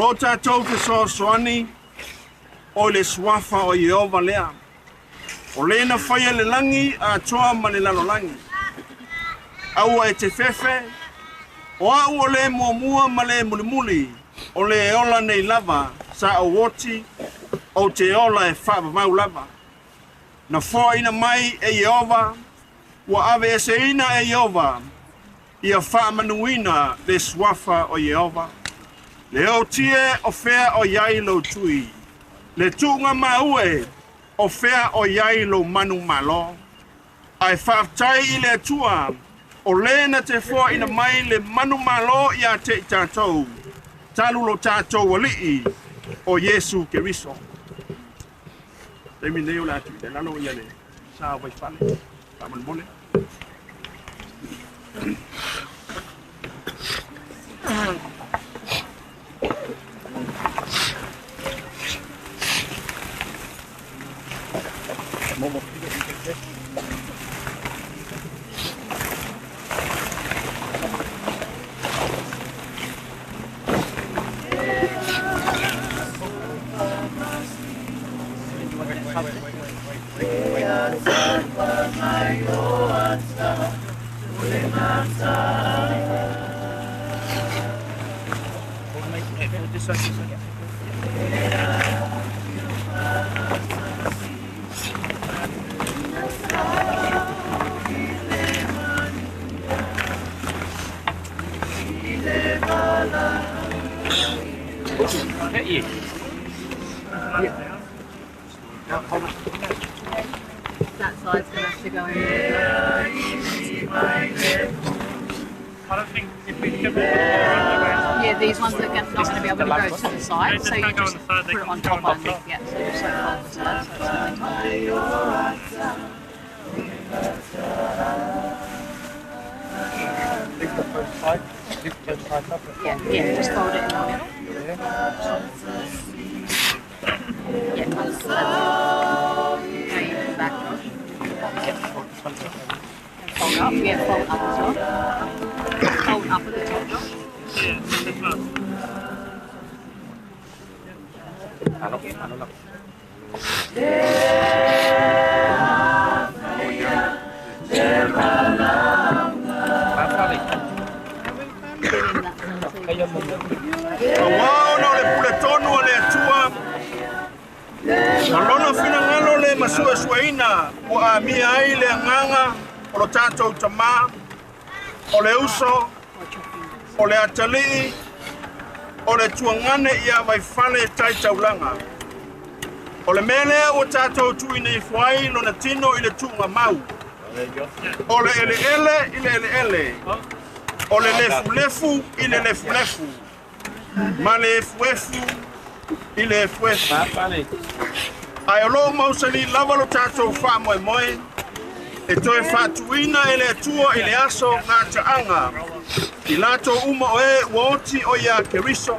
lo tātou fesoasoani o le suafa o Ieova lea. O lena faia le lagi atoa ma le lalolagi. Aua e te fefe, o au o le muamua ma le mulimuli, o le ola nei lava, sa ou oti, ou te ola e faavavau lava. Na foaina mai e Ieova, ua aveeseina e Ieova, ia faamanuina le suafa o Ieova. Le otie o fea o iai lou tui, le tuuga maue o fea o iai lou manumalo. Ae faafetai i le Atua, o lē na te foaina mai le manumalo iā te i tatou, talu lo tatou Alii o Iesu Keriso. Taimi nei o le a tuuina i lalo ia le sa o Vaifale, faamolemole. That side's gonna have to go in. I don't think if we can. Yeah, these ones are not going to be able to go to the side, They so you can't go just on the side, they put it on can go top on of top. Yeah, so just like fold the side so it's on top. Yeah, yeah, just fold it in the middle. Yeah, that's it. Now you put back, Josh. And fold up, yeah, fold up as well. Fold up at the top, Josh. Yeah, that's not. Get in that one so you can see. Auā ona o le puletonu a le Atua, ma lona finagalo le masuesueina ua amia ai le agaga o lo tatou tamā, o le uso, Watch your fingers. o le atalii, o le tuagane iā Vaifale e taitaulaga. O le mea lea ua tatou tuuina ifo ai lona tino i le tuugamau. O le eleele i le eleele, o le lefulefu i le lefulefu, ma le efuefu i le efuefu. Ae o loo mausali lava lo tatou faamoemoe, e toe faatuina e le Atua i le aso gataaga, i latou uma o e ua oti o iā Keriso,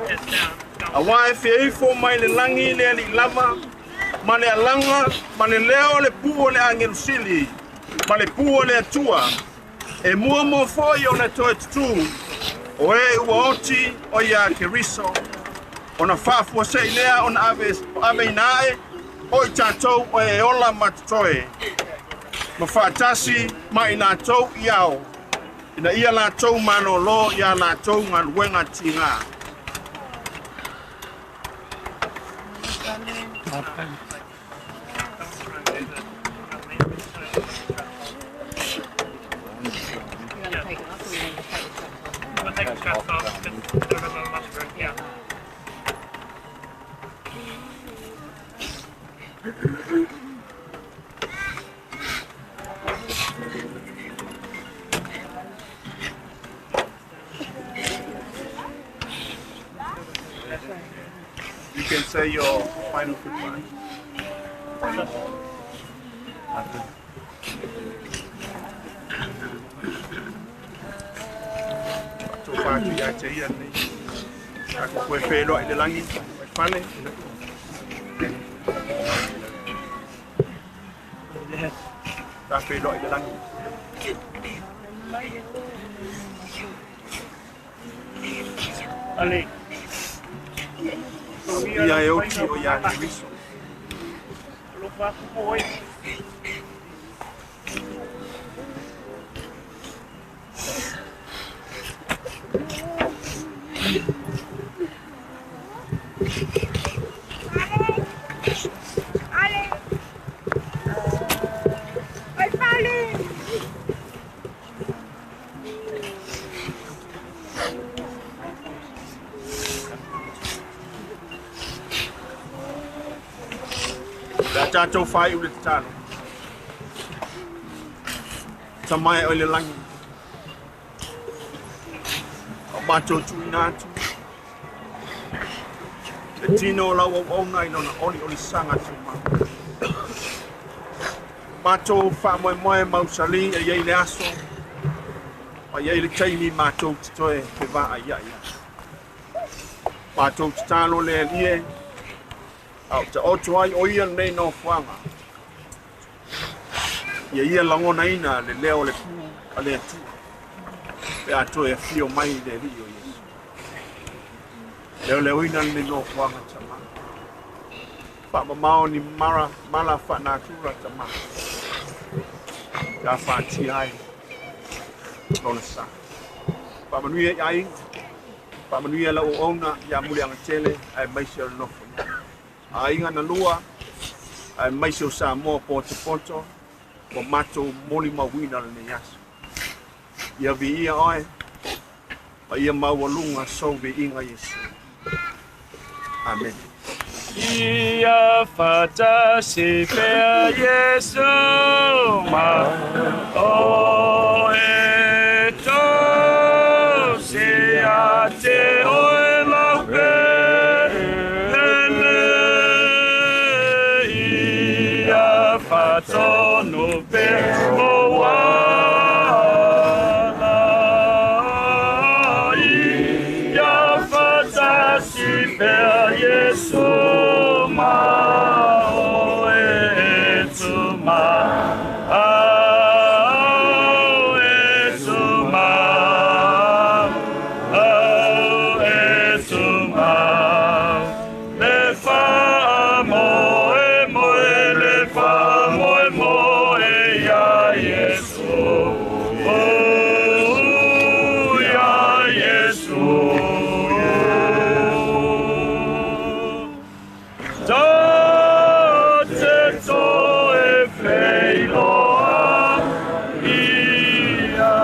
auā e feifo mai le lagi le alii lava, ma le alaga, ma le leo o le pū o le agelu sili, ma le pū o le Atua, e muamua foi ona toe tutū, o e ua oti o iā Keriso, ona faafuasei lea ona aveina ae, o i tatou o e ola ma totoe, ma faatasi ma i latou i ao, ina ia latou malōlō iā latou galuega tigā. You want to take it off or you want to take the straps off? We'll take the straps off because they're a little much room. Yeah. You can say your final goodbye. Tofa atu iā te ia nei. Tatou koe feloai i le lagi, Vaifale. Ta feloai i le lagi. Ali. Ia e oti o ia Keriso. Tātou whai ule te tāno. Ta mai o le langi. O mātou tuina atu. Le tino o lau au auna i lona oli oli sanga tu ma. Mātou wha moe moe mausali e iei le aso. A iei le teimi mātou te toe te vaa ia ia. Mātou te tāno le alie. Au te oto ai o ia nei no fuanga. Ia ia langona ina le leo le pu a le atua. Pe atoe a fio mai le rio Yesu. Leo leo ina le no fuanga tama. Wha mamao ni mara mala wha natura tama. Ia wha ti ai lona sa. Wha manuia i ainga. Wha manuia lau ona ia muli anga tele ai maisi o nofo ia. Ainga na lua, ai maisi o Samoa poto poto, wa matou moli mauina le nei aso. Ia vi ia oe, ma ia maualuga sou viiga Iesu. Amen. Ia fatasi pea Iesu ma o e tō si a te oe lau pe hele ia fatonu pe o wala ia fatasi pea Iesu ma o e tu ma au e tu ma au e tu ma le fa mo e mo e le fa mo e mo e ia Iesu o ia Iesu. Ta te to e feiloa ia.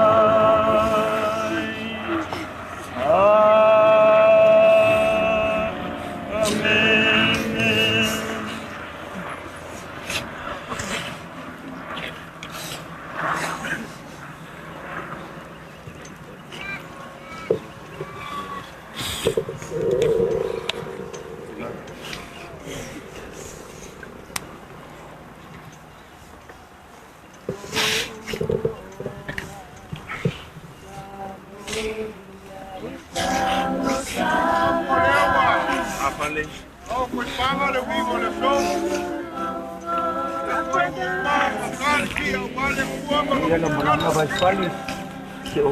Amen. Afale. O koe panga le wivo le so. Ia na malanga vai fale. Ke o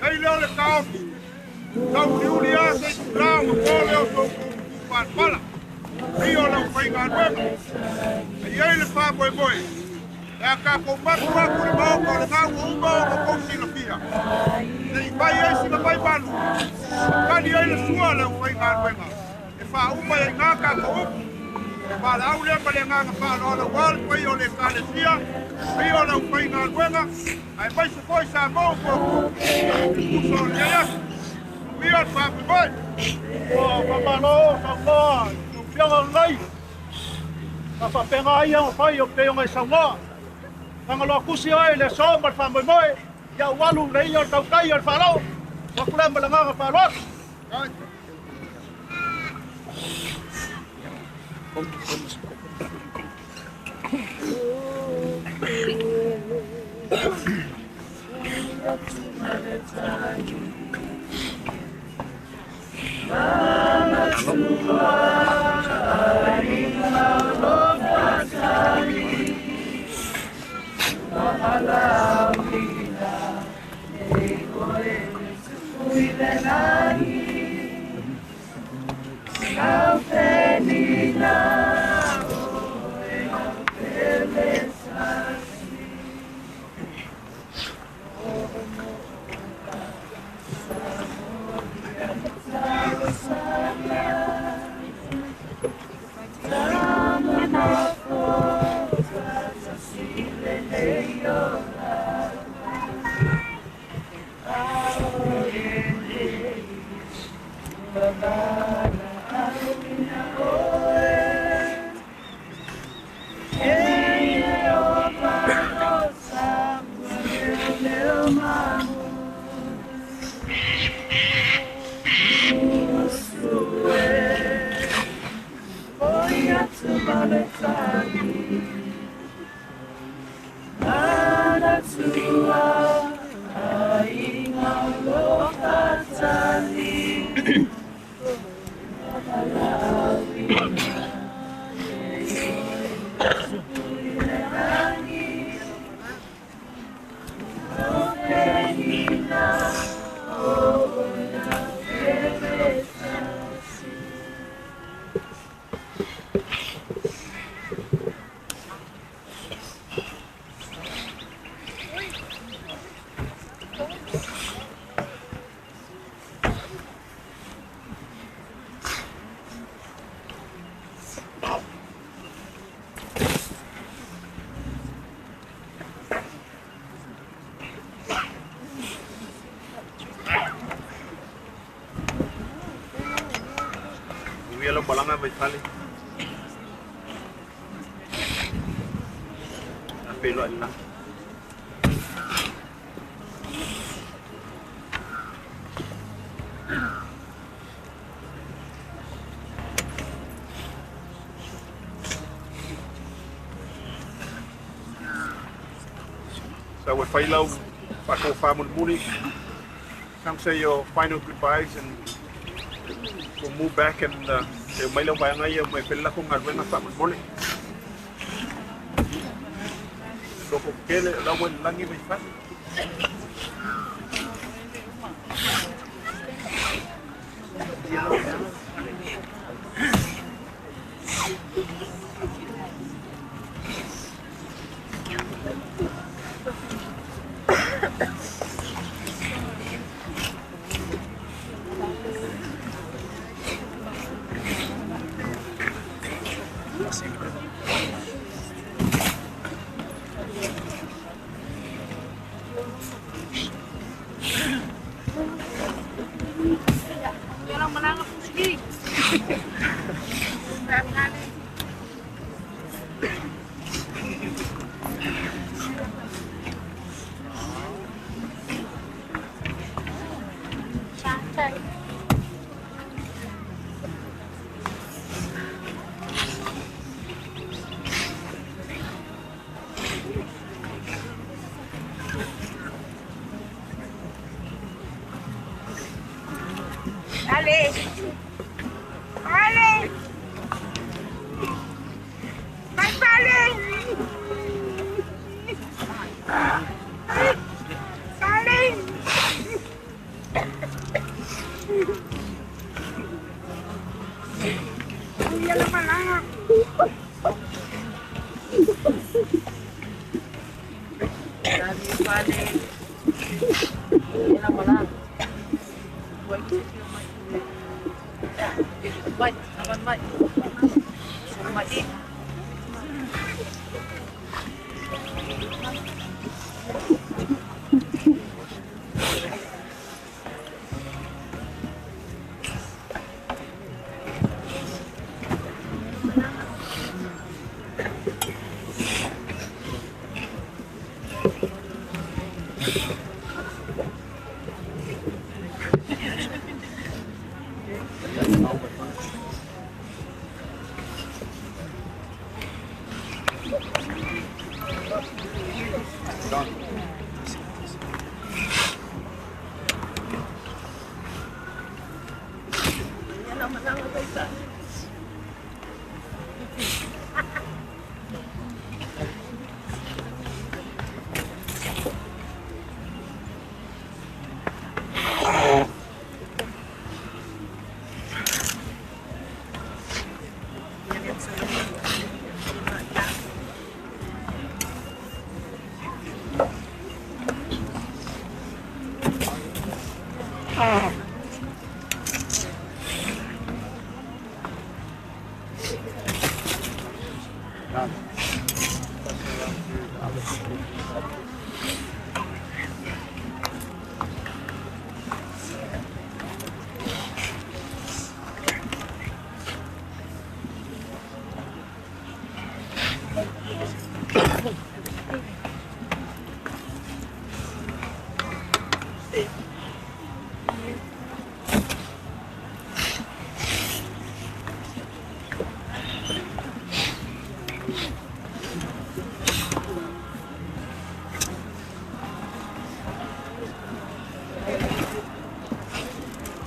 Ei leo le taofi, tau liuli a se lau ma kole o tau pala. Ei o lau whainga anuega. Ei ei le wha moe moe. E a ka kou maku aku le maoka o le ngau o uma o ko kou silafia. Te i mai ei sila mai malu. Kani ei le sua lau whainga anuega. E wha uma e ngā ka kou upu. E wha lau lea ma le nganga wha loa wale pai o le kalesia. Ei o lau whainga anuega. Ai mai se foi sa mo ko ko so le ya. Mi o fa moe. O mamalo sa mo, o fionga nei. Ka fa penga ai o fai o pe o sa mo. Nga lo kusi ai le so ma fa moe moe. Ia walu le ia tau kai o fa lo. Wa kula ma nga fa lo. Balanga vai fale. Pelo alla. So we fail pa ko muli. Come say your final goodbyes and we'll move back and te mai lau vaega ia mai pele lako galuega faamolemole. Loko kele lau ua lagi mai fale.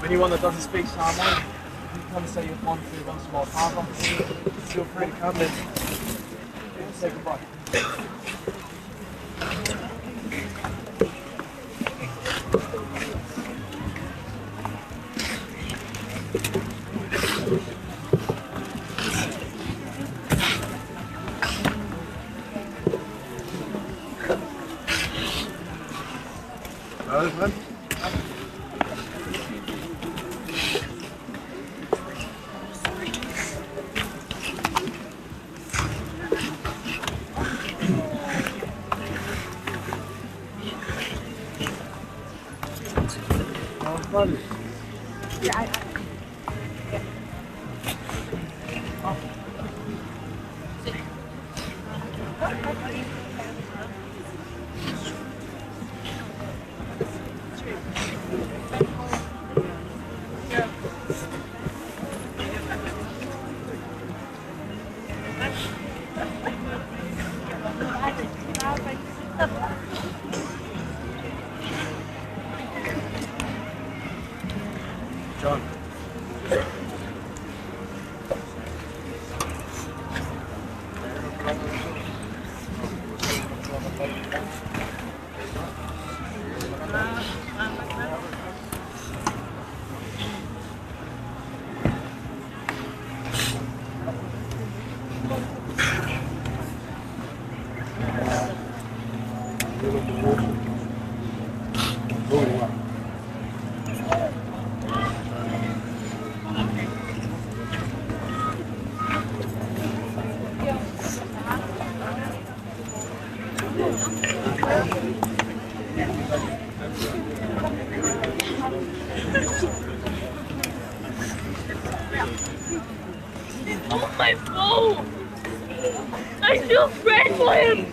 Anyone that doesn't speak Samoan, you come say your one, two, one small papa. Feel free to come and say goodbye. Oh, my phone! I still pray for him!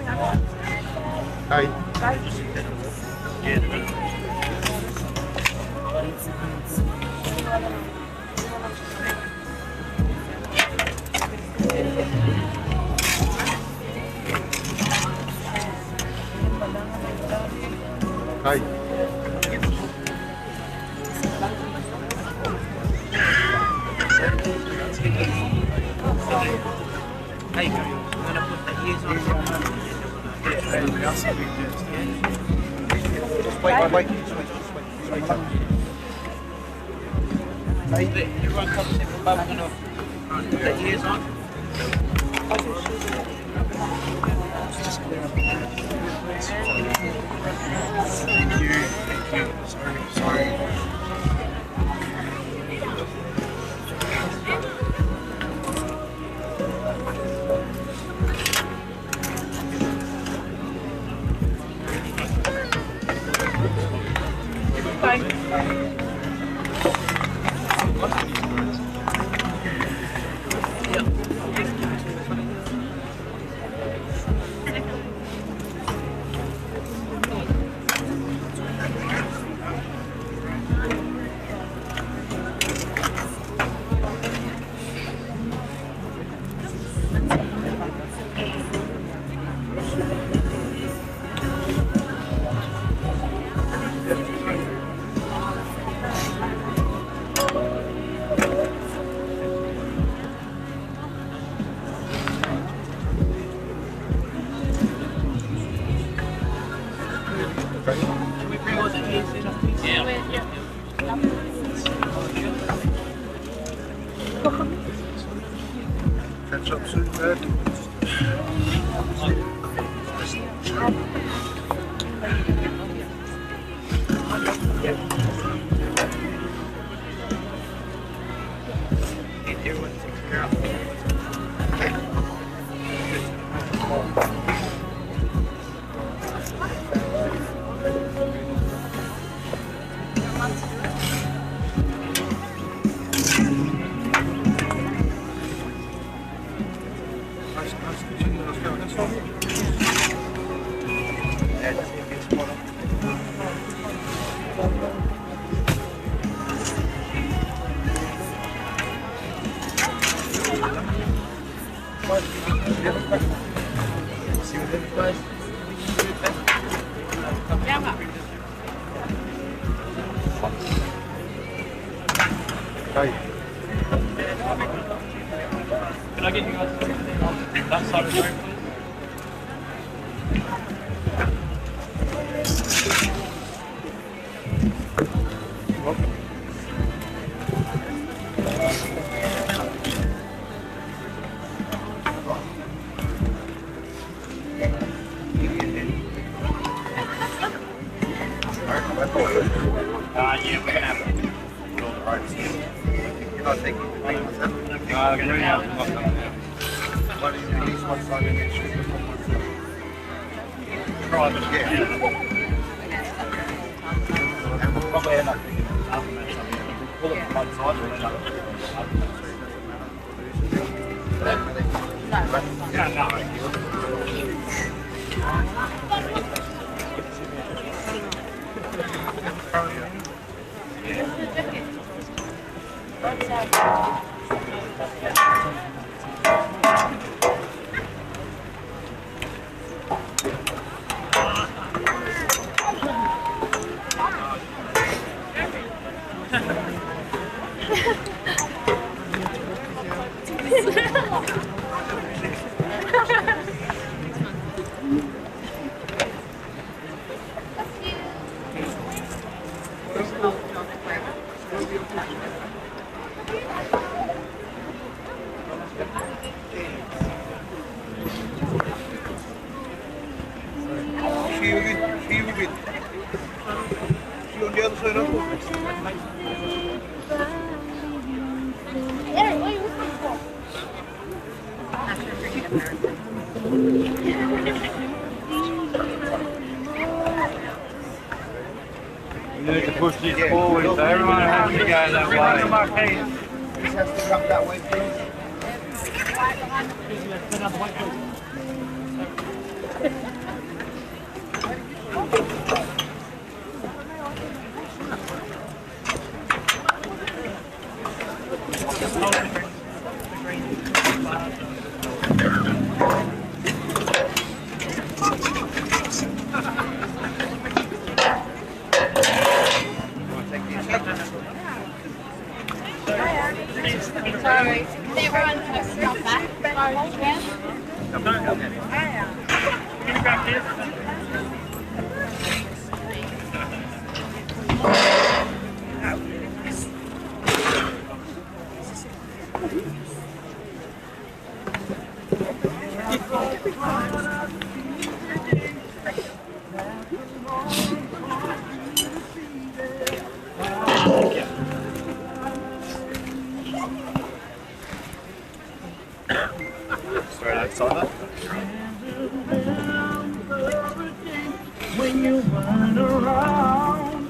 Hi. Hi. Hey, I'm gonna put the ears on. Wait, wait, wait, wait. Everyone comes in, I'm gonna put the ears on. Thank you, thank you. Sorry, sorry. Can we bring all the ears in, please? Yeah. Catch up soon, Dad. Everyone takes care of. Can I get you guys that side of the room, please? Yeah, we're gonna have to put all the ropes in. You're not taking the thing, is that? No, we're gonna have to lock them down. Why don't you release one side and then shoot it from one side? Try this. Yeah. And we'll probably end up picking it up and something. If we pull it from one side, we'll end up picking it up. Yeah, no. See you again. See you again. See you on the other side, Uncle. We need to push this forward, so everyone has to go that way. This has to come that way, please. Sorry. Everyone stop back. When you run around,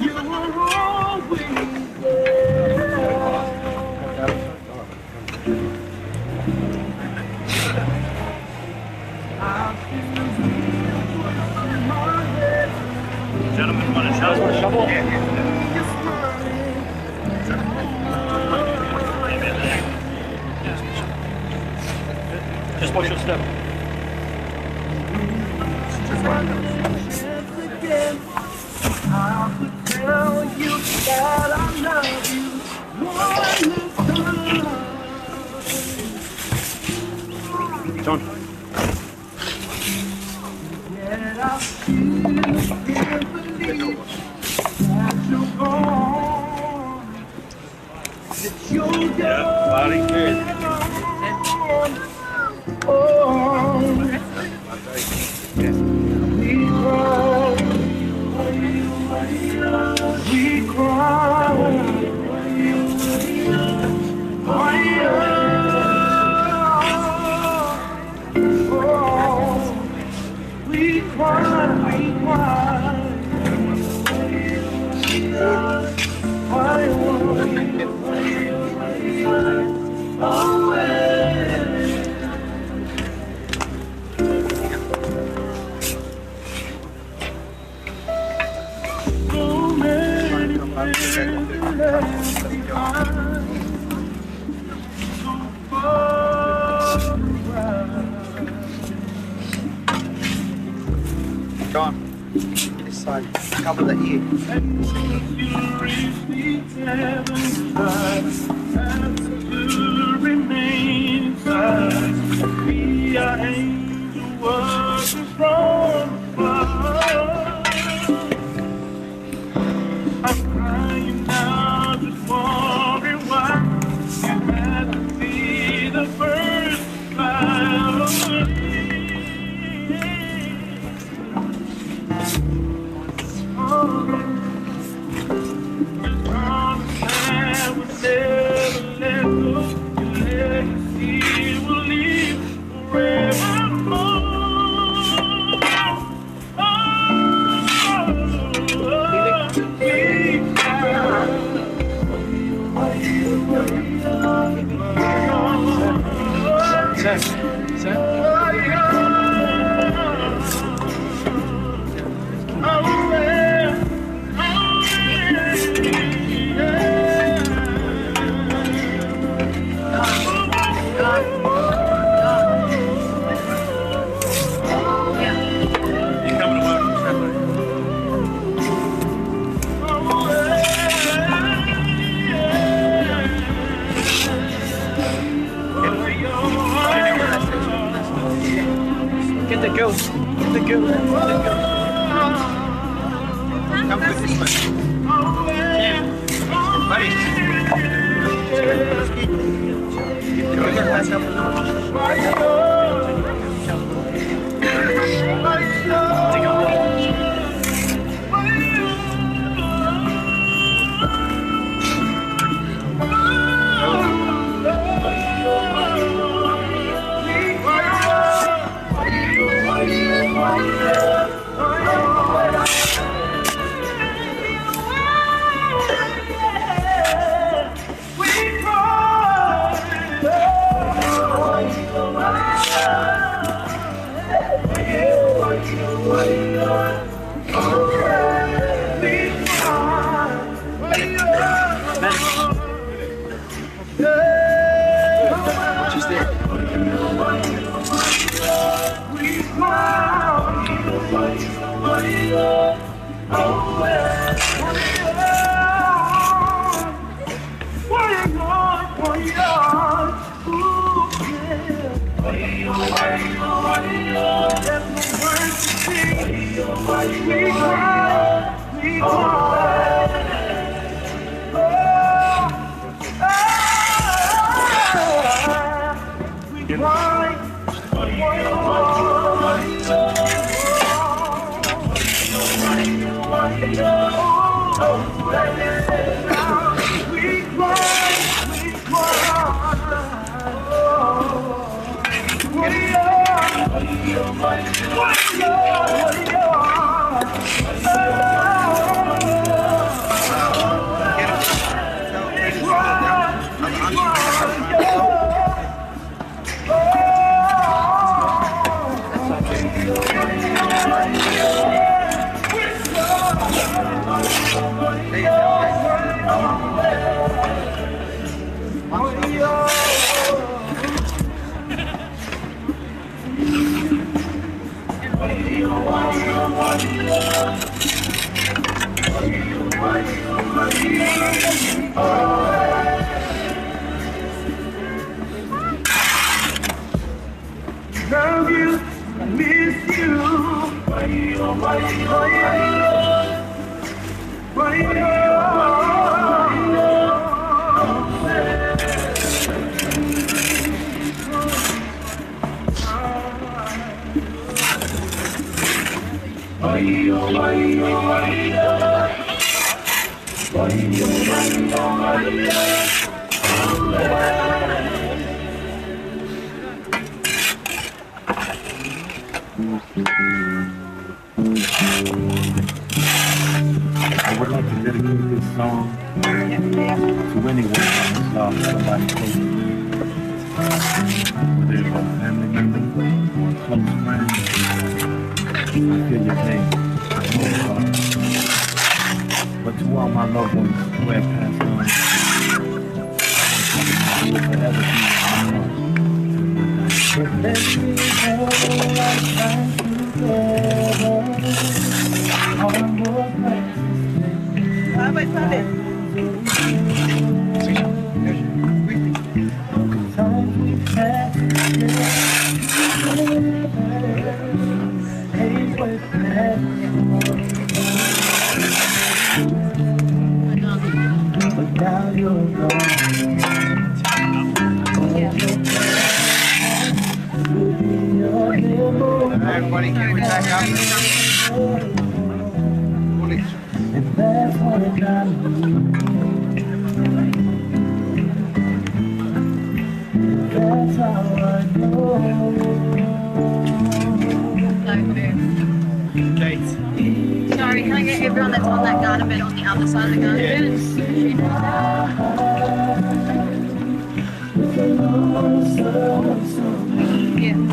you were always there. Gentlemen, want a shovel? Shovel? Just watch your step. I could tell you that I love you one last time. John. Yet I still can't believe that you're gone. That you're Yeah, gone. Oh, we cry. We cry. Oh, we cry, we cry. Why, So many things left behind. So far away. John, this side, cover the ear. And you reach the heavens high, and to remain inside. We are angel workers from above. I'm crying now, just wondering why you had to be the first violin. I would never let go. Your legacy will live forevermore. Oh, we Sir, sir. You coming to work on Saturday? Get the girls. Get the girls. Get the girls. Come with this one. Jam. Buddy. Get the girls. Take off. We cry. Love you, I miss you. I would like to dedicate this song to anyone who has lost somebody close to you, whether it's a family member or a close friend. I feel your pain. I know it's hard. But to all my loved ones who have passed on, I want you to know you will forever be in my heart till my dying day. But now you're gone. Everybody, can we back up? And that's what I need. That's how I know. Sorry, can I get everyone that's on that garden bed on the other side of the garden bed? Yeah.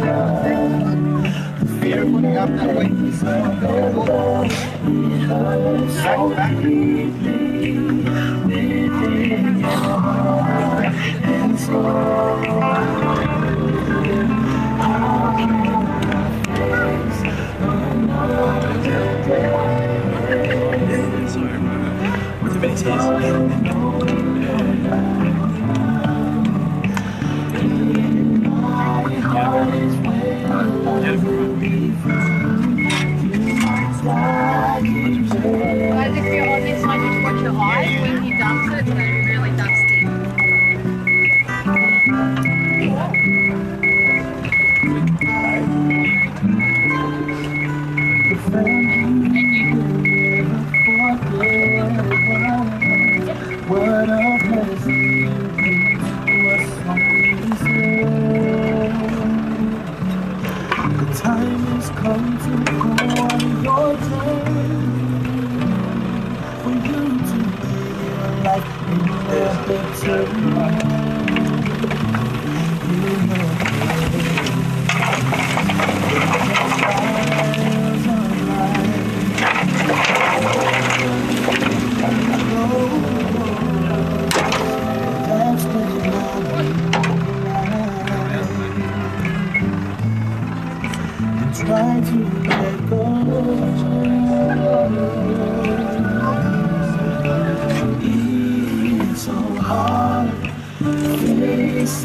Everybody up that way. Back, back. Sorry, bro. Too many tears. Guys, if you're on this side, just watch your eyes. When he dumps it, it's going to be really dusty. What a blessing was so easy. The time has come to go on your terms, for you to live your life in a better life. You know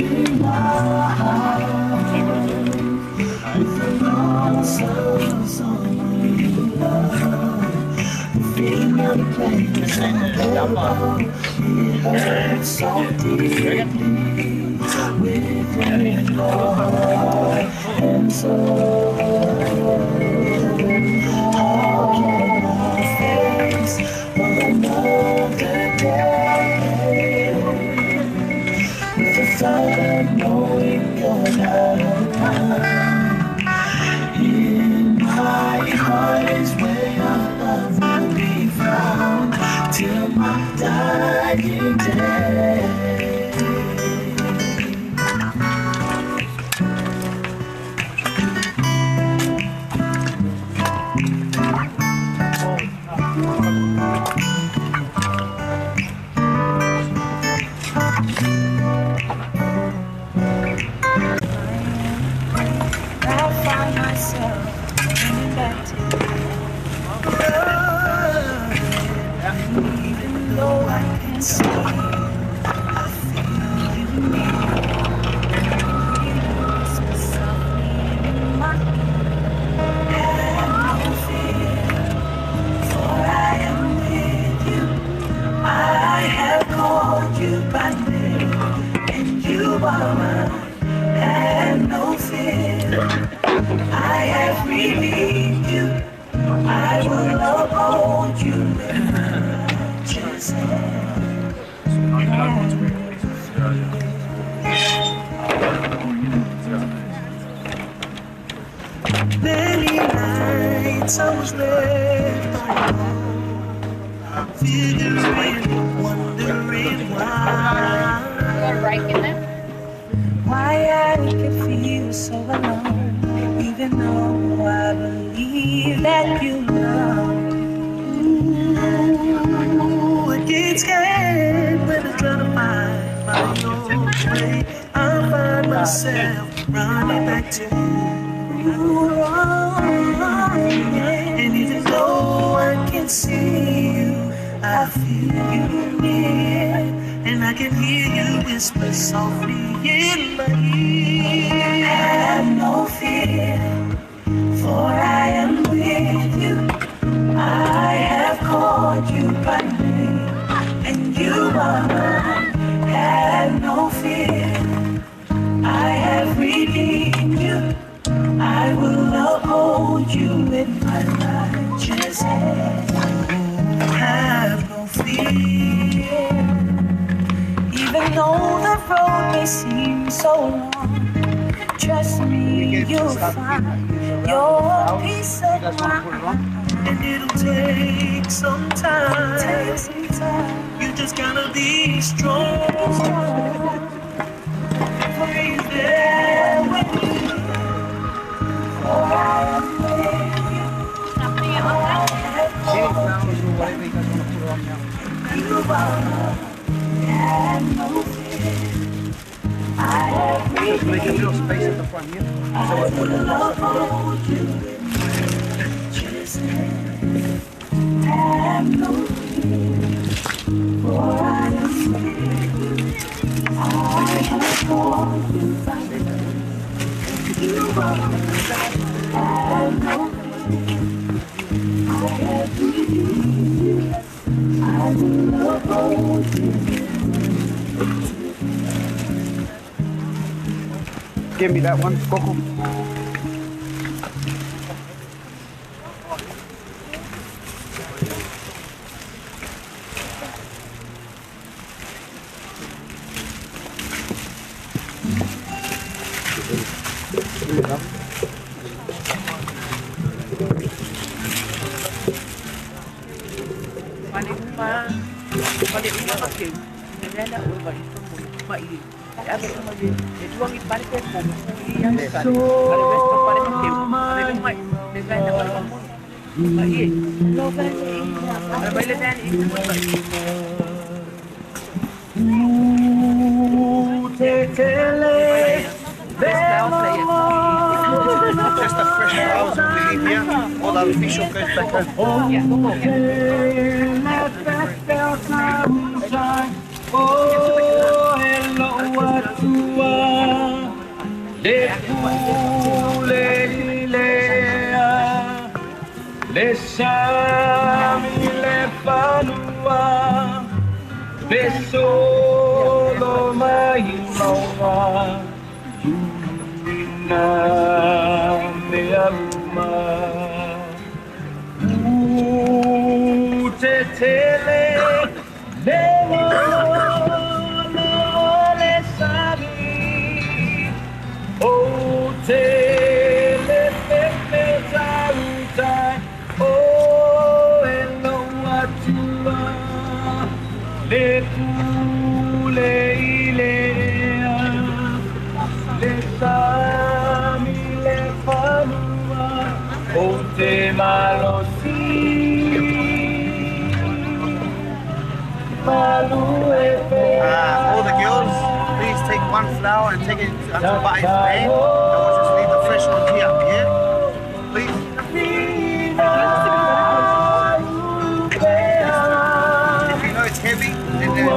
in my heart with the loss of someone you love. The feeling of place unbearable. It hurts so deeply within your heart and soul. How can I face another day with the thought of knowing you're not around? In my heart is where your love will be found till my dying day. I find myself running back to you. Even though I can see you, I feel you near. Whisper softly in my ear. Have no fear, for I am with you. I have called you by name, and you are mine. Have no fear. I have redeemed you. I will uphold you with my righteous hand. Many nights I was left alone, figuring, wondering why. Why I could feel so alone, even though I believe that you love me. Ooh, I get scared when I'm trying to find my own way. I find myself running back to you. And even though I can't see you, I feel you near, and I can hear you whisper softly in my ear. Have no fear, for I am with you. I have called you by name, and you are mine. Have no fear, I have redeemed you. I will uphold you with my righteous hand. Have no fear. Even though the road may seem so long, trust me, you'll find your peace of mind. And it'll take some time. Take some time. You just gotta be strong. For he's there with you. For I am with you. I have Any called flowers or whatever you guys want to put on now. you are mine. Have no fear. I have Just make a little redeemed space you. at the front here. So I it will uphold you with my righteous hand. Have no fear, for I am with you. I have called you by name. You are mine. Have no fear. I have redeemed you. I will uphold you. Give me that one, Coco. Just the fresh flowers we leave here. All the official goes back home. Le pule i lea, le sami le fanua, le solo mai maunga, ina mea uma. U te tele, le lolo le sami, o te le pepe tautai, o e loa tua, le pule i lea, le sami le fanua, o te malosi. All the girls, please take one flower and take it until Vai's name. And we'll just leave the fresh ones here, yeah? Please. If you know it's heavy, then they need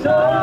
to.